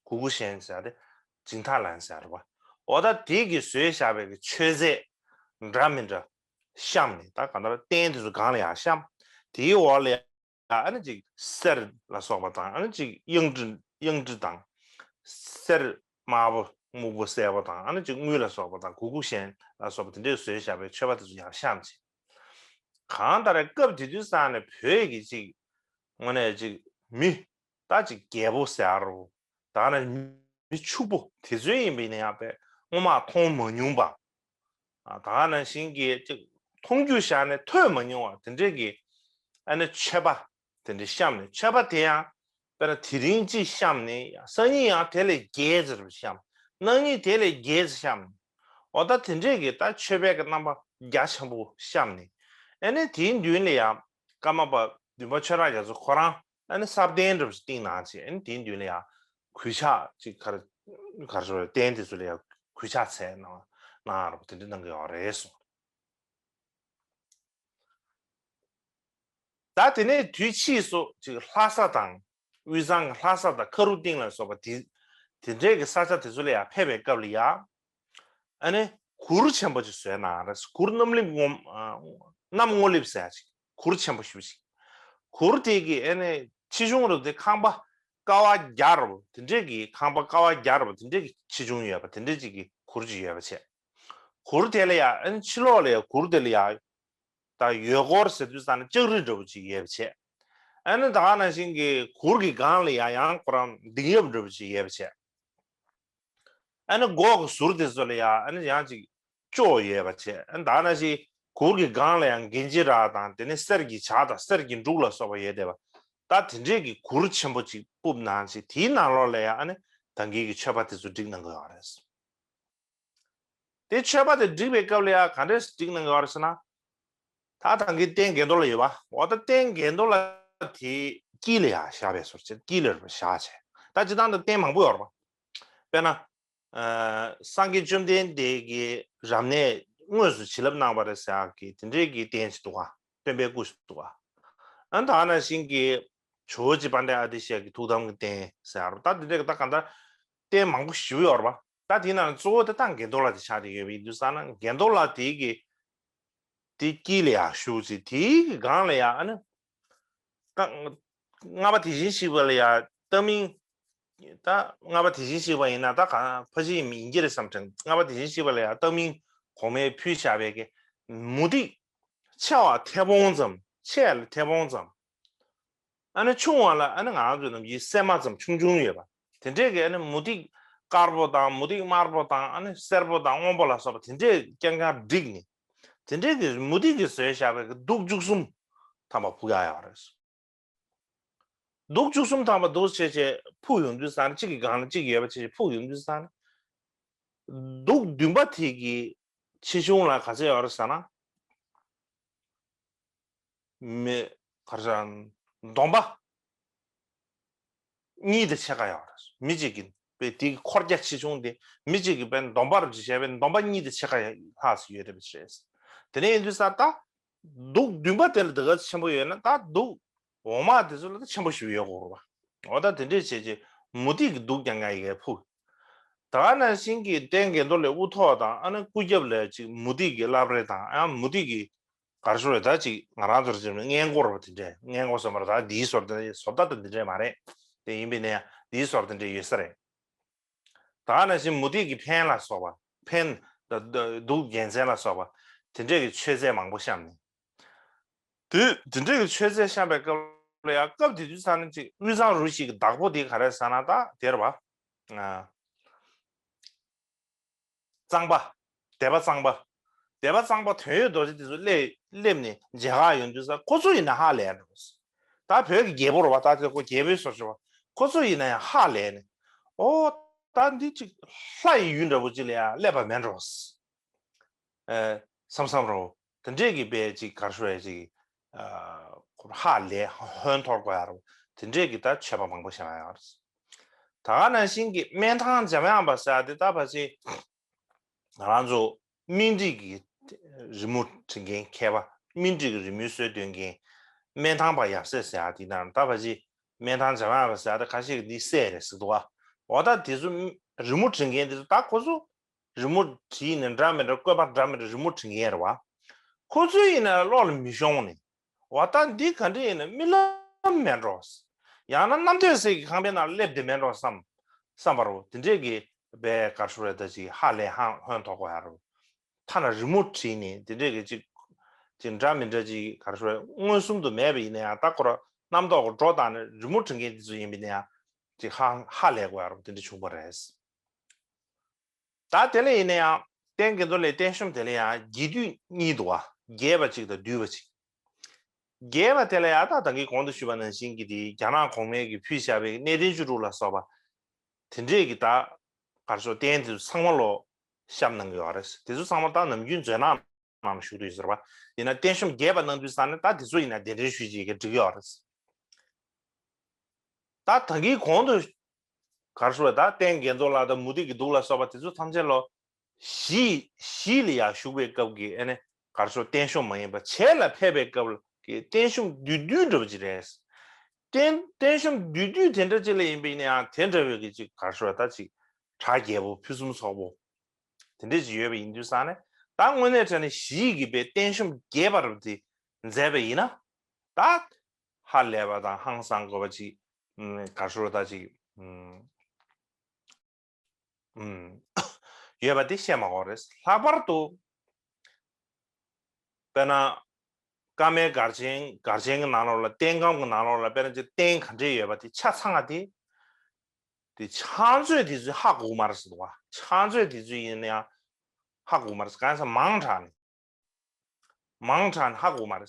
གུ་གུ་ཤན་ཟེར་ཡག་དེ་ཇིང་ཐའེ་ལན་ཟེར་ཡག་རེད་པ། འོ་ད་དེ་གིས་བཟོས་བཞག་པའི་གི་མཆོད་རྫས་འདྲ་མི་འདྲ་བཤམས་ནས། ད་གང་ལྟར་རྟེན་དེ་ཚོ་སྒང་ལ་ཡར་བཤམས། དེའི་འོག་ལ་ཡང་ཨ་ནི་ཅིག་གསེར་ལ་སོགས་པ་དང་། ཨ་ནི་ཅིག་གཡང་ཊི་གཡང་ཊི་དང་། གསེར་དམར་པོ་སྨུག་པོ་སེར་པོ་དང་། ཨ་ནི་ཅིག་དངུལ་ལ་སོགས་པ་དང་། གུ་གུ་ཤན་ལ་སོགས་པ་དེ་འདྲས་བཟོས་བཞག་པའི་མཆོད་པ་དེ་ཚོ་ཡར་བཤམས་བྱས། གང་ལྟར་སྐབས་དེ་དུས་ཙང་ནས་བོད་ཀྱི་ཅིག་དངོས་གནས་ཅིག་མི་ད་ཅིག་རྒྱལ་པོ་ཟེར་རོ། ད་ནི་མི་ཕྱུག་པོ་དེ་ཚོ་ཡིན་པས་ན་ཡང་དཔེ་སྔོན་མ་མཐོང་མ་མྱོང་པ། ཨ། ད་ག་ནང་བཞིན་གྱི་ཅིག་མཐོང་རྒྱུ་བཞག་ནས་ཐོས་མ་མྱོང་བ་དེ་འདྲས་ཀྱི་ཨ་ནི་མཆོད་པ་དེ་འདྲས་བཤམས་ནས། མཆོད་པ་དེ་ཡང་དཔེར་ན་དེ་རིང་གཅིག་བཤམས་ནས་སང་ཉིན་ཡང་དེ་ལས་རྒྱས་ཙམ་བཤམས། སྣང་བརྙན་དེ་ལས་རྒྱས་ཙམ་བཤམས་ནས། འོ་ད་དེ་འདྲས་ཀྱི་ད་མཆོད་པའི་གི་རྣམ་པ་རྒྱ་ཆེན་པོ་བཤམས་ནས། ཨ་ནི་དེའི་མདུན་ལ་ཡང་ཀརྨ་པ་བདུན་པ་ཆོས་གྲགས་རྒྱ་མཚོ་ཁོ་རང་ཨ་ནི་ས་གདན་འདྲ་པོ་ཞིག་བཏིང་གནང་བྱས། ཨ་ནི་དེའི་མདུན་ལ་ཡང་གུས་ཕྱག་ཅིག་གར་གར་ཞོར་རྟེན་དེ་ཚོ་ལ་ཡང་གུས་ཕྱག་འཚལ་གནང་གནང་རོགས་དེ་འདྲ་གནང་གི་ཡོད་རེད་གསུངས། ད་དེ་ནས་དུས་ཕྱིས་སུ་ཅིག་ལྷ་ས་དང་། དབུས་གཙང་གི་ལྷ་ས་དང་ཁ་རུ་སྟེང་ལ་སོགས་པ་དེ་དེ་འདྲའི་གི་ས་ཆ་དེ་ཚོ་ལ་ཡང་ཕེབས་པའི་སྐབས་ལ་ཡང་། ཨ་ནི་གུར་ཆེན་པོ་ཅིག་བཟོས་གནང་རེད། གུར་གནམ་ལེབ་སྔོ་ཨ་གནམ་སྔོ་ལེབ་ཟེར་ཡ་ཅིག་གུར་ཆེན་པོ་ཞེ་པོ་ཅིག་གུར་དེ་གི་ཨ་ནི་ཆེ་ཆུང་རུ་དེ་ཁང་པ་ཀ་བ་བརྒྱ་རུ་དེ་འདྲའི་གི་ཁང་པ་ཀ་བ་བརྒྱ་རུ་དེ་འདྲའི་གི་ཆེ་ཆུང་ཡོད་པ་དེ་འདྲའི་ཅིག་གི་གུར་ཅིག་ཡོད་པ་བྱས། གུར་དེ་ལ་ཡང་ཨ་ནི་ཕྱི་ལོགས་ལ་ཡང་གུར་དེ་ལ་ཡང་ད་ཡོལ་གོར་ཟེར་དུས་ཙམ་ནས་ལྕགས་རི་འདྲ་པོ་ཅིག་ཡོད་པ་བྱས། ཨ་ནི་ད་ག་ནང་བཞིན་གྱི་གུར་གྱི་སྒང་ལ་ཡང་ཡང་ཁོ་རང་གདིང་ཡབ་འདྲ་པོ་ཅིག་ཡོད་པ་བྱས། ཨ་ནི་སྒོ་གི་ཟུར་དེ་ཚོ་ལ་ཡང་ཨ་ནི་ཡང་ཅིག་ཅོག་ཡོད་པ་བྱས། ཨ་ནི་ད་ག་ནང་བཞིན་གུར་གྱི་སྒང་ལ་ཡང་གིན་ཅི་ར་དང་དེ་ནས་གསེར་གྱི་བྱ་དང་གསེར་གྱི་འབྲུག་ལ་སོགས་པ་ཡོད་བསྡད་པ། ད་དེ་འདྲའི་གི་གུར་ཆེན་པོ་ཅིག་སྤུབས་གནང་བྱས། དེའི་ནང་ལོགས་ལ་ཡང་ཨ་ནི་ད་གིན་གྱི་མཆོད་པ་དེ་ཚོ་བསྒྲིགས་གནང་གི་ཡོད་རེད། དེ་མཆོད་པ་དེ་བསྒྲིགས་པའི་སྐབས་ལ་ཡང་ག་འདྲས་བསྒྲིགས་གནང་གི་ཡོད་རེད་ཟེར་ན། ད་ད་གིན་རྟེན་གྱེན་ལྡོག་ལ་ཡོད་པ། འོ་ད་རྟེན་གྱེན་ལྡོག་ལ་དེ་དཀྱིལ་ལ་ཡང་བཞག་པའི་བཟོ་བྱས། དཀྱིལ་ལ་བཞག་བྱས། ད་སྤྱིར་བཏང་ད་རྟེན་མང་པོ་ཡོད་རེད་པ། དཔེར་ན། ཨ་སངས་རྒྱས་བཅོམ་ལྡན་འདས་ཀྱི་རབ་གནས་དངོས་སུ་བྱིན་རླབས་གནང་བ་རེད་ཟེར་ཡག་གི་དེ་འདྲའི་གི་རྟེན་ཞིག་འདུག་ག་སྟོན་པའི་སྐུ་ཞིག་འདུག་ག་ཨ་ད་ག་ནང་བཞིན་གྱི་ཇོ་བོ་རྗེ་དཔལ་ལྡན་ཨ་ཏི་ཤ་གི་ཐུགས་དམ་གྱི་རྟེན་ཟེར་ཡག་རེད། ད་དེ་འདྲའི་གི་ད་གང་ལྟར་རྟེན་མང་པོ་ཞེ་པོ་ཡོད་རེད་པ། ད་དེའི་ནང་གཙོ་བོ་དེ་ད་གྱེན་ལྡོག་ལ་དེ་ཆགས་བསྡད་ཡོད་པ་ཡིན་དུས་ཙང་ན། གྱེན་ལྡོག་ལ་དེའི་གི་དེ་དཀྱིལ་ལ་ཡང་བཞུགས་ཚེ། དེའི་གི་སྒང་ལ་ཡང་ཨ་ནི་ལྔ་པ་དེ་བཞིན་གཤེགས་པ་ལ་ཡང་བཏགས་མིང་། ད་ལྔ་པ་དེ་བཞིན་གཤེགས་པ་ཡིན་ན་ད་གང་ཕལ་ཆེར་ཡིན་གྱི་རེད་བསམ་དྲན། ལྔ་པ་དེ་བཞིན་གཤེགས་པ་ལ་ཡང་བཏགས་མིང་གོང་མས་ཕུལ་བཞག་པའི་གི་མུ་ཏིག་ཆེ་བ་མཐེ་བོང་ཙམ། ཆེ་ལ་མཐེ་བོང་ཙམ། ཨ་ནི་ཆུང་བ་ལ་ཨ་ནི་ང་རང་ཚོའི་ནམ་རྒྱུན་སྲན་མ་ཙམ་ཆུང་ཆུང་ཡོད་པ། དེ་འདྲས་ཀྱི་ཨ་ནི་མུ་ཏིག་དཀར་པོ་དང་མུ་ཏིག་དམར་པོ་དང་ཨ་ནི་སེར་པོ་དང་སྔོན་པོ་ལ་སོགས་པ་དེ་འདྲས་རྐྱང་རྐྱང་བསྒྲིགས་ནས། དེ་འདྲས་ཀྱི་མུ་ཏིག་གིས་བཟོས་བཞག་པའི་གདུགས་བཅུ་གསུམ་ཐམ་པ་ཕུག་ཡག་ཡོད་རེད། གདུགས་བཅུ་གསུམ་ཐམ་པ་འདུག་བྱས་བྱས་ཕུག་ཡོང་དུས་ཙང་ནས། གཅིག་གི་སྒང་ལ་གཅིག་ཡོད་པ་བྱས་བྱས་ཕུག་ཡོང་དུས་ཙང་ནས། གདུགས་བདུན་པ་དེ་གི་ཆེ་ཆུང་ལ་ག་ཚད་ཡོད་རེད་ཟེར་ན། མི་ག་རེ་ཟེར། འདོམ་པ་གཉིས་དང་ཕྱེད་ཀ་ཡོད་རེད། མི་གཅིག་གི་པའི་དེ་གི་འཁོར་རྒྱ་ཆེ་ཆུང་དེ་མི་གཅིག་གི་པའི་འདོམ་པ་རུ་བྱས་པའི་འདོམ་པ་གཉིས་དང་ཕྱེད་ཀ་ལྷག་ཙམ་ཡོད་རེད་པ་རེད། དེ་ནས་ཡིན་དུས་ཙང་ད་གདུགས་བདུན་པ་དེ་ལ་དེ་ག་ཚོད་ཆེན་པོ་ཡོད་ན། ད་གདུགས་འོག་མ་དེ་ཚོ་ལ་ད་ཆེན་པོ་ཞིག་ཡོད་དགོས་རེད་པ། འོ་ད་དེ་འདྲས་བྱས་རྗེས་མུ་ཏིག་གི་གདུགས་རྐྱང་རྐྱང་ཡི་གེ་ཕུག་ད་ག་ནང་བཞིན་གྱི་རྟེན་གྱེན་ལྡོག་ལ་དབུ་ཐོག་དང་ཨ་ནི་སྐུ་རྒྱབ་ལ་ཅིག་མུ་ཏིག་གི་བླ་བྲེ་དང་། ཡང་མུ་ཏིག་གི་ག་རེ་ཞུ་རེད། ད་ཅིག་ང་རང་ཚོར་བྱས་ན་སྔས་མགོ་རེད་པ། དེ་འདྲས་སྔས་མགོ་ཟེར་མ་རེད། ད་འདིའི་ཟུར་དེ་འདྲས། ཟུར་ད་ད་འདི་འདྲས་མ་རེད། དེ་ཡིན་པས་ན་ཡང་འདིའི་ཟུར་དེ་འདྲས་ཡོད་ས་རེད། ད་ག་ནང་བཞིན་མུ་ཏིག་གི་འཕན་ལ་སོགས་པ། འཕན་ད་ད་གདུགས་རྒྱལ་མཚན་ལ་སོགས་པ་དེ་འདྲས་ཀྱི་མཆོད་རྫས་མང་པོ་བཤམས་ནས། དེ་དེ་འདྲས་ཀྱི་མཆོད་རྫས་བཤམས་པའི་སྐབས་ལ་ཡང་། སྐབས་དེ་དུས་ཙང་ནས་ཅིག་དབུས་གཙང་རུ་བཞི་གི་བདག་པོ་དེ་ག་རེ་ཟེར་ན། ད་དེ་རེད་པ། ཨ་གཙང་པ། སྡེ་པ་གཙང་པ། སྡེ་པ་གཙང་པ་དོན་ཡོད་རྡོ་རྗེ་དེ་ཚོ་སླེབས་སླེབས་ནས་མཇལ་ཁ་ཡོང་དུས་ཙང་། ཁོ་ཚོ་ཡིན་ན་ཧ་ལས་འགྲོ། ད་བོད་ཀྱི་རྒྱལ་པོ་རེད་པ། ད་དེ་ཁོ་རྒྱལ་པོའི་བཟོ་བྱས་པ། ཁོ་ཚོ་ཡིན་ན་ཡང་ཧ་ལས་ནས། ཨོ་ད་འདི་ཅིག་ལྷ་ཡི་ཡུལ་འདྲ་པོ་ཅིག་ལ་ཡང་སླེབས་པ་མེད་འགྲོ། ཨེ་བསམ་བསམ་རོ། དེ་འདྲས་ཀྱི་དཔེ་ཅིག་ག་རེ་ཞུ་ཡ་ཅིག་ཨ་ཧ་ལས་ཧོན་འཐོར་དགོས་ཡ་རོ། དེ་འདྲས་ཀྱི་ད་མཆོད་པ་མང་པོ་བཤམས་ཡ་ཡོད་རེད། ད་ག་ནང་བཞིན་གྱི་སྨན་ཐང་འཇམ་དབྱངས་པ་ཟེར་ཡ་དེ་ད་ཕལ་ཆེར་ང་རང་ཚོ་སྨིན་བྲིས་ཀྱི་རི་མོ་འབྲི་མཁན་མཁས་པ། སྨིན་བྲིས་ཀྱི་རི་མོའི་སྲོལ་འདོན་མཁན་སྨན་ཐང་པ་ཡབ་སྲས་ཟེར་ཡ་དེ་ནང་ད་ཕལ་ཆེར་སྨན་ཐང་འཇམ་དབྱངས་པ་ཟེར་ཡ་དེ་ཁ་ཤས་ཀྱིས་འདི་སྲས་རེད་ཟེར་འདུག་ག་འོ་ད་དེ་ཚོ་རི་མོ་འབྲི་མཁན་དེ་ཚོ་ད་ཁོ་ཚོ་རི་མོ་བྲིས་ནས་འདྲ་མི་འདྲ། བཀོད་པ་འདྲ་མི་འདྲ་རི་མོ་འབྲི་མཁན་རེད་པ། ཁོ་ཚོ་ཡིན་ན་བློ་ལ་མི་ཤོང་ནས། འོ་ད་འདི་ག་འདྲ་ཡིན་ན་རྨི་ལམ་མེད་འགྲོ། ཡང་ན་རྣམ་ཐོས་སྲས་ཀྱི་ཁང་པའི་ནང་སླེབས་བསྡད་མེད་འགྲོ་བསམ་བསམ་པ་རེད་པ། དེ་འདྲས་ཀྱི་དཔེ་ག་རེ་ཞུ་རེད། ད་ཅིག་ཧ་ལས་ཧ་ཧོན་འཐོར་དགོས་ཡ་རེད་པ། ཐ་ན་རི་མོ་བྲིས་ནས་དེ་འདྲས་ཀྱི་ཅིག་ཅིག་འདྲ་མི་འདྲ་ཅིག་ག་རེ་ཞུ་རེད། མངོན་སུམ་དུ་མེད་པ་ཡིན་ན་ཡང་། ད་ཁོ་རང་རྣམ་རྟོག་གི་སྒྲོ་བཏགས་ནས་རི་མོ་འབྲི་མཁན་དེ་ཚོ་ཡིན་པ་ཡིན་ན་ཡང་། ཅིག་ཧ་ཧ་ལས་དགོས་ཡ་རེད་པ། དེ་འདྲ་བྱུང་བ་རེད། ད་དེ་ལ་ཡིན་ན་ཡང་རྟེན་གྱེན་ལྡོག་ལ་རྟེན་གཞོང་དེ་ལ་ཡང་རྒྱས་བསྡུས་གཉིས་འདུག་ག་རྒྱས་པ་གཅིག་དང་བསྡུས་པ་གཅིག་རྒྱས་པ་དེ་ལ་ཡང་ད་ད་གིན་གོང་དུ་ཞུས་པ་ནང་བཞིན་གྱི་དེ་རྒྱ་ནག་གོང་མས་ཀྱིས་ཕུལ་བཞག་པའི་གནས་བརྟན་བཅུ་དྲུག་ལ་སོགས་པ་དེ་འདྲས་ཀྱི་ད་ གར་ཤོ་རྟེན་དེ་ཚོ་ཚང་མ་ལོ་ཤམ་གནང་གི་ཡོད་རེད། དེ་ཚོ་ཚང་མ་ད་ནམ་རྒྱུན་མཛད་ནང་ནང་བཞུགས་དུས་ཟེར་བ་ཡིན་ན་རྟེན་གཤོམ་རྒྱས་པ་གནང་དུས་ཙང་ནས་ད་དེ་ཚོ་ཡིན་ན་གདན་འདྲེན་ཞུས་ཀྱི་འགྲིག་གི་ཡོད་རེད། ད་ད་གིན་གོང་དུ་གར་ཤོ་བ་ད་རྟེན་གྱེན་ལྡོག་ལ་ད་མུ་སྟེགས་ཀྱི་གདུགས་ལ་སོགས་པ་དེ་ཚོ་ཐམས་ཅད་ལོ་གཞི་གཞི་ལ་ཡང་བཞུགས་པའི་སྐབས་ཀྱི་ཨ་ནི་གར་ཤོ་རྟེན་གཤོམ་མ་ཡིན་པ་བྱེད་ལ་ཕེབས་པའི་སྐབས་ཀྱི་རྟེན་གཤོམ་བསྡུས་བསྡུས་འདྲ་པོ་ཅིག་རེད། རྟེན་རྟེན་གཤོམ་བསྡུས་བསྡུས་དེ་འདྲ་ཅིག་ལ་ཡིན་པ་ཡིན་ན་ཡང་དེ་འདྲ་བའི་གི་ཅིག་གར་ཤོ་བ་ད་ཅིག་གྲ་རྒྱས་པོ་ཕུན་སུམ་ཚོགས་པོ་དེ་འདྲ་ཅིག་ཡོད་པ་ཡིན་དུས་ཙང་ནས་ད་དངོས་གནས་དྲང་གནས་གཞི་གི་པའི་རྟེན་གཤོམ་རྒྱས་པ་རུ་དེ་མཛད་པ་ཡིན་ན་ད་ཧ་ལས་པ་དང་ཧང་སང་དགོས་པ་ཅིག་ཨུམ་གར་ཤོ་བ་ད་ཅིག་ཨུམ་ཨུམ་ཡོད་པ་དེ་བཤད་མ་དགོས་རེད། ལྷག་པར་དུ་དཔེར་ན་བཀའ་མའི་གར་ཆེན་གར་ཆེན་གྱི་ནང་ལོགས་ལ་རྟེན་སྒམ་གྱི་ནང་ལོགས་ལ་དཔེར་ན་ཅིག་རྟེན་ག་འདྲས་ཡོད་པ་དེ་ཆ་ཚང་བ་དེ་དེ་ཕྱག་མཛོད་དེ་ཚོས་ཧ་གོ་མ་རེད་ཟེར་འདུག་བ། ཕྱག་མཛོད་དེ་ཚོས་ཡིན་ན་ཡང་ཧ་གོ་མ་རེད། གང་ཡིན་ཟེར་མང་དྲགས་ནས། མང་དྲགས་ནས་ཧ་གོ་མ་རེད།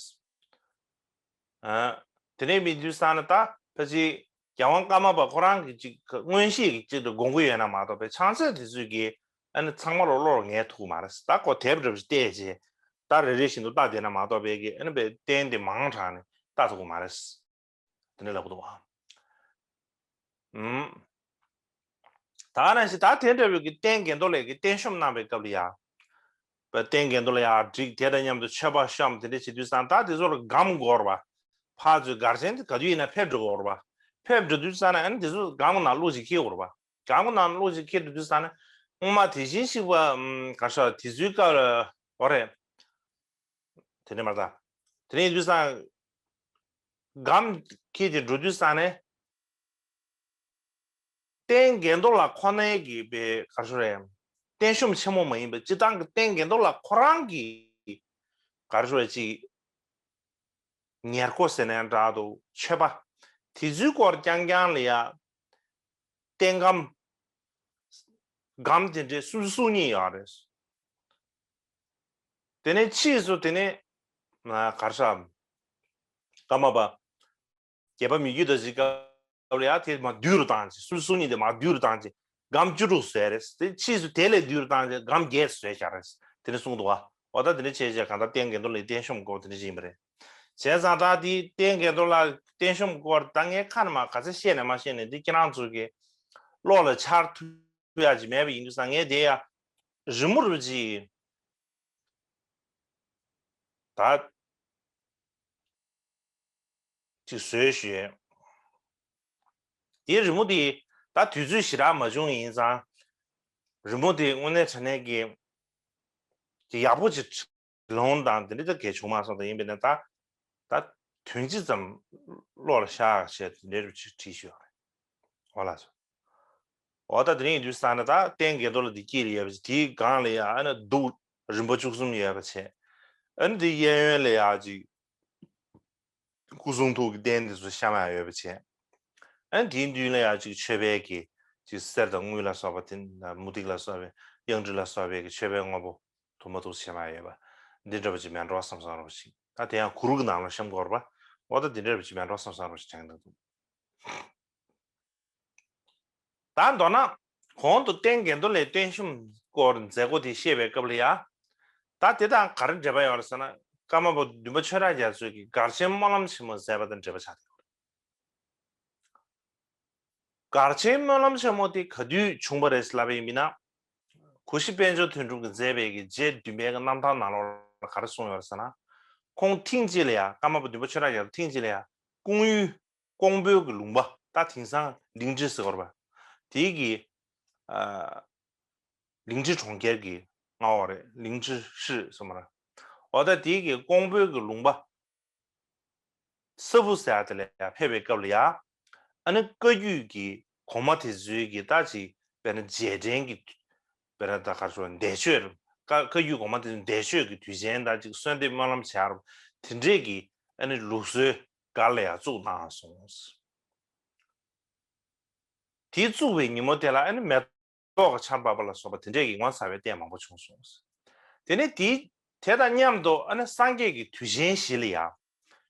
ཨ། དེ་ནས་མི་འདུས་ས་ན་ད་ཕལ་ཆེར་རྒྱལ་དབང་ཀརྨ་པ་ཁོ་རང་གིས་ཅིག་མངོན་ཤེས་ཀྱིས་ཅིག་ཏུ་དགོངས་ཀྱི་ཡོད་ན་མ་གཏོགས་པའི་ཕྱག་མཛོད་དེ་ཚོས་ཀྱིས་ཨ་ནི་ཚང་མ་ལོ་བློར་ངེས་ཐུབ་མ་རེད། ད་ཁོ་དེབ་འདྲ་པོ་ཞིག་བལྟས་རྗེས་ད་རེ་རེ་བཞིན་དུ་ལྟ་བསྡད་ན་མ་གཏོགས་པའི་གི་ཨ་ནི་པའི་རྟེན་དེ་མང་དྲགས་ནས་ལྟ་ཐུབ་ཀྱི་མ་རེད། དེ་འདྲ་ལབ་ཀྱི་འདུག་ཨ། ཨུམ། ད་ནང་བཞིན་ད་དེ་འདྲ་བའི་གི་རྟེན་གྱེན་ལྡོག་ལས་ཀྱི་རྟེན་གཤོམ་གནང་བའི་སྐབས་ལ་ཡ། པ་རྟེན་གྱེན་ལྡོག་ལ་ཡ་བསྒྲིགས། དེ་དང་མཉམ་དུ་མཆོད་པ་བཤམས། དེ་འདྲ་བྱེད་དུས་ཙང་ད་དེ་ཚོ་ལ་སྒམ་དགོས་རེད་པ། ཕར་ཚུར་གར་ཆེན་དེ་ག་དུས་ཡིན་ན་ཕེབས་འགྲོ་དགོས་རེད་པ། ཕེབས་འགྲོ་དུས་ཙང་ན་ཨ་ནི་དེ་ཚོ་སྒམ་གྱི་ནང་བླུགས་ཅིག་འཁྱེར་དགོས་རེད་པ། སྒམ་གྱི་ནང་བླུགས་ཅིག་འཁྱེར་འགྲོ་དུས་ཙང་ན་སྔོན་མ་དེ་བཞིན་གཤེགས་པ་ཨམ་ག་ཤ་དེ་ཚོའི་སྐབས་ལ་འོ་རེད། དེ་ནས་མར་ད། དེ་ནས་ཡིན་དུས་ཙང་། སྒམ་འཁྱེར་ཏེ་འགྲོ་དུས་ཙང་ནས། རྟེན་གྱེན་ལྡོག་ལ་ཁོ་ནའི་གི་པའི་ག་རེ་ཞུ་རེད། རྟེན་གཤོམ་ཆེན་མོ་མ་ཡིན་པའི་སྤྱིར་བཏང་གི་རྟེན་གྱེན་ལྡོག་ལ་ཁོ་རང་གི་ག་རེ་ཞུ་རེད་ཅིག་ཉེར་མཁོ་ཟེར་ནའི་འདྲ་འདུག་མཆོད་པ། དེ་ཚོའི་སྐོར་རྐྱང་རྐྱང་ལ་ཡ། རྟེན་སྒམ། སྒམ་དེ་འདྲའི་སུམ་ཅུ་སོ་གཉིས་ཡོད་རེད། དེ་ནས་ཕྱིས་སུ་དེ་ནས་གར་ས་ཀརྨ་པ་བརྒྱད་པ་མི་བསྐྱོད་རྡོ་རྗེའི་སྐབས་ལ་ཡང་དེ་མར་བསྡུས་རུ་བཏང་ཅིང་སུམ་ཅུ་སོ་གཉིས་དེ་མར་བསྡུས་རུ་བཏང་ཅིང་སྒམ་བཅུ་དྲུག་བཟོས་རེད། དེ་ཕྱིས་སུ་དེ་ལས་བསྡུས་རུ་བཏང་ཅིང་སྒམ་བརྒྱད་བཟོས་བཞག་རེད། དེ་ནས་གསུངས་འདུག་བ། འོ་ད་དེ་འདྲ་བྱས་རྗེས་གང་ལྟར་རྟེན་གྱེན་ལྡོག་ལས་རྟེན་གཤོམ་སྐོར་དེ་འདྲ་ཞིག་ཡིན་པ་རེད། བྱས་ཙང་ད་དེའི་རྟེན་གྱེན་ལྡོག་ལ་རྟེན་གཤོམ་སྐོར་ད་ངས་ཁ་ནས་མ་ག་ཚད་བཤད་ནས་མ་བཤད་ནས་འདི་ཁྱེད་རང་ཚོ་གི་བློ་ལ་འཆར་ཐུབ་ཡག་ཅིག་མེད་པ་ཡིན་དུས་ཙང་ངས་དེ་ཡ་རི་མོ་རུ་ཅིག་ད་ཅིག་བཟོས་ཞེས། དེའི་རི་མོ་དེ་ད་དུས་ཚོད་ཞེ་དྲག་མ་བྱུང་ཡིན་ཙང་། རི་མོ་དེ་དངོས་གནས་དྲང་གནས་ཀྱི་ཅིག་ཡག་པོ་ཅིག་ལོང་དང་དེ་འདྲ་ད་གས་བྱུང་མ་སོང་དང་ཡིན་པས་ན་ད་ད་དོན་སྤྱི་ཙམ་བློ་ལ་ཤར་ཡག་བྱས་དེ་འདྲ་རུ་ཅིག་བྲིས་ཞུ་ཡག་རེད། འོ་ལགས་སོ། འོ་ད་དེ་རིང་ཡིན་དུས་ཙང་ན་ད་རྟེན་གྱེན་ལྡོག་ལ་འདི་དཀྱིལ་ལ་ཡོད་པ་བྱས། དེའི་སྒང་ལ་ཡང་ཨ་ནི་གདུགས་རིམ་པ་བཅུ་གསུམ་ཡོད་པ་བྱས། ཨ་ནི་དེའི་གཡས་གཡོན་ལ་ཡང་ཅིག་སྐུ་གསུང་ཐུགས་ཀྱི་རྟེན་དེ་ཚོ་བཤམས་ཡག་ཡོད་པ་བྱས། ཨ་ནི་དེའི་མདུན་ལ་ཡང་ཅིག་མཆོད་པའི་གི་ཅིག་གསེར་དང་དངུལ་ལ་སོགས་པ་དེ་མུ་ཏིག་ལ་སོགས་པའི་གཡང་ཊི་ལ་སོགས་པའི་གི་མཆོད་པའི་དངོས་པོ་དུ་མ་དུ་བྱེ་མ་ཡོད་པ། འདི་འདྲ་བ་ཅིག་མེད་འགྲོ་བསམ་བསམ་རོགས་ཤིག་ད་དེ་ཡང་གུར་གྱི་ནང་ལ་བཤམས་དགོས་རེད་པ། འོ་ད་འདི་འདྲ་བ་ཅིག་མེད་འགྲོ་བསམ་བསམ་རོགས་ཤིག་དྲན་གྱི་འདུག་ད་མདོར་ན། གོང་དུ་རྟེན་གྱེན་ལྡོག་ལས་རྟེན་གཤོམ་སྐོར་མཛད་སྒོ་དེ་བཤད་པའི་སྐབས་ལ་ཡ། ད་དེ་དང་ག་རེ་འབྲེལ་བ་ཡོད་རེད་ཟེར་ན། ཀརྨ་པ་བདུན་པ་ཆོས་གྲགས་རྒྱ་མཚོས་ཀྱིས་གར་ཆེན་སྨོན་ལམ་ཆེན་མོ་མཛད་པ་དང་འབྲེལ་བ་ཆགས་ཏེ་ཡོད་རེད། གར་ཆེན་སྨོན་ལམ་ཆེན་མོ་དེ་ག་དུས་བྱུང་བ་རེད་ལབ་པ་ཡིན་ན། གུ་ཤྲི་དཔལ་འབྱོར་དོན་གྲུབ་ཀྱིས་མཛད་པའི་གི་རྗེ་བདུན་པའི་གི་རྣམ་ཐར་ནང་ལོགས་ལ་ག་རེ་གསུངས་ཡོད་རེད་ཟེར་ན། ཁོང་ཐེངས་གཅིག་ལ་ཡ་ཀརྨ་པ་བདུན་པ་ཆོས་གྲགས་རྒྱ་མཚོ་ཐེངས་གཅིག་ལ་ཡ་སྐུང་ཡུལ། ཀོང་པོའི་གི་ལུང་པ་ད་དེང་སང་ལིང་ཁྲི་ཟེར་བ་རེད་པ། དེའི་གི་ཨ། ལིང་ཁྲི་གྲོང་ཁྱེར་གྱི་མངའ་འོག་རེད། ལིང་ཁྲི་ཧྲི་ཟེར་མ་རེད། འོ་ད་དེའི་གི་ཀོང་པོའི་གི་ལུང་པ་ས་ཕུ་ཟེར་ཡ་དེ་ལ་ཡ་ཕེབས་པའི་སྐབས་ལ་ཡ། ཨ་ནི་བཀའ་བརྒྱུད་ཀྱི་གོང་མ་དེ་ཚོའི་གི་ད་ཅིག་དཔེར་ན་རྗེས་དྲན་གྱི་དཔེར་ན་ད་ག་རེ་ཞུ་བ་འདས་མཆོད་རེད། བཀའ་བཀའ་བརྒྱུད་གོང་མ་དེ་ཚོའི་འདས་མཆོད་ཀྱི་དུས་ཆེན་ད་ཅིག་གསོལ་འདེབས་སྨོན་ལམ་བྱ་རེད། དེ་འདྲས་ཀྱི་ཨ་ནི་ལུགས་སྲོལ་སྒར་ལ་ཡང་བཙུགས་གནང་སོང་། དེ་བཙུགས་པའི་ཉིན་མོ་དེ་ལ་ཨ་ནི་མེ་ཏོག་གི་ཆར་འབབ་པ་ལ་སོགས་པ་དེ་འདྲས་ཀྱི་ངོ་མཚར་བའི་ལྟས་མང་པོ་བྱུང་སོང་། དེ་ནས་དེ་དེ་དང་མཉམ་དུ་ཨ་ནི་སངས་རྒྱས་ཀྱི་དུས་ཆེན་བཞི་ལ་ཡང་།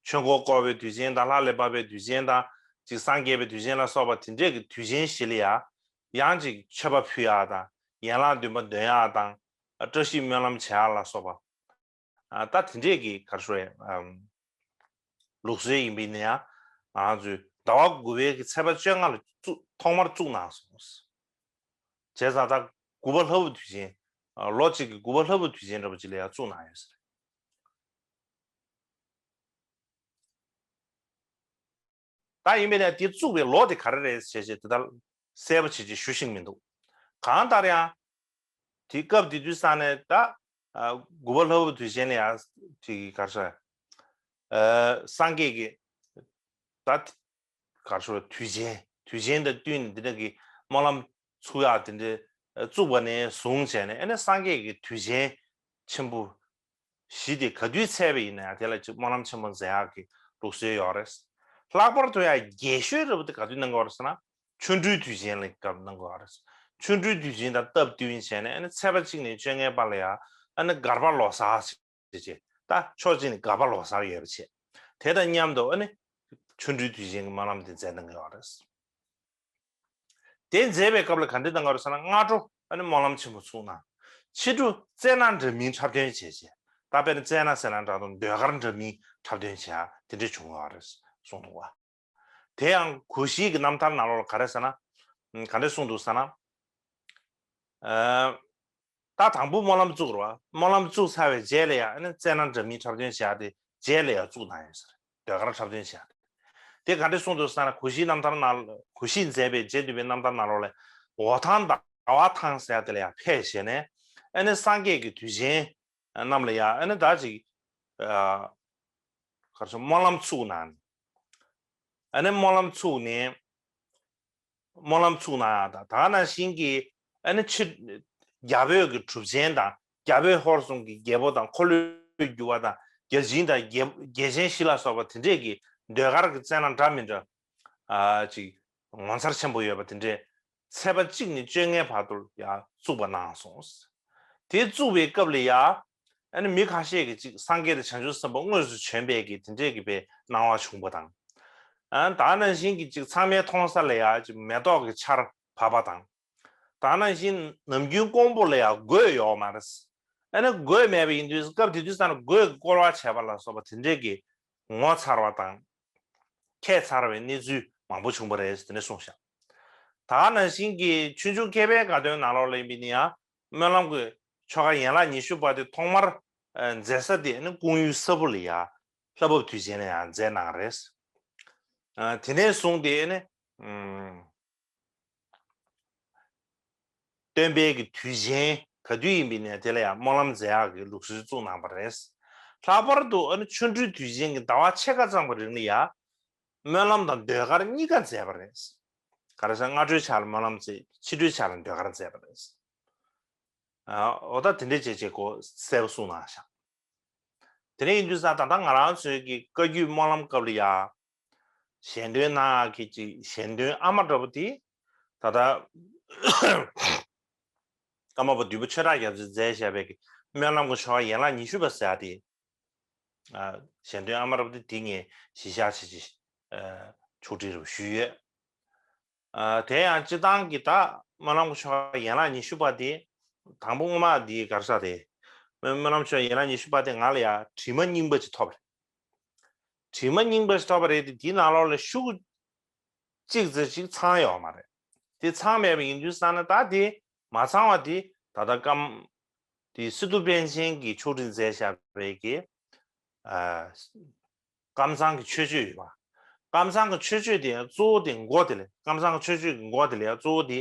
ཆོས་འཁོར་བསྐོར་བའི་དུས་ཆེན་དང་ལྷ་ལས་བབས་པའི་དུས་ཆེན་དང་ཅིག་སངས་རྒྱས་པའི་དུས་ཆེན་ལ་སོགས་པ་དེ་འདྲས་ཀྱི་དུས་ཆེན་བཞི་ལ་ཡང་ ཡང་ཅིག་མཆོད་པ་ཕུལ་ཡག་དང་ཡན་ལག་བདུན་པ་འདོན་ཡག་དང་བཀྲ་ཤིས་སྨོན་ལམ་བྱེད་ཡག་ལ་སོགས་པ། ཨ། ད་དེ་འདྲས་ཀྱི་ག་རེ་ཞུ་དགོས་རེད། ཨམ། ལུགས་སྲོལ་ཡིན་པས་ན་ཡང་ང་རང་ཚོའི་ཟླ་བ་དགུ་པའི་གི་ཚེས་པ་བཅོ་ལྔ་ལ་བཙུགས། ཐོག་མར་བཙུགས་གནང་སོང་། བྱས་ཙང་ད་དགུ་པ་ལྷ་བབས་དུས་ཆེན། ཨ། ལོ་གཅིག་གི་དགུ་པ་ལྷ་བབས་དུས་ཆེན་འདྲ་པོ་ཅིག་ལ་ཡང་བཙུགས་གནང་ཡོད་ས་རེད། ད་ཡིན་པས་ན་དེ་བཙུགས་པའི་ལོ་དེ་ག་རེ་རེད་ཟེར་བྱས་དེ་ལྟར་གསལ་པོ་བྱེད་ཅེས་ཞུ་ཤེས་མི་འདུག། གང་ལྟར་ཡང་དེ་སྐབས་དེ་དུས་ས་ནས་ད། ཨ། དགུ་པ་ལྷ་བབས་དུས་ཆེན་ལ་ཡང་དེ་ག་རེ་ཟེར། ཨ། སངས་རྒྱས་ཀྱི་ད་ག་རེ་ཟེར། དུས་ཆེན་དུས་ཆེན་དང་བསྟུན་ནས་འདི་འདྲ་གི་སྨོན་ལམ་ཚུགས་ཡག་དེ་འདྲ་བཙུགས་པ་ནས་བཟུང་བྱས་ནས། ཨ་ནི་སངས་རྒྱས་ཀྱི་དུས་ཆེན་ཆེན་པོ་བཞི་དེ་ག་དུས་ཚེས་པ་ཡིན་ན་ཡང་དེ་ལ་ཅིག་སྨོན་ལམ་ཆེན་པོ་མཛད་ཡག་གི་ལུགས་སྲོལ་ཡོད་རེད། ལྷག་པར་དུ་ཡང་རྒྱས་ཤོས་འདྲ་པོ་དེ་ག་དུས་གནང་གི་ཡོད་རེད་ཟེར་ན། ཆོ་འཕྲུལ་དུས་ཆེན་ལ་སྐབས་གནང་གི་ཡོད་རེད། ཆོ་འཕྲུལ་དུས་ཆེན་དང་སྟབས་བསྟུན་བྱས་ནས། ཨ་ནི་ཚེས་པ་གཅིག་ནས་བཅོ་ལྔའི་བར་ལ་ཡང་། ཨ་ནི་མགར་པ་ལོ་གསར་བྱས་བྱས། ད་ཕྱོགས་གཅིག་ནས་མགར་པ་ལོ་གསར་ཡོད་པ་བྱས། དེ་དང་མཉམ་དུ་ཨ་ནི་ཆོ་འཕྲུལ་དུས་ཆེན་གྱི་སྨོན་ལམ་དེ་མཛད་གནང་གི་ཡོད་རེད། དེ་མཛད་པའི་སྐབས་ལ་ག་འདྲ་གནང་གི་ཡོད་རེད་ཟེར་ན། སྔ་དྲོ་ཨ་ནི་སྨོན་ལམ་ཆེན་པོ་ཚུགས་གནང་། ཕྱི་དྲོ་རྩལ་སྣ་འདྲ་མིན་འཁྲབ་སྟོན་བྱས་བྱས། ད་དཔེར་ན་རྩལ་སྣ་ཟེར་ན་འདྲ་དང་ཟློས་གར་འདྲ་མིན་འཁྲབ་སྟོན་བྱས་དེ་འདྲ་བྱུང་ཡོད་རེད་གསུངས་འདུག་བ། དེ་ཡང་གོ་ཞིའི་གི་རྣམ་ཐར་ནང་ལོགས་ལ་ག་རེ་ཟེར་ན། ཨ། ག་འདྲ་གསུངས་འདུག་ཟེར་ན། ཨ། ད་དང་པོ་སྨོན་ལམ་བཙུགས་རེད་བ། སྨོན་ལམ་བཙུགས་ཚར་བའི་རྗེས་ལ་ཡང་ཨ་ནི་རྩལ་སྣ་འདྲ་མིན་འཁྲབ་སྟོན་བྱས་ཏེ་རྗེས་ལ་ཡང་བཙུགས་གནང་ཡོད་ཟེར། ཟློས་གར་འཁྲབ་སྟོན་བྱས་ཏེ། དེ་ག་འདྲ་གསུངས་འདུག་ཟེར་ན། གོ་ཞིའི་རྣམ་ཐར་ནང་། གོ་ཞིས་མཛད་པའི་རྗེ་བདུན་པའི་རྣམ་ཐར་ནང་ལོགས་ལ། འོ་ཐང་ཟླ་བ་ཐང་ཟེར་ཡག་དེ་ལ་ཡང་ཕེབས་བྱས་ནས། ཨ་ནི་སངས་རྒྱས་ཀྱི་དུས་ཆེན་རྣམས་ལ་ཡང་ཨ་ནི་ད་ཅིག། ཨ། ག་རེ་ཟེར། སྨོན་ལམ་ཚུགས་གནང་། ཨ་ནི་སྨོན་ལམ་ཚུགས་ནས། སྨོན་ལམ་ཚུགས་གནང་ཡག་དང་། ད་ག་ནང་བཞིན་གྱི་ཨ་ནི་ཕྱི། རྒྱ་བོད་ཀྱི་གྲུབ་ཆེན་དང་། རྒྱ་བོད་ཧོར་གསུམ་གྱི་རྒྱལ་པོ་དང་། འཁོར་ལོས་སྒྱུར་བ་དང་། རྒྱལ་ཆེན་དང་རྒྱལ། རྒྱལ་ཆེན་བཞི་ལ་སོགས་པ་དེ་འདྲས་ཀྱི་ཟློས་གར་གྱི་རྩལ་སྣ་འདྲ་མི་འདྲ། ཨ། ཅིག་ངོ་མཚར་ཆེན་པོ་ཡོད་པ་དེ་འདྲས་ཚེས་པ་གཅིག་ནས་བཅོ་ལྔའི་བར་དུ་ཡང་བཙུགས་པ་གནང་སོང་། དེ་བཙུགས་པའི་སྐབས་ལ་ཡང་། ཨ་ནི་མི་ཁ་ཤས་ཀྱིས་ཅིག་སངས་རྒྱས་དང་བྱང་ཆུབ་སེམས་དཔའ་དངོས་སུ་བྱོན་པའི་གི་དེ་འདྲས་ཀྱི་པའི་སྣང་བ་བྱུང་བ་དང་། ཨ། ད་ག་ནང་བཞིན་གྱི་ཅིག་ཚང་མའི་མཐོང་ས་ལ་ཡང་ཅིག་མེ་ཏོག་གི་ཆར་བབས་པ་དང་། ད་ག་ནང་བཞིན་ནམ་རྒྱུན་ཀོང་པོ་ལ་ཡང་གོས་ཡོད་མ་རེད། ཨ་ནི་གོས་མེད་པ་ཡིན་དུས་སྐབས་དེ་དུས་ཙམ་ལ་གོས་ཀྱིས་བསྐོར་བ་བྱས་པ་ལ་སོགས་པ་དེ་འདྲས་ཀྱི་ངོ་མཚར་བ་དང་། ཁྱད་མཚར་བའི་གནས་ཚུལ་མང་པོ་བྱུང་བ་རེད་ཟེར་ནས་གསུངས་ཤག། ད་ག་ནང་བཞིན་གྱི་ཆོས་འབྱུང་མཁས་པའི་དགའ་སྟོན་ནང་ལོགས་ལ་ཡིན་པ་ཡིན་ན་ཡང་། སྨོན་ལམ་གྱི་ཆོ་ག་ཡན་ལག་ཉི་ཤུ་པ་དེ་ཐོག་མར། ཨ། མཛད་ས་དེ་ནི་ཀོང་ཡུལ་ས་བོན་ལ་ཡང་ལྷ་བབས་དུས་ཆེན་ལ་ཡང་མཛད་གནང་རེད། ཨ། དེ་ནས་བཟུང་སྟེ་ནི། ཨམ། སྟོན་པའི་གི་དུས་ཆེན་ག་དུས་ཡིན་པ་ཡིན་ན་དེ་ལ་ཡང་སྨོན་ལམ་མཛད་ཡག་གི་ལུགས་སྲོལ་བཙུགས་གནང་བ་རེད། ལྷག་པར་དུ་ཨ་ནི་ཆོ་འཕྲུལ་དུས་ཆེན་གྱི་ཟླ་བ་ཕྱེད་ཀ་ཙམ་གྱི་རིང་ལ་ཡང་སྨོན་ལམ་དང་ཟློས་གར་གཉིས་ཀ་མཛད་པ་རེད། ག་རེ་ཟེར། སྔ་དྲོའི་ཆ་ལ་སྨོན་ལམ་མཛད། ཕྱི་དྲོའི་ཆ་ལ་ཟློས་གར་མཛད་པ་རེད། ཨ། འོ་ད་དེ་འདྲས་བྱས་བྱས་ཁོ་གསལ་པོ་གསུངས་གནང་ཤག། དེ་འདྲ་ཡིན་དུས་ཙང་ད་ལྟ་ང་རང་ཚོའི་གི་བཀའ་བརྒྱུད་སྨོན་ལམ་སྐབས་ལ་ཡང་ཞལ་འདོན་གནང་ཡག་གི་ཅིག་ཞལ་འདོན་ཨ་མ་འདྲ་པོ་དེ། ད་ལྟ་ཀརྨ་པ་བདུད་པོ་ཆོས་གྲགས་རྒྱ་མཚོས་མཛད་བཞག་པའི་གི་སྨོན་ལམ་གྱི་ཆོ་ག་ཡན་ལག་ཉི་ཤུ་པ་ཟེར་ཡག་དེ། ཨ། ཞལ་འདོན་ཨ་མ་འདྲ་པོ་དེ་དེ་ངས་གཞི་བཞག་བྱས་ཅིག། ཨ། ཕྱོགས་སྒྲིག་རེ་ཞུས་ཡོད། ཨ། དེ་ཡང་སྤྱིར་བཏང་གི་ད་སྨོན་ལམ་གྱི་ཆོ་ག་ཡན་ལག་ཉི་ཤུ་པ་དེ། དང་པོ་སྔོན་མ་དེ་ག་རེ་ཟེར་དེ། སྨོན་སྨོན་ལམ་ཆོ་ག་ཡན་ལག་ཉི་ཤུ་པ་དེ་ང་ལ་ཡང་བྲིས་མ་རྙིང་པ་ཅིག་ཐོབ་པ་རེད། བྲིས་མ་རྙིང་པ་ཞིག་ཐོབ་པ་རེད་དེ། དེའི་ནང་ལོགས་ལ་ཤོག་གུ་གཅིག་ཙམ་ཞིག་ཚང་ཡོད་མ་རེད། དེ་ཚང་མེད་པ་ཡིན་དུས་ཙང་ན། ད་དེ་མ་ཚང་བ་དེ་ད་ལྟ་ཀརྨ་དེ་སི་ཏུ་པཎ་ཆེན་གྱིས་ཕྱོགས་སྒྲིག་མཛད་བཞག་པའི་གི། ཨ། ཀམ་ཚང་གི་མཆོད་བརྗོད་ཡོད་པ། ཀམ་ཚང་གི་མཆོད་བརྗོད་དེ་གཙོ་བོ་དེ་མགོ་དེ་ལ། ཀམ་ཚང་གི་མཆོད་བརྗོད་ཀྱི་མགོ་དེ་ལ་ཡང་གཙོ་བོ་དེ།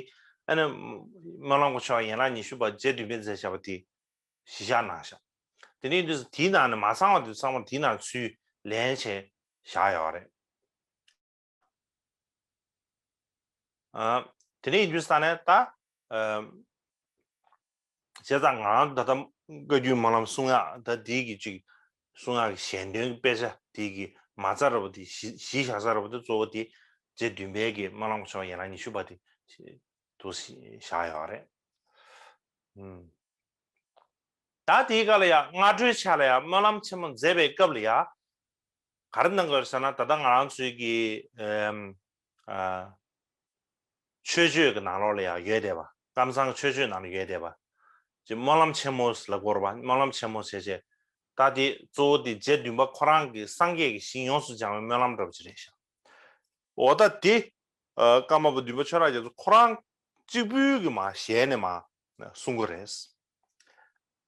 ཨ་ནི་སྨོན་ལམ་གྱི་ཆོ་ག་ཡན་ལག་ཉི་ཤུ་པ་རྗེ་བདུན་པས་མཛད་བཞག་པ་དེ་གཞི་བཞག་གནང་ཤག། དེ་འདྲ་ཡིན་དུས་དེའི་ནང་ནས་མ་ཚང་བ་དེ་ཚང་མ་དེའི་ནང་ཚུར་ལེན་བྱས་བཞག་ཡོད་རེད། ཨ། དེ་འདྲ་ཡིན་དུས་ཙང་ནས་ད། ཨ། བྱས་ཙང་ང་རང་ད་ལྟ་བཀའ་བརྒྱུད་སྨོན་ལམ་གསུང་ཡག་ད་དེའི་གི་ཅིག་གསུང་ཡག་གི་ཞལ་འདོན་གྱི་དཔེ་ཆ་དེའི་གི་མ་རྩ་འདྲ་པོ་དེ་གཞི་གཞི་བཞག་ས་འདྲ་པོ་དེ་གཙོ་བོ་དེ་རྗེ་བདུན་པའི་གི་སྨོན་ལམ་གྱི་ཆོ་ག་ཡན་ལག་ཉི་ཤུ་པ་དེ་དུ་བཞག་ཡོད་རེད། ཨུམ། ད་དེའི་སྐབས་ལ་ཡང་སྔ་དྲོའི་ཆ་ལ་ཡང་སྨོན་ལམ་ཆེན་མོ་མཛད་པའི་སྐབས་ལ་ཡང་ག་རེ་གནང་དགོས་ཟེར་ན། ད་ལྟ་ང་རང་ཚོའི་གི། ཨམ། ཨ། མཆོད་བརྗོད་ཀྱི་ནང་ལོགས་ལ་ཡང་ཡོད་བསྡད་པ། ཀམ་ཚང་མཆོད་བརྗོད་ནང་ལ་ཡོད་བསྡད་པ། ཅིག་སྨོན་ལམ་ཆེན་མོ་ལབ་དགོས་རེད་པ། སྨོན་ལམ་ཆེན་མོ་བྱས་བྱས། ད་དེ་གཙོ་བོ་དེ་རྗེ་བདུན་པ་ཁོ་རང་གི་སངས་རྒྱས་ཀྱི་ཞིང་ཡོངས་སུ་སྦྱང་བའི་སྨོན་ལམ་འདྲ་པོ་ཅིག་རེད་ཤག་འོ་ད་དེ་ཨ་ཀརྨ་པ་བདུན་པ་ཆོས་གྲགས་རྒྱ་མཚོ་ཁོ་རང་གཅིག་པུའི་གི་མར་ཞལ་ནས་མར་གསུང་གི་རེད།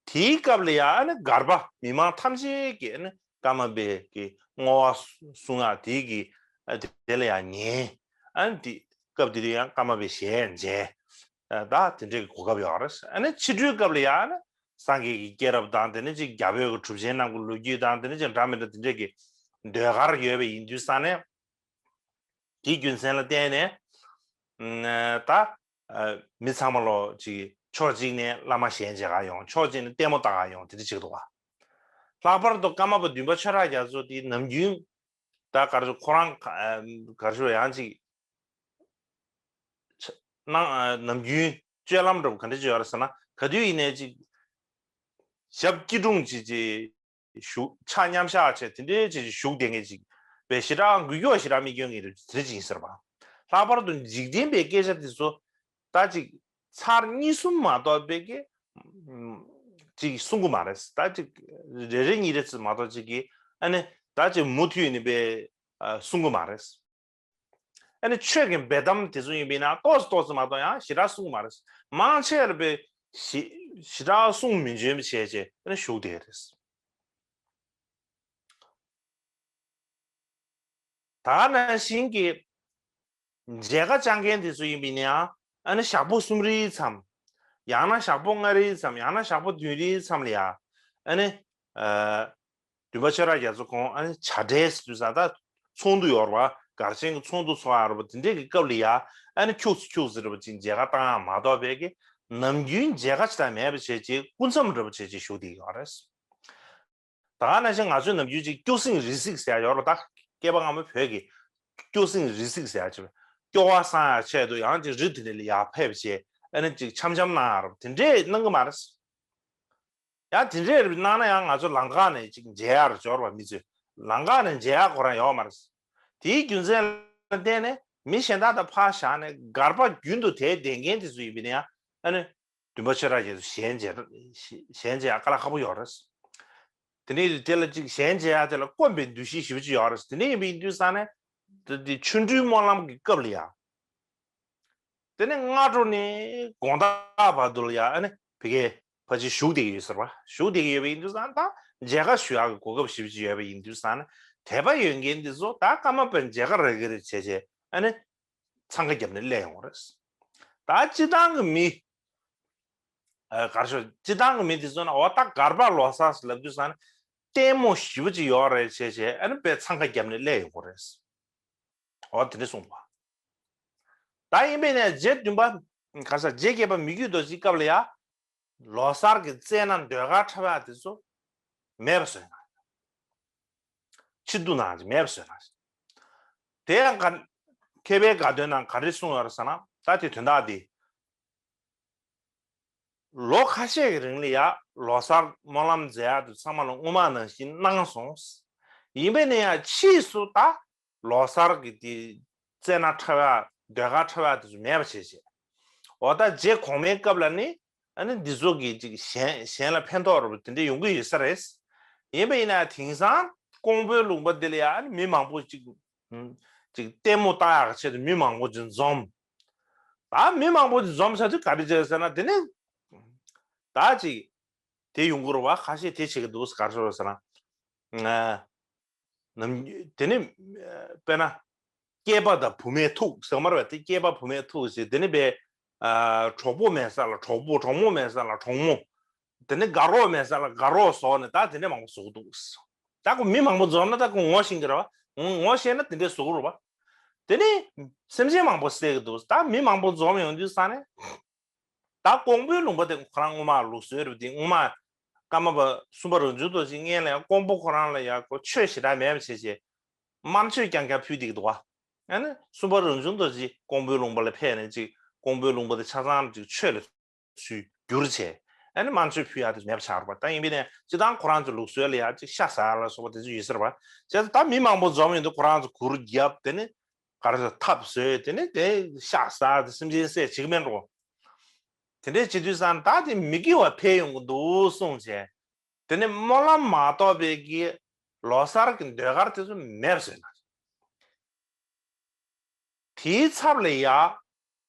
དེའི་སྐབས་ལ་ཡང་ཨ་ནི་སྒར་པ་མི་མང་ཐམས་ཅད་ཀྱིས་ཨ་ནི་ཀརྨ་པའི་གི་བསྔོ་བ་གསུང་ཡག་དེའི་གི་ཨ་དེ་ལ་ཡང་ཉན། ཨ་ནི་དེ་སྐབས་དེ་དུས་ཡང་ཀརྨ་པའི་ཞལ་མཇལ། ཨ་ད་དེ་འདྲའི་གི་གོ་སྐབས་ཡོད་རེད། ཨ་ནི་ཕྱི་དྲོའི་སྐབས་ལ་ཡང་ཨ་ནི་སངས་རྒྱས་ཀྱི་སྐྱེས་རབས་དང་དེ་ནས་ཅིག་རྒྱ་བོད་ཀྱི་གྲུབ་ཆེན་རྣམས་ཀྱི་ལོ་རྒྱུས་དང་དེ་ནས་ཅིག་འདྲ་མི་འདྲ་དེ་འདྲའི་གི་ཟློས་གར་ཡོད་པ་ཡིན་དུས་ཙང་ནས། དེའི་རྒྱུ་མཚན་ལ་བརྟེན་ནས་ཨ་ད་ཨ་མི་ཚང་མ་ལོ་ཅིག་ཕྱོགས་གཅིག་ནས་བླ་མ་ཞལ་མཇལ་ག་ཡོང་། ཕྱོགས་གཅིག་ནས་ལྟད་མོ་ལྟ་ག་ཡོང་། དེ་འདྲ་བྱེད་ཀྱི་འདུག་ག་ལྷག་པར་དུ་ཀརྨ་པ་བདུན་པ་ཆོས་གྲགས་རྒྱ་མཚོ་དེ་ནམ་རྒྱུན་ད་ག་རེ་ཟེར་ཁོ་རང་ག་ཨ་ག་རེ་ཟེར་ཡང་ཅིག་ཆ་ནང་ཨ་ནམ་རྒྱུན་སྤྱོད་ལམ་འདྲ་པོ་ག་འདྲ་ཅིག་ཡོད་རེད་ཟེར་ན། ག་དུས་ཡིན་ནའི་ཅིག་ཞབས་སྐྱིལ་ཀྲུང་ཅིག་ཅིག་བཞུགས། ཕྱག་མཉམ་བཞག་བྱས་དེ་འདྲའི་ཅིག་ཅིག་བཞུགས་བསྡད་མཁན་ཅིག་པས་ཞེ་དྲག་འགུལ་སྐྱོད་ཞེ་དྲག་མི་སྐྱོན་མཁན་དེ་འདྲ་ཅིག་ཡིན་ཟེར་བ། ལྷག་པར་དུ་འཇིག་རྟེན་པའི་སྐད་ཆ་དེ་ཚོ་ད་ཅིག་ཚར་གཉིས་གསུམ་མ་གཏོགས་པའི་གི་ཅིག་གསུང་གི་མ་རེད། ད་ཅིག་རེ་རེ་གཉིས་རེ་ཙམ་མ་གཏོགས་ཅིག་གི་ཨ་ནི་ད་ཅིག་མུ་མཐུད་ནས་པས་གསུང་གི་མ་རེད། ཨ་ནི་ཆོས་ཀྱི་འབེལ་གཏམ་དེ་ཚོ་ཡིན་པས་ན་ཏོག་ཙམ་ཏོག་ཙམ་མ་གཏོགས་ཡང་ཞེ་དྲག་གསུང་གི་མ་རེད། མང་ཆེ་བ་པས་ཞེ་ཞེ་དྲག་གསུང་མི་འཇོན་པ་བྱས་བྱས་ཨ་ནི་བཞུགས་བསྡད་རེད། ད་ག་ནང་བཞིན་གྱི་མཇལ་ཁ་བཅར་མཁན་དེ་ཚོ་ཡིན་པས་ན་ཡང་ཨ་ནི་ཞག་པོ་གསུམ་རེའི་མཚམས། ཡང་ན་ཞག་པོ་ལྔ་རེའི་མཚམས། ཡང་ན་ཞག་པོ་བདུན་རེའི་མཚམས་ལ་ཡང་ཨ་ནི་ཨ་བདུན་པ་ཆོས་གྲགས་རྒྱ་མཚོ་ཁོང་ཨ་ནི་བྱ་བྲལ་ཟེར་དུས་ཙང་ད་ཚོགས་འདུ་ཡོད་རེད་པ། སྒར་ཆེན་གྱི་ཚོགས་འདུ་ཚོགས་ཡག་རེད་པ། དེ་འདྲས་ཀྱི་སྐབས་ལ་ཡང་ཨ་ནི་ཁྱུག་ཙམ་ཁྱུག་ཙམ་འདྲ་པོ་ཅིག་མཇལ་ཁ་བཏང་ཡག་མ་གཏོགས་པའི་གི་ནམ་རྒྱུན་མཇལ་ཁ་ཅིག་ད་མེད་པ་བྱས་ཅིག་སྐུ་མཚམས་འདྲ་པོ་བྱས་ཅིག་བཞུགས་བསྡད་ཡོད་རེད། ད་ག་ནང་བཞིན་ང་ཚོའི་ནམ་རྒྱུན་ཅིག་སྐྱོ་སེང་རི་གཟིགས་ཟེར་ཡག་ཡོད་རེད་པ། ད་སྐྱེས་པ་སྔ་མོ་བོད་ཀྱི་སྐྱོ་སེང་རི་གཟིགས་ཟེར་ཡག་ཅིག་སྐྱོ་བ་སངས་ཡག་ཆེད་དུ་ཡང་ཅིག་རི་དེ་འདྲ་ལ་ཡར་ཕེབས་བྱས་ཨ་ནི་ཅིག་འཆམ་འཆམ་གནང་ཡག་རེད་པ། དེ་འདྲས་གནང་གི་མ་རེད། ཡང་དེ་འདྲས་གནང་ན་ཡང་ང་ཚོ་ལམ་ཁ་ནས་ཅིག་མཇལ་ཡག་རེད་འབྱོར་བ་མི་ཚོས་ལམ་ཁ་ནས་མཇལ་ཡག་ཁོ་རང་ཡོད་མ་རེད། དེའི་རྒྱུ་མཚན་ལ་བརྟེན་ནས་མི་གཞན་དག་དང་ཕར་བཞག་ནས་སྒར་པ་རྒྱུན་དུ་དེར་བསྡད་མཁན་དེ་ཚོ་ཡིན་པས་ན་ཡང་ཨ་ནི་བདུན་པ་ཆོས་གྲགས་རྒྱ་མཚོ་ཞལ་མཇལ་ཞལ་མཇལ་ཡག་དཀའ་ལས་ཁག་པོ་ཡོད་རེད། དེ་ནས་དེ་ལ་ཅིག་ཞལ་མཇལ་ཡག་དེ་ལ་དཀོན་པའི་འདུ་ཤེས་ཞེ་པོ་ཅིག་ཡོད་རེད། དེ་འདྲ་ཡིན་པ་ཡིན་དུས་ཙང་ནས་དེ་དེ་ཆོ་འཕྲུལ་སྨོན་ལམ་གྱི་སྐབས་ལ་ཡང་། དེ་ནས་སྔ་དྲོ་ནས་དགོང་དག་བར་དུ་ལ་ཡང་ཨ་ནི་ཕ་གིར་ཕར་ཅིག་བཞུགས་བསྡད་ཀྱི་ཡོད་ཟེར་བ། བཞུགས་བསྡད་ཀྱི་ཡོད་པ་ཡིན་དུས་ཙང་ད་མཇལ་ཁ་ཞུ་ཡག་གི་གོ་སྐབས་ཞེ་པོ་ཅིག་ཡོད་པ་ཡིན་དུས་ཙང་ནས་དད་པ་ཡོད་མཁན་འདི་ཚོ་ད་ཀརྨ་པའི་མཇལ་ཁ་རག་གི་རེད་བྱས་བྱས་ཨ་ནི་འཚང་ཁ་བརྒྱབ་ནས་སླེབས་ཡོང་བ་རེད། ད་སྤྱིར་བཏང་གི་མི་ཨ་ག་རེ་ཞུ། སྤྱིར་བཏང་གི་མི་འདི་ཚོ་ན་འོ་ད་སྒར་པ་ལོ་གསར་ཟེར་ལབ་དུས་ཙང་ནས་ལྟད་མོ་ཞེ་པོ་ཅིག་ཡོད་རེད་བྱས་བྱས་ཨ་ནི་དཔེ་འཚང་ཁ་བརྒྱབ་ནས་སླེབས་ཡོང་གི་རེད། འོ་དེ་འདྲ་གསུངས་པ། ད་ཡིན་པས་ནས་རྗེ་བདུན་པ་ག་ས་རྗེ་བརྒྱད་པ་མི་བསྐྱོད་རྡོ་རྗེའི་སྐབས་ལ་ཡང་ལོ་གསར་གྱི་རྩེད་ན་ཟློས་གར་འཁྲབ་ཡག་དེ་ཚོ་མེད་པ་བཟོས་གནང་། ཕྱིར་བསྡུ་གནང་ཅིག་མེད་པ་བཟོས་གནང་ཅིག་དེ་ཡང་ག་མཁས་པའི་དགའ་སྟོན་ནང་ག་རེ་གསུངས་ཡོད་རེད་ཟེར་ན་ད་དེ་དོན་དག་འདི། ལོ་ཁ་ཤས་ཀྱི་རིང་ལ་ཡ་ལོ་གསར་སྨོན་ལམ་མཛད་ཡག་དེ་ཚང་མ་ལ་སྔོན་མ་ནང་བཞིན་གནང་སོང་། ཡིན་པས་ན་ཡང་ཕྱིས་སུ་ད་ལོ་གསར་གྱི་དེ་རྩེད་སྣ་འཁྲབ་ཡག་ཟློས་གར་འཁྲབ་ཡག་དེ་ཚོ་མེད་པ་བྱས་བྱས། འོ་ད་རྗེ་གོང་མའི་སྐབས་ལ་ནི་ཨ་ནི་འདི་ཚོ་གི་ཅིག་གཞན་གཞན་ལ་ཕན་ཐོགས་འདྲ་པོ་དེ་འདྲ་ཡོང་གི་ཡོད་ས་རེད། ཡིན་པ་ཡིན་ན་དེང་སང་ཀོང་པོའི་ལུང་པ་འདི་ལ་ཡ་ཨ་ནི་མི་མང་པོ་ཅིག་ཅིག་ལྟད་མོ་ལྟ་ཡག་གི་ཆེད་དུ་མི་མང་པོ་ཅིག་འཛོམས། ད་མི་མང་པོ་ཅིག་འཛོམས་ཚར་དུས་ག་རེ་བྱས་ཟེར་ན་དེ་ནི་ད་ཅིག་དེ་ཡོང་གི་རེད་བ། ཁ་ཤས་དེ་བྱེད་ཀྱི་འདུག་ག་རེ་ཟེར་ན། ནམ་དེ་ནི་དཔེར་ན་སྐྱེས་པ་དང་བུད་མེད་ཐུག་ཟེར་མ་རེད་པས། དེ་སྐྱེས་པ་བུད་མེད་ཐུག་ཟེར་དེ་ནི་པས་གྲོགས་པོ་མེད་ས་ལ་གྲོགས་པོ། གྲོགས་མོ་མེད་ས་ལ་གྲོགས་མོ། དེ་ནི་དགའ་རོགས་མེད་ས་ལ་དགའ་རོགས་བཟོས་ནས་ད་དེ་འདྲས་མང་པོ་བཟོ་གི་འདུག་ད་ཁོ་མི་མང་པོ་འཛོམས་ན་ད་ཁོ་ངོ་ཤེས་ཀྱི་རེད་བ། ངོ་ཤེས་ན་དེ་འདྲས་བཟོ་གི་རེད་བ། དེ་ནི་སེམས་ཅན་མང་པོ་བསད་ཀྱི་འདུག་ད་མི་མང་པོ་འཛོམས་ཡོང་དུས་ཙང་ནས། ད་ཀོང་པོའི་ལུང་པ་དེ་ཁོ་རང་སྔོན་མ་ལུགས་སྲོལ་རེད་དེ། སྔོན་མ་ཀརྨ་པ་གསུམ་པ་རང་བྱུང་རྡོ་རྗེ་སྔོན་ལ་ཡང་ཀོང་པོ་ཁོ་རང་ལ་ཡང་ཁོ་ཆོས་ཞེ་དྲག་མེད་པ་བྱས་བྱས་དམར་མཆོད་རྐྱང་རྐྱང་ཕུལ་བསྡད་ཀྱི་འདུག་བ། ཨ་ནི་གསུམ་པ་རང་བྱུང་རྡོ་རྗེ་ཀོང་པོའི་ལུང་པ་ལ་ཕེབས་ནས་ཅིག་ཀོང་པོའི་ལུང་པ་དེ་ཆ་ཚང་ཅིག་ཆོས་ལ་ཚུར་བསྒྱུར་བྱས། ཨ་ནི་དམར་མཆོད་ཕུལ་ཡག་དེ་མེད་པ་ཆགས་རེད་པ། ད་ཡིན་པས་ནས་སྤྱིར་བཏང་ཁོ་རང་ཚོའི་ལུགས་སྲོལ་ལ་ཡང་ཅིག་ཤ་ཟ་ཡག་ལ་སོགས་པ་དེ་ཚོ་ཡོད་ས་རེད་པ། བྱས་ཙང་ད་མི་མང་པོ་འཛོམས་ཡོང་དུས་ཁོ་རང་ཚོ་གུར་བརྒྱབ། དེ་ནི་ ག་རེ་ཟེར་ཐབ་བཟོས། དེ་ནས་དེ་ཤ་ཟ། དེ་སེམས་ཅན་བསད་བྱེད་ཀྱི་མེད་འགྲོ། དེ་འདྲས་བྱེད་དུས་ཙང་ད་དེ་མི་དགེ་བ་འཕེལ་ཡོང་གི་འདུག་གསུངས་བྱས། དེ་ནས་སྨོན་ལམ་མ་གཏོགས་པའི་གི་ལོ་གསར་གྱི་ཟློས་གར་དེ་ཚོ་མེད་པ་བཟོས་ན། དེའི་ཚབ་ལ་ཡ།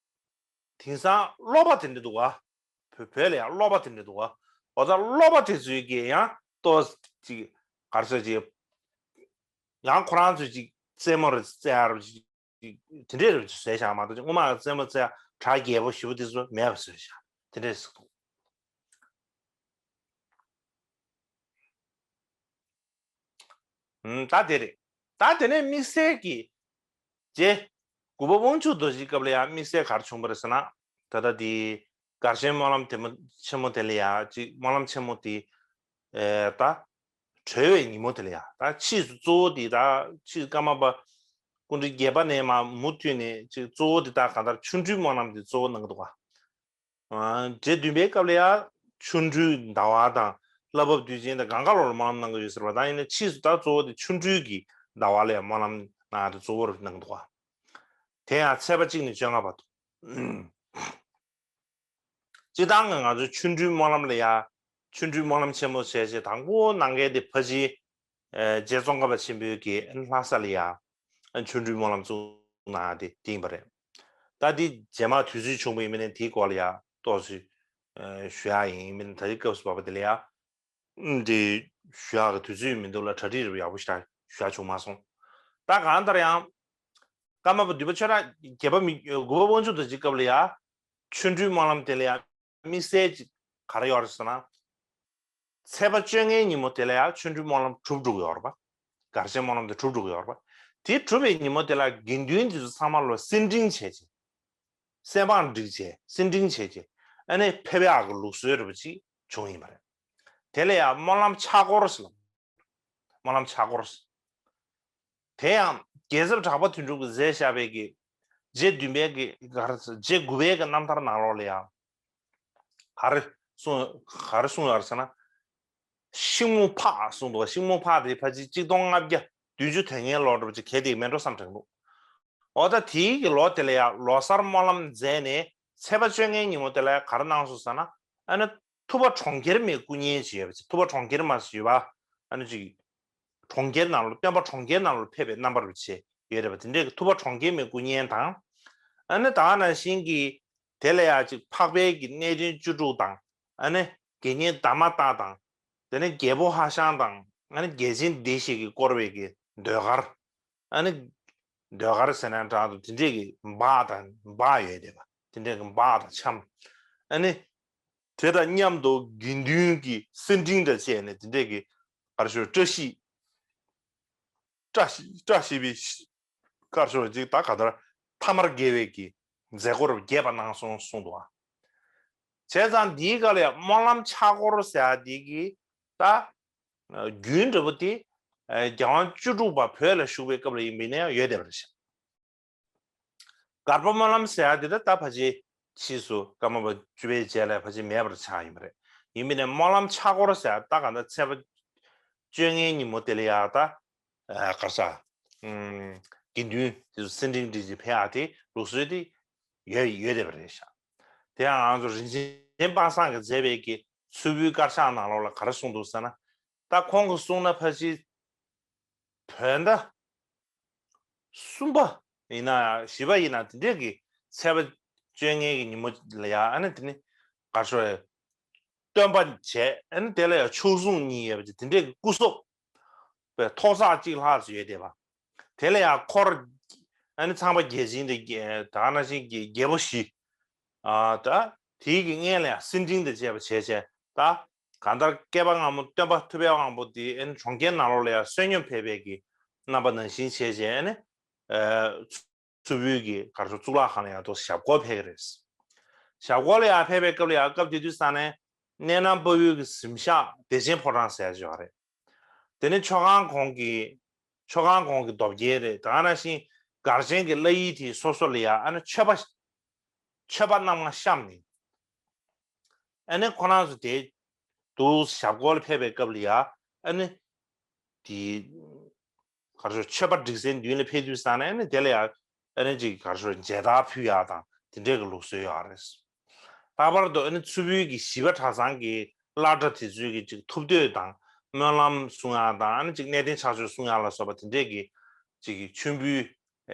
དེང་སང་སློབ་པ་དེ་འདྲ་འདུག་ག་བོད་བོད་ལ་ཡང་སློབ་པ་དེ་འདྲ་འདུག་ག་འོ་ད་སློབ་པ་དེ་ཚོའི་གི་ཡང་ཏོག་ཅིག་ག་རེ་ཟེར་ཅིག་ཡང་ཁོ་རང་ཚོས་ཅིག་རྩེད་མོ་རེ་རྩེ་ཡ་རེ་ཅིག་དེ་འདྲས་རེ་བཟོས་བཞག་མ་གཏོགས་ཅིག་སྔོན་མ་རྩེད་མོ་རྩེ་ཡ་གྲ་རྒྱས་པོ་ཞེ་པོ་དེ་ཚོ་མེད་པ་བཟོས་བཞག་དེ་འདྲས་ཟེར་འདུག་ད་དེ་རེད། ད་དེ་ནས་དམིགས་བསལ་གྱི་རྗེ་དགུ་པ་དབང་ཕྱུག་རྡོ་རྗེའི་སྐབས་ལ་ཡང་དམིགས་བསལ་ག་རེ་བྱུང་བ་རེད་ཟེར་ན། ད་ལྟ་དེ་གར་ཆེན་སྨོན་ལམ་དེ་མོ་ཆེན་མོ་དེ་ལ་ཡང་ཅིག་སྨོན་ལམ་ཆེན་མོ་དེ་ད་གྲོལ་བའི་ཉིན་མོ་དེ་ལ་ཡང་ད་ཕྱིས་སུ་གཙོ་བོ་དེ་ད་ཕྱིས་ཀརྨ་པ་སྐུ་ཕྲེང་བརྒྱད་པ་ནས་མར་མུ་མཐུད་ནས་ཅིག་གཙོ་བོ་དེ་ད་གང་ལྟར་ཆོ་འཕྲུལ་སྨོན་ལམ་དེ་གཙོ་བོ་གནང་གི་འདུག་ག་རྗེ་བདུན་པའི་སྐབས་ལ་ཡང་ཆོ་འཕྲུལ་ཟླ་བ་དང་བླ་བབས་དུས་ཆེན་དང་གང་ག་ལོར་སྨོན་ལམ་གནང་གི་ཡོད་ཟེར་བ་དང་། ཡིན་ན་ཕྱིས་སུ་ད་གཙོ་བོ་དེ་ཆོ་འཕྲུལ་གྱི་ཟླ་བ་ལ་ཡང་སྨོན་ལམ་གནང་དེ་གཙོ་བོར་གནང་འདུག་ག་དེ་ཡང་ཚེས་པ་གཅིག་ནས་བཅོ་ལྔ་བར་དུ། སྤྱིར་བཏང་གི་ང་ཚོའི་ཆོ་འཕྲུལ་སྨོན་ལམ་ལ་ཡང་ཆོ་འཕྲུལ་སྨོན་ལམ་ཆེན་མོ་བྱས་རྗེས་དང་པོ་གནང་མཁན་དེ་ཕ་ཆེན་རྗེ་ཙོང་ཁ་པ་ཆེན་པོའི་གི་ལྷ་ས་ལ་ཡང་ཆོ་འཕྲུལ་སྨོན་ལམ་བཙུགས་གནང་ཡ་དེ་དེ་ཡིན་པ་རེད། ད་དེ་རྗེས་མ་དུས་ཚོད་བྱུང་བ་ཡིན་མིན་ནས་དེའི་སྐོར་ལ་ཡང་ཏོག་ཙམ་ཞུ་ཡ་ཡིན། ཡིན་མིན་ད་ལྟའི་སྐབས་སུ་བབས་པ་དེ་ལ་ཡང་དེ་ཞུ་ཡག་གི་དུས་ཚོད་མི་འདུག་ལ་གྲ་སྒྲིག་རེ་ཡག་པོ་ཞིག་ཞུ་ཡ་བྱུང་མ་སོང་། ད་གང་ལྟར་ཡང་ཀརྨ་པ་འདུས་པ་ཆོས་གྲགས་བརྒྱད་པ་མི་དགུ་པ་དབང་ཕྱུག་རྡོ་རྗེའི་སྐབས་ལ་ཡང་ཆོ་འཕྲུལ་སྨོན་ལམ་དེ་ལ་ཡང་དམིགས་བསལ་ཅིག་ག་རེ་ཡོད་རེད་ཟེར་ན། ཚེས་པ་བཅོ་ལྔའི་ཉིན་མོ་དེ་ལ་ཡང་ཆོ་འཕྲུལ་སྨོན་ལམ་གྲུབ་འགྲོ་གི་ཡོད་རེད་པ། གར་ཆེན་སྨོན་ལམ་དེ་གྲུབ་འགྲོ་གི་ཡོད་རེད་པ། དེ་གྲུབ་པའི་ཉིན་མོ་དེ་ལ་དགེ་འདུན་དེ་ཚོ་ཚང་མ་ལ་སེར་ཕྲེང་བྱས་རྗེས། སེར་པང་བསྒྲིགས་རྗེས་སེར་ཕྲེང་བྱས་རྗེས་ཨ་ནི་ཕེབས་ཡག་གི་ལུགས་སྲོལ་རེད་པ་ཅིག་བྱུང་ཡིན་པ་རེད། དེ་ལ་ཡང་སྨོན་ལམ་ཕྱག་སྐོར་ཟེར་ལ། སྨོན་ལམ་ཕྱག་སྐོར་ཟེར། དེ་ཡང་རྒྱལ་ཚབ་གྲགས་པ་དོན་གྲུབ་ཀྱིས་མཛད་བཞག་པའི་གི་རྗེ་བདུན་པའི་གི་ག་རེ་ཟེར་རྗེ་དགུ་པའི་གི་རྣམ་ཐར་ནང་ལོགས་ལ་ཡང་ག་རེ་གསུངས་ག་རེ་གསུངས་ཡོད་རེད་ཟེར་ན། ཤིང་མོ་ཕག་གསུངས་འདུག་ཤིང་མོ་ཕག་དེ་ཕལ་ཆེར་གཅིག་སྟོང་ལྔ་བརྒྱ་བདུན་ཅུ་དོན་ལྔའི་ལོར་འགྲོ་བ་ཅིག་གལ་ཏེ་མེད་འགྲོ་བསམ་དྲན་འདུག་འོ་ད་དེའི་གི་ལོ་དེ་ལ་ཡང་ལོ་གསར་སྨོན་ལམ་མཛད་ནས་ཚེས་པ་བཅོ་ལྔའི་ཉིན་མོ་དེ་ལ་ཡང་ག་རེ་གནང་སོང་ཟེར་ན། ཨ་ནི་ཐུབ་པ་གྲོང་ཁྱེར་མའི་སྐུ་བརྙན་ཅིག་ཡོད་པ་ཅིག་ཐུབ་པ་གྲོང་ཁྱེར་མ་ཞེས་པ་ཨ་ནི་ཅིག་གྲོང་ཁྱེར་ནང་ལ་སྟོན་པ་གྲོང་ཁྱེར་ནང་ལ་ཕེབས་པའི་རྣམ་པར་བྱས་ཡོད་རེད་པ། དེ་འདྲའི་ཐུབ་པ་གྲོང་ཁྱེར་མའི་སྐུ་བརྙན་དང་། ཨ་ནི་ད་ག་ནང་བཞིན་གྱི་དེ་ལ་ཡང་ཅིག་འཕགས་པའི་གི་གནས་ཆེན་བཅུ་དྲུག་དང་། ཨ་ནི་དགེ་བསྙེན་དྷརྨ་ཏ་དང་། དེ་ནས་རྒྱལ་པོ་ཧ་ཤང་དང་། ཨ་ནི་རྒྱལ་ཆེན་སྡེ་བཞི་གིས་བསྐོར་བའི་གི་ཟློས་གར། ཨ་ནི་ཟློས་གར་ཟེར་ན་འདྲ་འདུག་དེ་འདྲས་ཀྱི་འབག་དང་འབག་ཡོད་བསྡད་པ། དེ་འདྲས་ཀྱི་འབག་དང་འཆམ། ཨ་ནི་དེ་དང་མཉམ་དུ་དགེ་འདུན་གྱི་སེར་ཕྲེང་དང་བཅས་ནས་དེ་འདྲས་ཀྱི་གར་ཤོར་བཀྲ་ཤིས་བཀྲ་ཤིས་བཀྲ་ཤིས་པའི་གར་ཤོར་ཅིག་ད་ག་དར་ཐ་མར་དགེ་བའི་གི་མཛད་སྒོར་རྒྱས་པ་གནང་སོང་གསུངས་འདུག་ཨ། བྱས་ཙང་འདིའི་སྐབས་ལ་ཡང་སྨོན་ལམ་ཕྱག་སྐོར་ཟེར་ཡ་འདི་གི་ད་རྒྱུན་འདྲ་པོ་དེ་རྒྱལ་དབང་བཅུ་དྲུག་པ་བོད་ལ་བཞུགས་པའི་སྐབས་ལ་ཡིན་པས་ན་ཡང་ཡོད་བསྡད་པ་རེད་ཤག་གར་པ་སྨོན་ལམ་ཟེར་ཡ་དེ་ད་ད་ཕལ་ཆེར་ཕྱིས་སུ་ཀརྨ་པ་བཅུ་པའི་རྗེས་ལ་ཕལ་ཆེར་མེད་པར་ཆགས་ཡིན་པ་རེད། ཡིན་པས་ན་སྨོན་ལམ་ཕྱག་སྐོར་ཟེར་ཡ་ད་ག་ད་ཚེས་པ་བཅོ་ལྔའི་ཉིན་མོ་དེ་ལ་ཡ་ད་གར་ས་དགེ་འདུན་དེ་ཚོ་སེར་ཕྲེང་བསྒྲིགས་ཀྱི་ཕེབས་ཡ་དེ་ལུགས་སྲོལ་དེ་ཡོད་ཡོད་བསྡད་པ་རེད་ཤག་དེ་ཡང་ང་ཚོ་རིན་ཆེན་པ་སངས་ཀྱིས་མཛད་པའི་གི་མཚུར་ཕུའི་དཀར་ཆག་ནང་ལོགས་ལ་ག་རེ་གསུངས་འདུག་ཟེར་ན། ད་ཁོང་གིས་གསུངས་ན་ཕལ་ཆེར་བོད་ཟླ་གསུམ་པ་ཡིན་ན་བཞི་པ་ཡིན་ན་དེ་འདྲས་ཀྱི་ཚེས་པ་བཅོ་ལྔའི་གི་ཉིན་མོ་ལ་ཡ་ཨ་ནི་དེ་ནི་གར་ཤོར་སྟོན་པ་བྱས། ཨ་ནི་དེ་ལ་ཡ་མཆོག་ཟུང་གཉིས་ཡོད་པ་ཅིག་དེ་འདྲས་ཀྱི་སྐུ་གཟུགས་པའི་ཐོག་བརྩེགས་གཅིག་ལྷག་ཙམ་ཡོད་བསྡད་པ། དེ་ལ་ཡང་འཁོར་ཨ་ནི་ཚངས་པ་བརྒྱ་བྱིན་དེ་ད་ག་ནང་བཞིན་གྱི་རྒྱལ་པོ་བཞི། ཨ་ད་དེའི་གི་སྔོན་ལ་ཡང་སེར་ཕྲེང་དང་བཅས་པ་བྱས་བྱས་ད་གང་ལྟར་བསྐལ་པ་སྔ་མོ་སྟོན་པ་ཐུབ་པའི་དབང་པོ་དེ་ཨ་ནི་གྲོང་ཁྱེར་ནང་ལོགས་ལ་ཡང་བསོད་སྙོམས་ཕེབས་པའི་གི་རྣམ་པ་ནང་བཞིན་བྱས་བྱས་ཨ་ནི་མཚུར་ཕུའི་གི་གར་ཤོར་གཙུག་ལག་ཁང་ལ་ཡང་ཏོག་ཙམ་ཞབས་སྐོར་ཕེབས་ཀྱི་རེད། ཞབས་སྐོར་ལ་ཡང་ཕེབས་པའི་སྐབས་ལ་ཡང་སྐབས་དེ་དུས་ས་ནས་གནས་ནང་དཔའ་བོའི་གི་གཟིམ་ཤག་བདེ་ཆེན་ཕོ་བྲང་ཟེར་ཡ་ཅིག་ཡོད་རེད། དེ་ནས་མཆོད་ཁང་གོང་གི་མཆོད་ཁང་གོང་གི་རྡོ་བརྒྱད་རེད། ད་ག་ནང་བཞིན་སྒར་ཆེན་གྱི་བླ་ཡུལ་དེ་སོ་སོ་ལ་ཡ་ཨ་ནི་མཆོད་པ་མཆོད་པ་རྣམ་ལྔ་བཤམས་ནས་ཨ་ནི་ཁོ་རང་ཚོ་དེ་དུ་ཞབས་སྐོར་ལ་ཕེབས་པའི་སྐབས་ལ་ཡ་ཨ་ནི་དེ་གར་ཤོར་མཆོད་པ་སྒྲིག་སའི་མདུན་ལ་ཕེབས་དུས་ཙང་ནས་ཨ་ནི་དེ་ལ་ཡ་ ཨ་ནི་ཅིག་ག་རེ་ཞུ་དྲ་མཇལ་དར་ཕུལ་ཡག་དང་དེ་འདྲས་ཀྱི་ལུགས་སྲོལ་ཡོད་རེད། ལྷག་པར་དུ་ཨ་ནི་མཚུར་ཕུ་གི་བཞི་པ་གྲྭ་ཚང་གི་བླ་གྲྭ་དེ་ཚོའི་གི་ཅིག་ཐུབ་བསྟོད་དང་སྨོན་ལམ་གསུང་ཡག་དང་ཨ་ནི་ཅིག་གནས་བརྟན་ཕྱག་མཆོད་གསུང་ཡག་ལ་སོགས་པ་དེ་འདྲས་ཀྱི་ཅིག་མཆོད་འབུལ་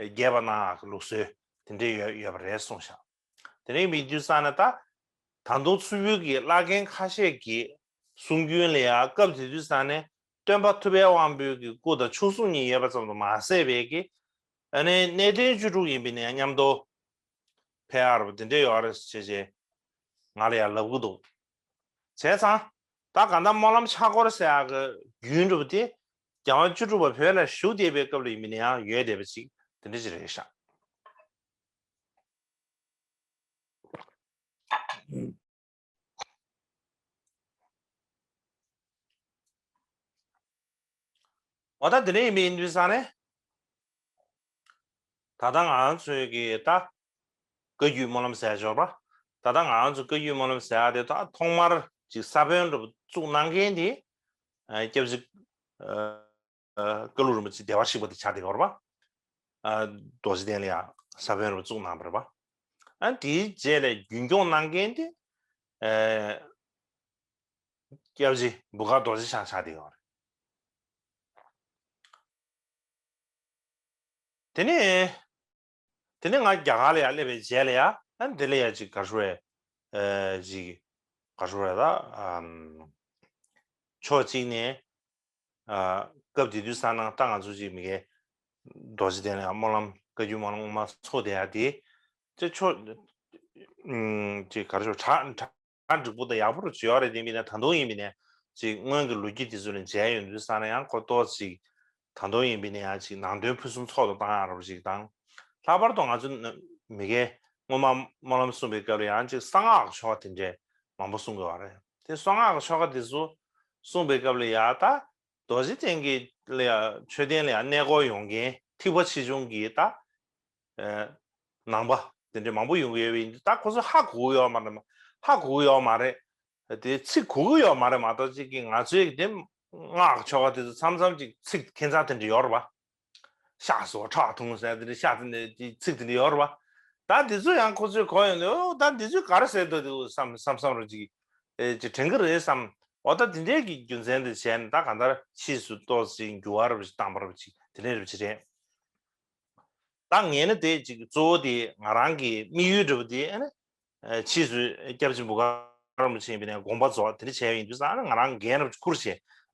རྒྱས་པ་གནང་ཡག་གི་ལུགས་སྲོལ་དེ་འདྲས་ཡོད་ཡོད་པ་རེད་གསུངས་ཤག་དེ་རིང་མི་དུས་ས་ནས་ད་ད་དུང་མཚུར་ཕུ་གི་བླ་རྒན་ཁ་ཤས་ཀྱི་གསུང་རྒྱུན་ལ་ཡང་སྐབས་དེ་དུས་ས་ནས་སྟོན་པ་ཐུབ་པའི་དབང་པོའི་གི་སྐུ་དང་མཆོག་ཟུང་གཉིས་ཡོད་པ་ཙམ་དུ་མ་ཟད་པའི་གི་ཨ་ནི་གནས་བརྟན་བཅུ་དྲུག་ཡིན་པ་ནས་མཉམ་དུ་ཕེབས་ཡག་རེད་པ་དེ་འདྲས་ཡོད་རེད་ཟེར་བྱས་ང་ལ་ཡང་ལབ་གི་འདུག་བྱས་ཙང་ད་གང་ལྟར་སྨོན་ལམ་ཕྱག་སྐོར་ཟེར་ཡག་གི་རྒྱུན་འདྲ་པོ་དེ་རྒྱལ་དབང་བཅུ་དྲུག་པ་བོད་ལ་བཞུགས་བསྡད་པའི་སྐབས་ལ་ཡིན་པ་ནས་ཡང་ཡོད་བསྡད་པ་ཅིག་དེ་འདྲ་ཅིག་རེད་ཤག་འོ་ད་དེ་འདྲ་ཡིན་པའི་ཡིན་དུས་ས་ནས་ད་ལྟ་ང་ཚོའི་གི་ད་བཀའ་བརྒྱུད་སྨོན་ལམ་ཟེར་ཡག་ཡོད་རེད་པ། ད་ལྟ་ང་ཚོ་བཀའ་བརྒྱུད་སྨོན་ལམ་ཟེར་ཡག་དེ་ད་ཐོག་མར་ཅིག་ས་བོན་འདྲ་པོ་བཙུགས་གནང་མཁན་དེ་ཨ་སྐྱབས་རྗེ་ཨ་བཀའ་བློན་རིན་པོ་ཆེ་བདེ་བར་གཤེགས་པ་དེ་ཆགས་བསྡད་ཡོད་རེད་པ། ཨ་རྡོ་རྗེ་གདན་ལ་ཡང་ས་བོན་རུ་བཙུགས་གནང་བ་རེད་པ། ཨ་དེའི་རྗེས་ལ་རྒྱུན་སྐྱོང་གནང་མཁན་དེ་ཨ་སྐྱབས་རྗེ་འབུམ་དཀར་རྡོ་རྗེ་འཆང་ཆགས་བསྡད་ཡོད་རེད། དེ་ནས་དེ་ནས་ང་རྒྱ་གར་ལ་ཡར་སླེབས་པའི་རྗེས་ལ་ཡ་ཨ་འདི་ལ་ཡ་ཅིག་ག་རེ་ཞུ་དགོས་རེད། ཨ་ཅིག་ག་རེ་ཞུ་དགོས་རེད་ད། ཨམ་ཕྱོགས་གཅིག་ནས་ཨ་སྐབས་དེ་དུས་ས་ནང་ད་ང་ཚོ་ཅིག་མི་གའི་རྡོ་རྗེ་གདན་ལ་ཡ་སྨོན་ལམ་བཀའ་བརྒྱུད་སྨོན་ལམ་སྔོན་མ་ཚོགས་བསྡད་ཡ་དེ་ཅིག་ཕྱོགས་ཨམ་ཅིག་ག་རེ་ཞུ་དྲག་དྲག་གྲ་འགྲིག་པོ་དང་ཡག་པོ་རུ་བྱེད་ཡོད་རེད། དེ་མིན་ན་ད་དུང་ཡིན་མིན་ན་ཅིག་སྔོན་གྱི་ལོ་རྒྱུས་དེ་ཚོ་ལ་མཇལ་ཡོང་དུས་ས་ན་ཡང་ཁོ་ཏོག་ཅིག་ད་དུང་ཡིན་པ་ཡིན་ན་ཡང་ཅིག་ནང་དོན་ཕུན་སུམ་ཚོགས་སུ་བཏང་ཡག་རབ་ཅིག་དང་། ལྷག་པར་དུ་ང་ཚོ་མི་གའི་སྔོན་མ་སྨོན་ལམ་གསུང་པའི་སྐབས་ལ་ཡང་ཅིག་གསང་སྔགས་ཀྱི་ཆོ་ག་དེ་འདྲས་མང་པོ་གསུང་དགོས་པ་རེད། དེ་གསང་སྔགས་ཀྱི་ཆོ་ག་དེ་ཚོ་གསུང་པའི་སྐབས་ལ་ཡང་ད་རྡོ་རྗེ་གདན་གྱི་ལ་ཡང་མཆོད་རྟེན་ལ་ཡང་གནས་སྐོར་ཡོང་མཁན་ཐེག་པ་ཆེ་ཆུང་གི་ད་ནང་པ་དེ་འདྲ་མང་པོ་ཡོང་གི་ཡོད་པ་ཡིན་དུས་ད་ཁོ་ཚོ་ཧ་གོ་གི་ཡོད་མ་རེད། ཧ་གོ་གི་ཡོད་མ་རེད། དེ་ཚིག་གོ་གི་ཡོད་མ་རེད་མ་གཏོགས་ཅིག་གི་ང་ཚོའི་དེ་སྔགས་ཆོ་ག་དེ་ཚོ་མཚམས་མཚམས་ཅིག་ཚིག་ཁྱད་མཚར་དེ་འདྲ་ཡོད་རེད་པ། ཤ་ཟོ་ཁྲག་འཐུང་ཟེར་དེ་འདྲ་ཤ་དེ་འདྲ་ཅིག་ཚིག་དེ་འདྲ་ཡོད་རེད་པ། ད་དེ་ཚོ་ཡང་ཁོ་ཚོས་གོ་ཡོང་དུས་ཨོ་ད་དེ་ཚོས་ག་རེ་ཟེར་འདུག་དེ་བསམ་བསམ་བསམ་རུ་ཅིག་ཨེ་ཅིག་དྲན་གི་རེད་བསམ། འོ་ད་དེ་འདྲའི་གི་རྒྱུ་མཚན་དེ་བྱས་ནས་ད་གང་ལྟར་ཕྱིས་སུ་ཏོག་ཙམ་འགྱུར་བ་རབ་ཅིག་བཏང་པ་རབ་ཅིག་དེ་འདྲའི་རབ་ཅིག་རེད། ད་ངས་ནི་དེ་ཅིག་གཙོ་བོ་དེ་ང་རང་གི་དམིགས་ཡུལ་འདྲ་པོ་དེ་ཨ་ནི་ཕྱིས་སུ་སྐྱབས་རྗེ་འབུམ་དཀར་རིན་པོ་ཆེ་ཡིན་པ་ནས་དགོངས་པ་རྫོགས་དེ་འདྲ་བྱས་ཡིན་དུས་ཙང་ཨ་ནི་ང་རང་འགན་རབ་ཅིག་ཁུར་བྱས་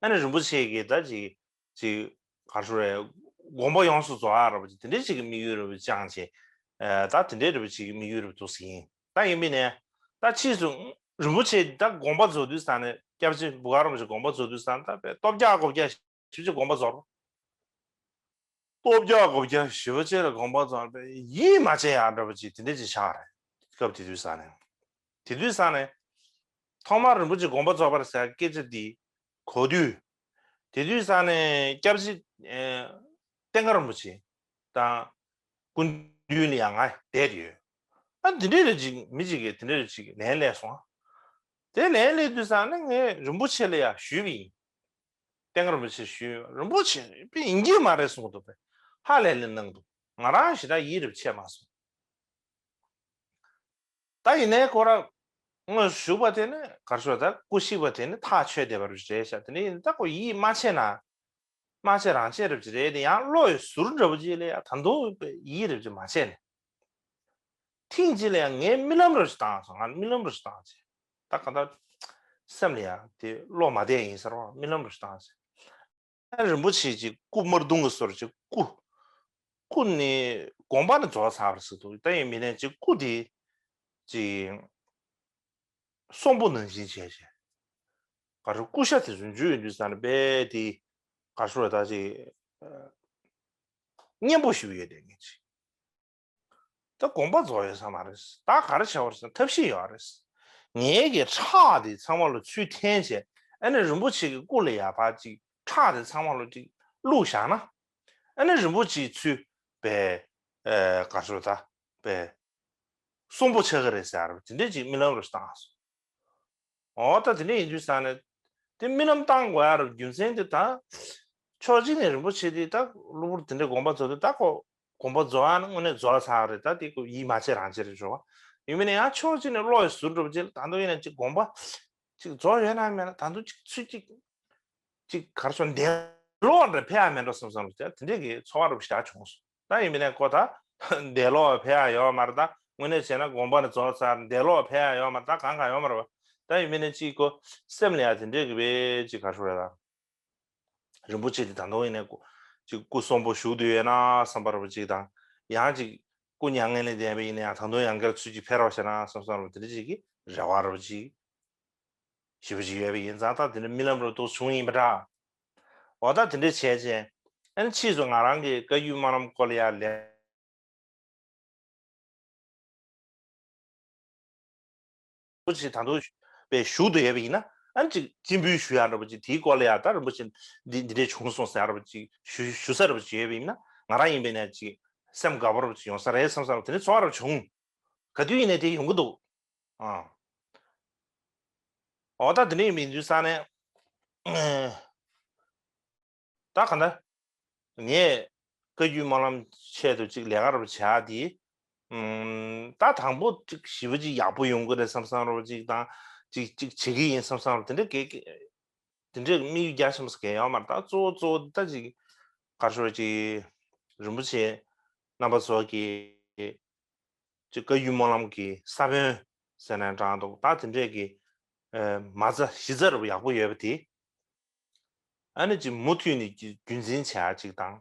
ཨ་ནི་རིན་པོ་ཆེ་གིས་ད་ཅིག་ཅིག་ག་རེ་ཞུ་རེད། དགོངས་པ་ཡོངས་སུ་རྫོགས་ཡག་རབ་ཅིག་དེ་འདྲ་ཅིག་གི་དམིགས་ཡུལ་རབ་བཅངས་བྱས་ཨ་ད་དེ་འདྲའི་རབ་ཅིག་གི་དམིགས་ཡུལ་རབ་འདུག་ཟིན་ཡིན། ད་ཡིན་པ་ནས་ད་ཕྱིས་སུ་རིན་པོ་ཆེ་ད་དགོངས་པ་རྫོགས་དུས་ཙང་ནས་སྐྱབས་རྗེ་འབུམ་དཀར་རིན་པོ་ཆེ་དགོངས་པ་རྫོགས་དུས་ཙང་ད་དཔེ་སྟོབས་རྒྱག་སྒོ་རྒྱག་ཞིབ་ཅིག་དགོངས་པ་རྫོགས། སྟོབས་རྒྱག་སྒོ་རྒྱག་ཞེ་པོ་ཅིག་ལ་དགོངས་པ་རྫོགས་པས་ཡིད་མ་ཆེས་ཡག་འདྲ་པོ་ཅིག་དེ་འདྲ་ཅིག་ཆགས་རེད། སྐབས་དེ་དུས་ས་ནས། དེ་དུས་ས་ནས་ཐོག་མར་རིན་པོ་ཆེ་དགོངས་པ་རྫོགས་པ་རེད་ཟེར་སྐད་ཆ་འདི་གོ་དུས། དེ་དུས་ས་ནས་སྐྱབས་རྗེ་ཨེ་བསྟན་དགའ་རིན་པོ་ཆེ་དང་སྐུ་མདུན་ལ་ཡང་ང་བསྡད་ཡོད། ཨ་འདི་འདྲ་རེ་ཅིག་མི་ཅིག་གིས་དེ་འདྲ་རེ་ཅིག་ལན་སླེབས་སོང་། དེ་ལན་སླེབས་དུས་ས་ནས་ངས་རིན་པོ་ཆེ་ལ་ཡང་ཞུས་པ་ཡིན། བསྟན་དགའ་རིན་པོ་ཆེ་ཞུས། རིན་པོ་ཆེ་དཔེ་ཡིན་གྱི་མ་རེད་གསུངས་འདུག་པས་ཧ་ལས་ལས་གནང་འདུག་ང་རང་ཞེ་དྲག་ཡིད་རབ་ཆད་མ་སོང་། ད་ཡིན་ནའི་ཁོ་རང་དངོས་སུ་བཞུགས་པ་དེ་ནི་ག་རེ་ཞུ་ད་སྐུ་གཤེགས་པ་དེ་ནི་ཐག་ཆོད་བསྡད་པ་རེད་ཤག་དེ་ནི་ཡིན་ད་ཁོ་ཡིད་མ་ཆེས་ན་མ་ཆེས་རང་ཆེས་རབ་ཅིག་རེད་དེ་ཡང་བློ་ཡི་ཟུར་འདྲ་པོ་ཅིག་ལ་ཡང་ད་དུང་ཡིད་རབ་ཅིག་མ་ཆེས་ནས། ཐེངས་གཅིག་ལ་ཡང་ངའི་རྨི་ལམ་རུ་ཞིག་བཏང་སོང་། ང་རྨི་ལམ་རུ་ཞིག་བཏང་ཚེ། ད་ག་ད་སེམས་ལ་ཡང་དེ་བློ་མ་བདེ་ཡིན་ཟེར་བ་རྨི་ལམ་རུ་ཞིག་བཏང་ཚེ། ཨ་རིན་པོ་ཆེ་ཅིག་སྐུ་དམར་གདུང་གི་བཟོ་འདྲ་ཅིག་སྐུ། སྐུ་ནི་དགོངས་པ་ནི་རྫོགས་ཚར་བ་ཟེར་འདུག་ད་ཡིན་མིན་ནས་ཅིག་སྐུ་དེ་ཅིག་གསོན་པོ་ནང་བཞིན་བྱས་བྱས། ག་རེ་སྐུ་ཤ་དེ་ཚོ་འཇུ་ཡོང་དུས་ས་ནས་རྦད་དེ་ག་རེ་ཞུ་ད་ཅིག་སྙན་པོ་ཞིག་ཡོད་དེ་ངེས་ཅིག་ད་དགོངས་པ་རྫོགས་ཡོད་ས་མ་རེད། ད་ག་རེ་བྱ་བ་རེད་ཟེར་ན་ཐབས་ཤེས་ཡོད་རེད། ངའི་གི་ཁྲག་དེ་ཚང་མ་ལ་ཚུར་འཐེན་བྱས་ཨ་ནི་རིན་པོ་ཆེ་གི་སྐུ་ལ་ཡར་ཕར་ཅིག་ཁྲག་དེ་ཚང་མ་ལ་ཅིག་བླུགས་བཞག་ན་ཨ་ནི་རིན་པོ་ཆེ་ཚུར་པའི་ཨེ་ག་རེ་ཞུ་ད་པའི་གསོན་པོ་ཆགས་ཀྱི་རེད་ཟེར་བ་དེ་འདྲས་ཅིག་རྨི་ལམ་རུ་བཏང་སོང་། འོ་ད་དེ་འདྲ་ཡིན་དུས་ས་ནས་དེ་རྨི་ལམ་བཏང་དགོས་ཡ་རུ་རྒྱུ་མཚན་དེ་ད་ཕྱོགས་གཅིག་ནས་རིན་པོ་ཆེ་དེ་ད་གློ་བུར་དེ་འདྲའི་དགོངས་པ་རྫོགས་དུས་ད་ཁོ་ དགོངས་པ་རྫོགས་ཡ་ན་དངོས་གནས་རྫོགས་ཚར་རེད། ད་དེ་ཁོ་ཡིད་མ་ཆེས་རང་ཆེས་རེད་ཞོག་པ། ཡིན་མིན་ན་ཡང་ཕྱོགས་གཅིག་ནས་བློ་ཡི་ཟུར་འགྲོ་བ་ཅིག་ལ་ད་དུང་ཡིན་ན་ཅིག་དགོངས་པ་ཅིག་རྫོགས་ཡོད་ན་མེད་ན་ད་དུང་ཅིག་ཚུལ་ཅིག་ཅིག་གར་སོང་འདས་ལོག་འདྲ་ཕེ་ཡ་མེད་འགྲོ་བསམ་བསམ་རེད། དེ་འདྲས་ཀྱི་ཚོར་བ་རུ་བཞག་བྱུང་སོང་། ད་ཡིན་མིན་ན་ཁོ་ད་འདས་ལོག་ཕེ་ཡ་ཡོད་མ་རེད། ད་དངོས་གནས་བྱས་ན་དགོངས་པ་ནི་རྫོགས་ཚར། འདས་ལོག་ཕེ་ཡ་ཡོད་མ་རེད། ད་གང་གང་ཡོད་མ་རེད་པ། ད་ཡིན་མིན་ན་ཅིག་ཁོ་སེམས་ལ་ཡ་དེ་འདྲས་ཀྱི་བས་ཅིག་གར་སོང་རེད། ད་རིན་པོ་ཆེ་དེ་ད་དུང་ཡིན་ན་སྐུ་ཅིག་སྐུ་གསོན་པོ་བཞུགས་བསྡད་ཡོད་ན་བསམ་པ་རུ་ཅིག་དང་། ཡང་ཅིག་སྐུ་མྱ་ངན་ལས་འདས་པ་ཡིན་ན་ཡང་ད་དུང་ཡང་བསྐྱར་ཚུར་ཅིག་ཕེབས་རོགས་བྱས་ན་བསམ་བསམ་རུ་དེ་འདྲ་ཅིག་གི་རེ་བ་རུ་ཅིག་ཞེ་པོ་ཅིག་ཡོད་པ་ཡིན་ཙང་། ད་དེ་འདྲ་རྨི་ལམ་རུ་ཏོག་བྱུང་ཡིན་པ་འདྲ། འོ་ད་དེ་འདྲ་བྱས་རྗེས་ཨ་ནི་ཕྱིས་སུ་ང་རང་གི་བཀའ་བརྒྱུད་སྨོན་ལམ་སྐོར་ལ་ཡ་ལས། རིན་པོ་ཆེ་ད་དུང་པའི་བཞུགས་དུ་ཡོད་པ་ཡིན་ན་ཨ་ནི་ཅིག་སྤྱན་འབུལ་ཞུ་ཡ་འདྲ་པོ་ཅིག་དེའི་སྐོར་ལ་ཡ་ད་རིན་པོ་ཆེ་འདི་འདི་འདྲས་བྱུང་སོང་ཟེར་ཡ་འདྲ་པོ་ཅིག་ཞུ་ཞུ་ས་འདྲ་པོ་ཅིག་ཡོད་པ་ཡིན་ན་ང་རང་ཡིན་པས་ན་ཅིག་སེམས་དགའ་པོ་འདྲ་པོ་ཅིག་ཡོང་ས་རེད་བསམ་བསམ་དེ་འདྲའི་ཚོར་བ་འདྲ་བྱུང་། ག་དུས་ཡིན་ནའི་དེ་ཡོང་གི་འདུག་ཨ། འོ་ད་དེ་འདྲ་ཡིན་པ་ཡིན་དུས་ས་ནས། ད་ག་འདྲ། ངས་བཀའ་བརྒྱུད་སྨོན་ལམ་ཆེད་དུ་ཅིག་ལས་ཀ་རབ་བྱ་དེ། ཨུམ། ད་དང་པོ་ཅིག་ཞི་བ་ཅིག་ཡག་པོ་ཡོང་གི་རེད་བསམ་བསམ་རོ་ཅིག་དང་། ཅིག་ཅིག་བྱེད་ཀྱི་ཡིན་བསམ་བསམ་རོ་དེ་འདྲ་གེ་གེ་དེ་འདྲའི་དམིགས་ཡུལ་རྒྱ་ཆེན་པོ་གལ་ཡོད་མ་རེད། ད་གཙོ་བོ་གཙོ་བོ་ད་ཅིག་ག་རེ་ཞུ་རེད། ཅིག་རིན་པོ་ཆེ་རྣམ་པ་ཚོ་གི་ཅིག་བཀའ་བརྒྱུད་སྨོན་ལམ་གྱི་ས་བོན་ཟེར་ན་འདྲ་འདུག་ད་དེ་འདྲས་ཀྱི་མ་རྩ་གཞི་རྩ་རུ་ཡག་པོ་ཡོད་པ་དེ། ཨ་ནི་ཅིག་མུ་མཐུད་ནས་ཀྱི་རྒྱུན་འཛིན་བྱེད་ཡ་ཅིག་དང་།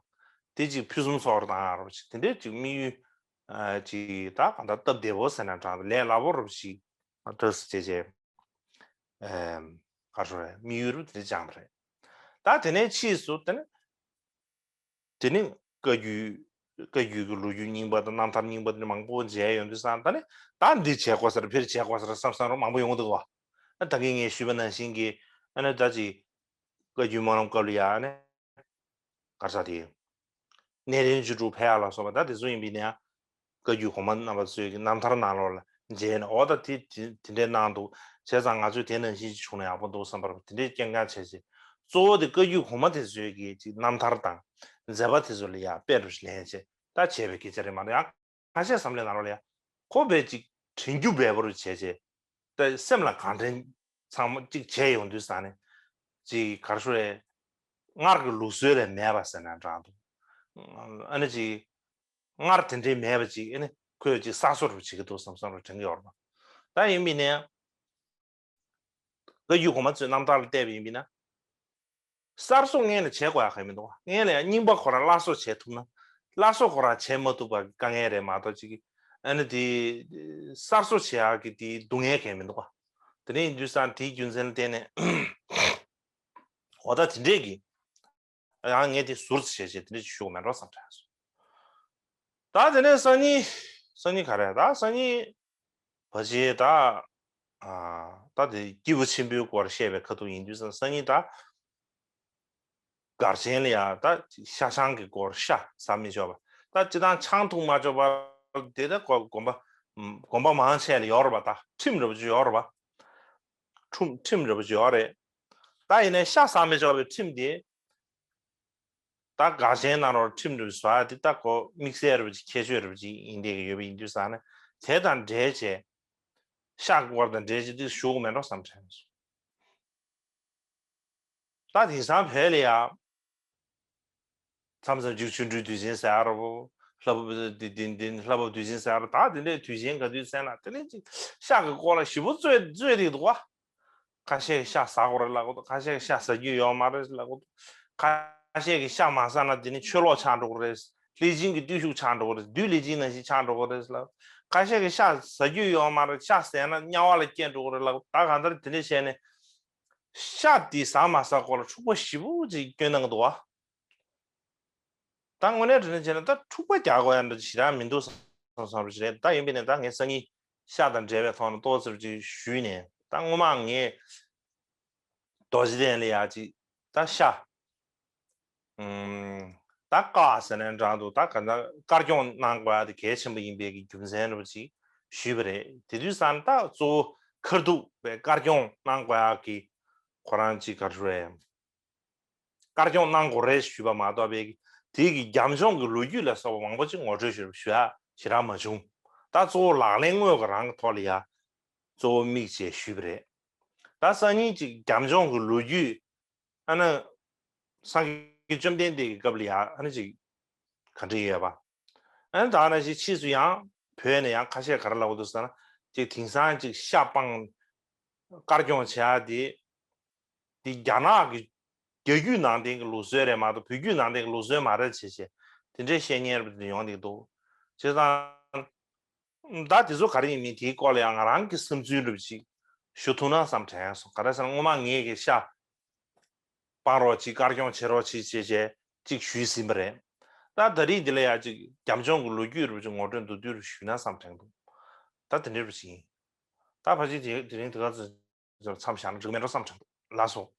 དེ་ཅིག་ཕུན་སུམ་ཚོགས་པར་བཏང་ཡ་རོ་ཅིག་དེ་འདྲས་ཅིག་དམིགས་ཡུལ་ཅིག་ད་གང་ལྟར་སྟབས་བདེ་པོ་ཟེར་ན་འདྲ་འདུག་ལས་སླ་པོ་རོ་ཅིག་འདྲ་སེ་བྱས་བྱས། ག་རེ་ཞུ་རེད། དམིགས་ཡུལ་རུ་དེ་འདྲས་བཅངས་པ་རེད། ད་དེ་ནས་ཕྱིས་སུ་དེ་ནི། དེ་ནི་བཀའ་བརྒྱུད། བཀའ་བརྒྱུད་ཀྱི་ལོ་རྒྱུས་རྙིང་པ་དང་རྣམ་ཐར་རྙིང་པ་དེ་མང་པོ་མཇལ་ཡོང་དུས་ཙང་ད་ནི་ད་འདི་བྱེད་དགོས་ཟེར་ཕེར་བྱེད་དགོས་ཟེར་བསམ་བསམ་རོ་མང་པོ་ཡོང་གི་འདུག་བ། ད་གིན་ངས་ཞུས་པ་ནང་བཞིན་གྱི་ཨ་ནི་ད་ཅིག་བཀའ་བརྒྱུད་སྨོན་ལམ་སྐབས་ལ་ཡ་ཨ་ནི་ག་རེ་ཟེར་དེ། གནས་བརྟན་བཅུ་དྲུག་ཕེབས་ཡ་ལ་སོགས་པ་ད་དེ་ཚོ་ཡིན་པས་ན་ཡང་། བཀའ་བརྒྱུད་གོང་མ་རྣམ་པ་ཚོའི་གི་རྣམ་ཐར་ནང་ལོགས་ལ་མཇལ་ནས་འོ་ད་དེ་དེ་དེ་འདྲས་གནང་འདུག་བྱས་ཙང་ང་ཚོས་དེ་ནང་བཞིན་ཅིག་བྱུང་ན་ཡག་པོ་འདུག་བསམ་པར་དེ་འདྲས་སྐྱེ་འགན་བྱས་རྗེས་གཙོ་བོ་དེ་བཀའ་བརྒྱུད་གོང་མ་དེ་ཚོའི་གི་ཅིག་རྣམ་ཐར་དང་མཛད་པ་དེ་ཚོ་ལ་ཡ་དཔེ་འདྲ་ཞིག་ལེན་བྱས་ད་བྱས་པའི་སྐད་ཆ་རེད་མ་གཏོགས་ཡང་ཁ་ཤས་བསམ་བློའི་ནང་ལོགས་ལ་ཡ་ཁོ་བས་ཅིག་དྲན་རྒྱུ་འབེལ་པོ་རུ་བྱས་རྗེས་ད་སེམས་ལ་གང་དྲན་ཚང་མ་ཅིག་བྱས་ཡོང་དུས་ཙང་ནས་ཅིག་ག་རེ་ཞུ་རེད། སྔར་གྱི་ལུགས་སྲོལ་ལས་མེད་པ་ཟེར་ན་འདྲ་འདུག་ཨ་ནི་ཅིག་སྔར་དེ་འདྲའི་མེད་པ་ཅིག་ཨ་ནི་ཁོས་ཅིག་གསར་བཟོ་རུ་བྱེད་ཀྱི་འདུག་བསམ་བསམ་རུ་དྲན་གྱི་ཡོད་རེད་པ། ད་ཡིན་པས་ན་བཀའ་བརྒྱུད་གོང་མ་ཚོའི་རྣམ་ཐར་ལ་བལྟས་པ་ཡིན་པས་ན། གསར་བཟོ་སྔོན་ལ་བྱེད་དགོས་ཡ་གང་ཡང་མི་འདུག་བ། སྔོན་ལ་ཡང་རྙིང་པ་ཁོ་རང་སླར་གསོ་བྱེད་ཐུབ་ན། སླར་གསོ་ཁོ་རང་བྱེད་མ་ཐུབ་པ་གི་དཀའ་ངལ་རེད་མ་གཏོགས་ཅིག་ཨ་ནི་དེ་གསར་བཟོ་བྱེད་ཡ་གི་དེ་སྡུག་བསྔལ་གང་ཡང་མི་འདུག་བ། དེ་འདྲ་ཡིན་དུས་ཙང་དེའི་རྒྱུ་མཚན་ལ་བརྟེན་ནས་འོ་ད་དེ་འདྲས་ཀྱི། ཡང་ངས་དེ་ཟུར་ཙམ་བྱས་བྱས་དེ་འདྲ་ཞུ་དགོས་མེད་འགྲོ་བསམ་དྲན་སོང་། ད་དེ་ནས་སང་ཉིན། སང་ཉིན་ག་རེ་ད་སང་ཉིན། བ་ཅེ་ད། ཨ། ད་དེ་སྐྱེས་བུ་ཆེན་པོའི་སྐོར་བཤད་པའི་ཁ་ཐུག་ཡིན་དུས་སང་སང་ཉིན་ད། སྒར་ཆེན་ལ་ཡ་ད་ཤ་ཆང་གི་སྐོར་ཤ་ཟ་མི་ཆོག་པ། ད་སྤྱི་བཏང་ཆང་འཐུང་མ་ཆོག་པ་དེ་ད་གོ་དགོན་པ། དགོན་པ་མང་ཆེ་ལ་ཡོད་རེད་པ། ད་ཁྲིམས་འདྲ་པོ་ཅིག་ཡོད་རེད་པ། ཁྲིམས་ཁྲིམས་འདྲ་པོ་ཅིག་ཡོད་རེད། ད་ཡིན་ནའི་ཤ་ཟ་མི་ཆོག་པའི་ཁྲིམས་དེ། ད་སྒར་ཆེན་ནང་ལོགས་ཁྲིམས་འདྲ་པོ་བཟོ་ཡ་དེ་ད་གོ་དམིགས་བསལ་འདྲ་པོ་ཅིག་ཁྱད་ཆོས་འདྲ་པོ་ཅིག་ཡིན་བསྡད་ཀྱི་ཡོད་པ་ཡིན་དུས་ཙང་ནས་དེ་དང་འབྲེལ་བྱས། ཤ་སྐོར་དང་འབྲེལ་བྱས་དེ་ཞུ་དགོས་མེད་འགྲོ་བསམ་དྲན་སོང་། ད་དེང་སང་བོད་ལ་ཡ། མཚམས་མཚམས་ཅིག་ཆོ་འཕྲུལ་དུས་ཆེན་ཟེར་ཡ་ར་བོ། ལྷ་བབས་དེ་དེ་དེ་ལྷ་བབས་དུས་ཆེན་ཟེར་ཡ་ར་ད་དེ་འདྲའི་དུས་ཆེན་ག་དུས་ཟེར་ན་དེ་ནས་ཅིག་ཤ་གི་སྐོར་ལ་ཞེ་པོ་རྩོད་རྩོད་བསྡད་འདུག་བ། ཁ་ཤས་ཤ་ཟ་དགོས་རེད་ལབ་གི་འདུག་ཁ་ཤས་ཤ་ཟ་རྒྱུ་ཡོད་མ་རེད་ལབ་གི་འདུག་ཁ་ཤས་ཀྱིས་ཤ་མ་ཟ་ན་དེ་ནི་ཆོས་ལོག་ཆགས་འགྲོ་གི་རེད། ལྷས་བྱིན་གྱི་བརྟུལ་ཞུགས་ཆགས་འགྲོ་གི་རེད། བདུད་ལྷས་བྱིན་ནང་བཞིན་ཆགས་འགྲོ་གི་རེད་ལབ། ཁ་ཤས་ཀྱིས་ཤ་ཟ་རྒྱུ་ཡོད་མ་རེད། ཤ་ཟས་ན་དམྱལ་བ་ལ་སྐྱེ་འགྲོ་གི་རེད་ལབ། ད་གང་ལྟར་དེ་འདྲ་བྱས་ནས་ཤ་དེ་ཟ་མ་ཟ་སྐོར་ལ་འཁྲུག་པ་ཞེ་པོ་ཅིག་སྐྱོན་གནང་གི་འདུག་བ། ད་དངོས་གནས་དྲང་གནས་བྱས་ན་ད་འཁྲུག་པ་རྒྱག་དགོས་ཡ་འདྲ་ཞེ་དྲག་མི་འདུག་བསམ་བསམ་རུ་ཞིག་རེད། ད་ཡིན་པས་ན་ད་ངས་སང་ཉིན་ཤ་དང་འབྲེལ་བའི་ཐོག་ནས་ཏོག་ཙམ་ཅིག་ཞུས་ནས་ད་སྔོན་མ་ངས་རྡོ་རྗེ་གདན་ལ་ཡ་ཅིག་ད་ཤ་ཨུམ། ད་བཀའ་ཟེར་ནས་འདྲ་འདུག་ད་ག་ད་དཀར་སྐྱོང་གནང་དགོས་ཡ་དེ་གལ་ཆེན་པོ་ཡིན་པའི་གི་རྒྱུ་མཚན་འདྲ་པོ་ཅིག་ཞུས་པ་རེད། དེ་དུས་ཙང་ད་གཙོ་བོ་མཁར་གདུགས་པའི་དཀར་སྐྱོང་གནང་དགོས་ཡ་གི་ཁོ་རང་ཅིག་ག་རེ་རེད། དཀར་སྐྱོང་གནང་དགོས་རེད་ཞུས་པ་མ་གཏོགས་པའི་ དེ་གི་རྒྱབ་ལྗོངས་ཀྱི་ལོ་རྒྱུས་ལ་སོགས་པ་མང་པོ་ཅིག་ངོ་སྤྲོད་ཞུ་ཞུ་ཡ་ཞེ་དྲག་མ་བྱུང་། ད་གཙོ་བོ་ལག་ལེན་དངོས་ཀྱི་རང་གི་ཐོག་ལ་ཡ་གཙོ་བོ་དམིགས་བྱས་ཞུས་པ་རེད། ད་སང་ཉིན་ཅིག་རྒྱབ་ལྗོངས་ཀྱི་ལོ་རྒྱུས། ཨ་ནི་སངས་རྒྱས་བཅོམ་ལྡན་འདས་ཀྱི་སྐབས་ལ་ཡ་ཨ་ནི་ཅིག་ག་འདྲ་ཡོད་པ། ཨ་ནི་ད་ནང་བཞིན་ཕྱིས་སུ་ཡང་བོད་ནས་ཡང་ཁ་ཤས་ག་རེ་ལབ་འདུག་ཟེར་ན། ཅིག་དེང་སང་ཅིག་ཤ་སྤང་དཀར་སྐྱོང་བྱེད་ཡ་དེ། དེ་རྒྱ་ནག་གི་རྒྱ་བརྒྱུད་ནང་བསྟན་གྱི་ལུགས་སྲོལ་རེད་མ་གཏོགས་བོད་བརྒྱུད་ནང་བསྟན་གྱི་ལུགས་སྲོལ་མ་རེད་ཅེས་བྱས། དེ་འདྲའི་བཤད་མཁན་རབ་དེ་ཡོང་བསྡད་འདུག། བྱས་ཙང་། ད་དེ་ཚོ་ག་རེ་ཡིན་མིན་དེའི་སྐོར་ལ་ཡང་ང་རང་གི་བསམ་ཚུལ་རུབ་ཅིག་ཞུ་ཐུབ་ན་བསམ་དྲན་སོང་། ག་རེ་ཟེར་ན་སྔོན་མ་ངས་ཀྱི་ཤ་སྤང་རོགས་ཅིག་དཀར་སྐྱོང་བྱེད་རོགས་ཅིག་བྱས་བྱས་ཅིག་ཞུས་ཟིན་པ་རེད། ད་ད་རེས་འདི་ལ་ཡང་ཅིག་རྒྱབ་ལྗོངས་ཀྱི་ལོ་རྒྱུས་རུབ་ཅིག་ངོ་སྤྲོད་མདོར་བསྡུས་རུ་ཞུས་ན་བསམ་དྲན་འདུག། ད་དེ་འདྲའི་རུ་ཅིག་ཡིན། ད་ཕལ་ཆེར་དེ་དེ་རིང་དེ་ག་ཚོད་མཚམས་བཞག་ན་འགྲིག་མེད་འགྲོ་བསམ་དྲན་འདུག། ལགས་སོ།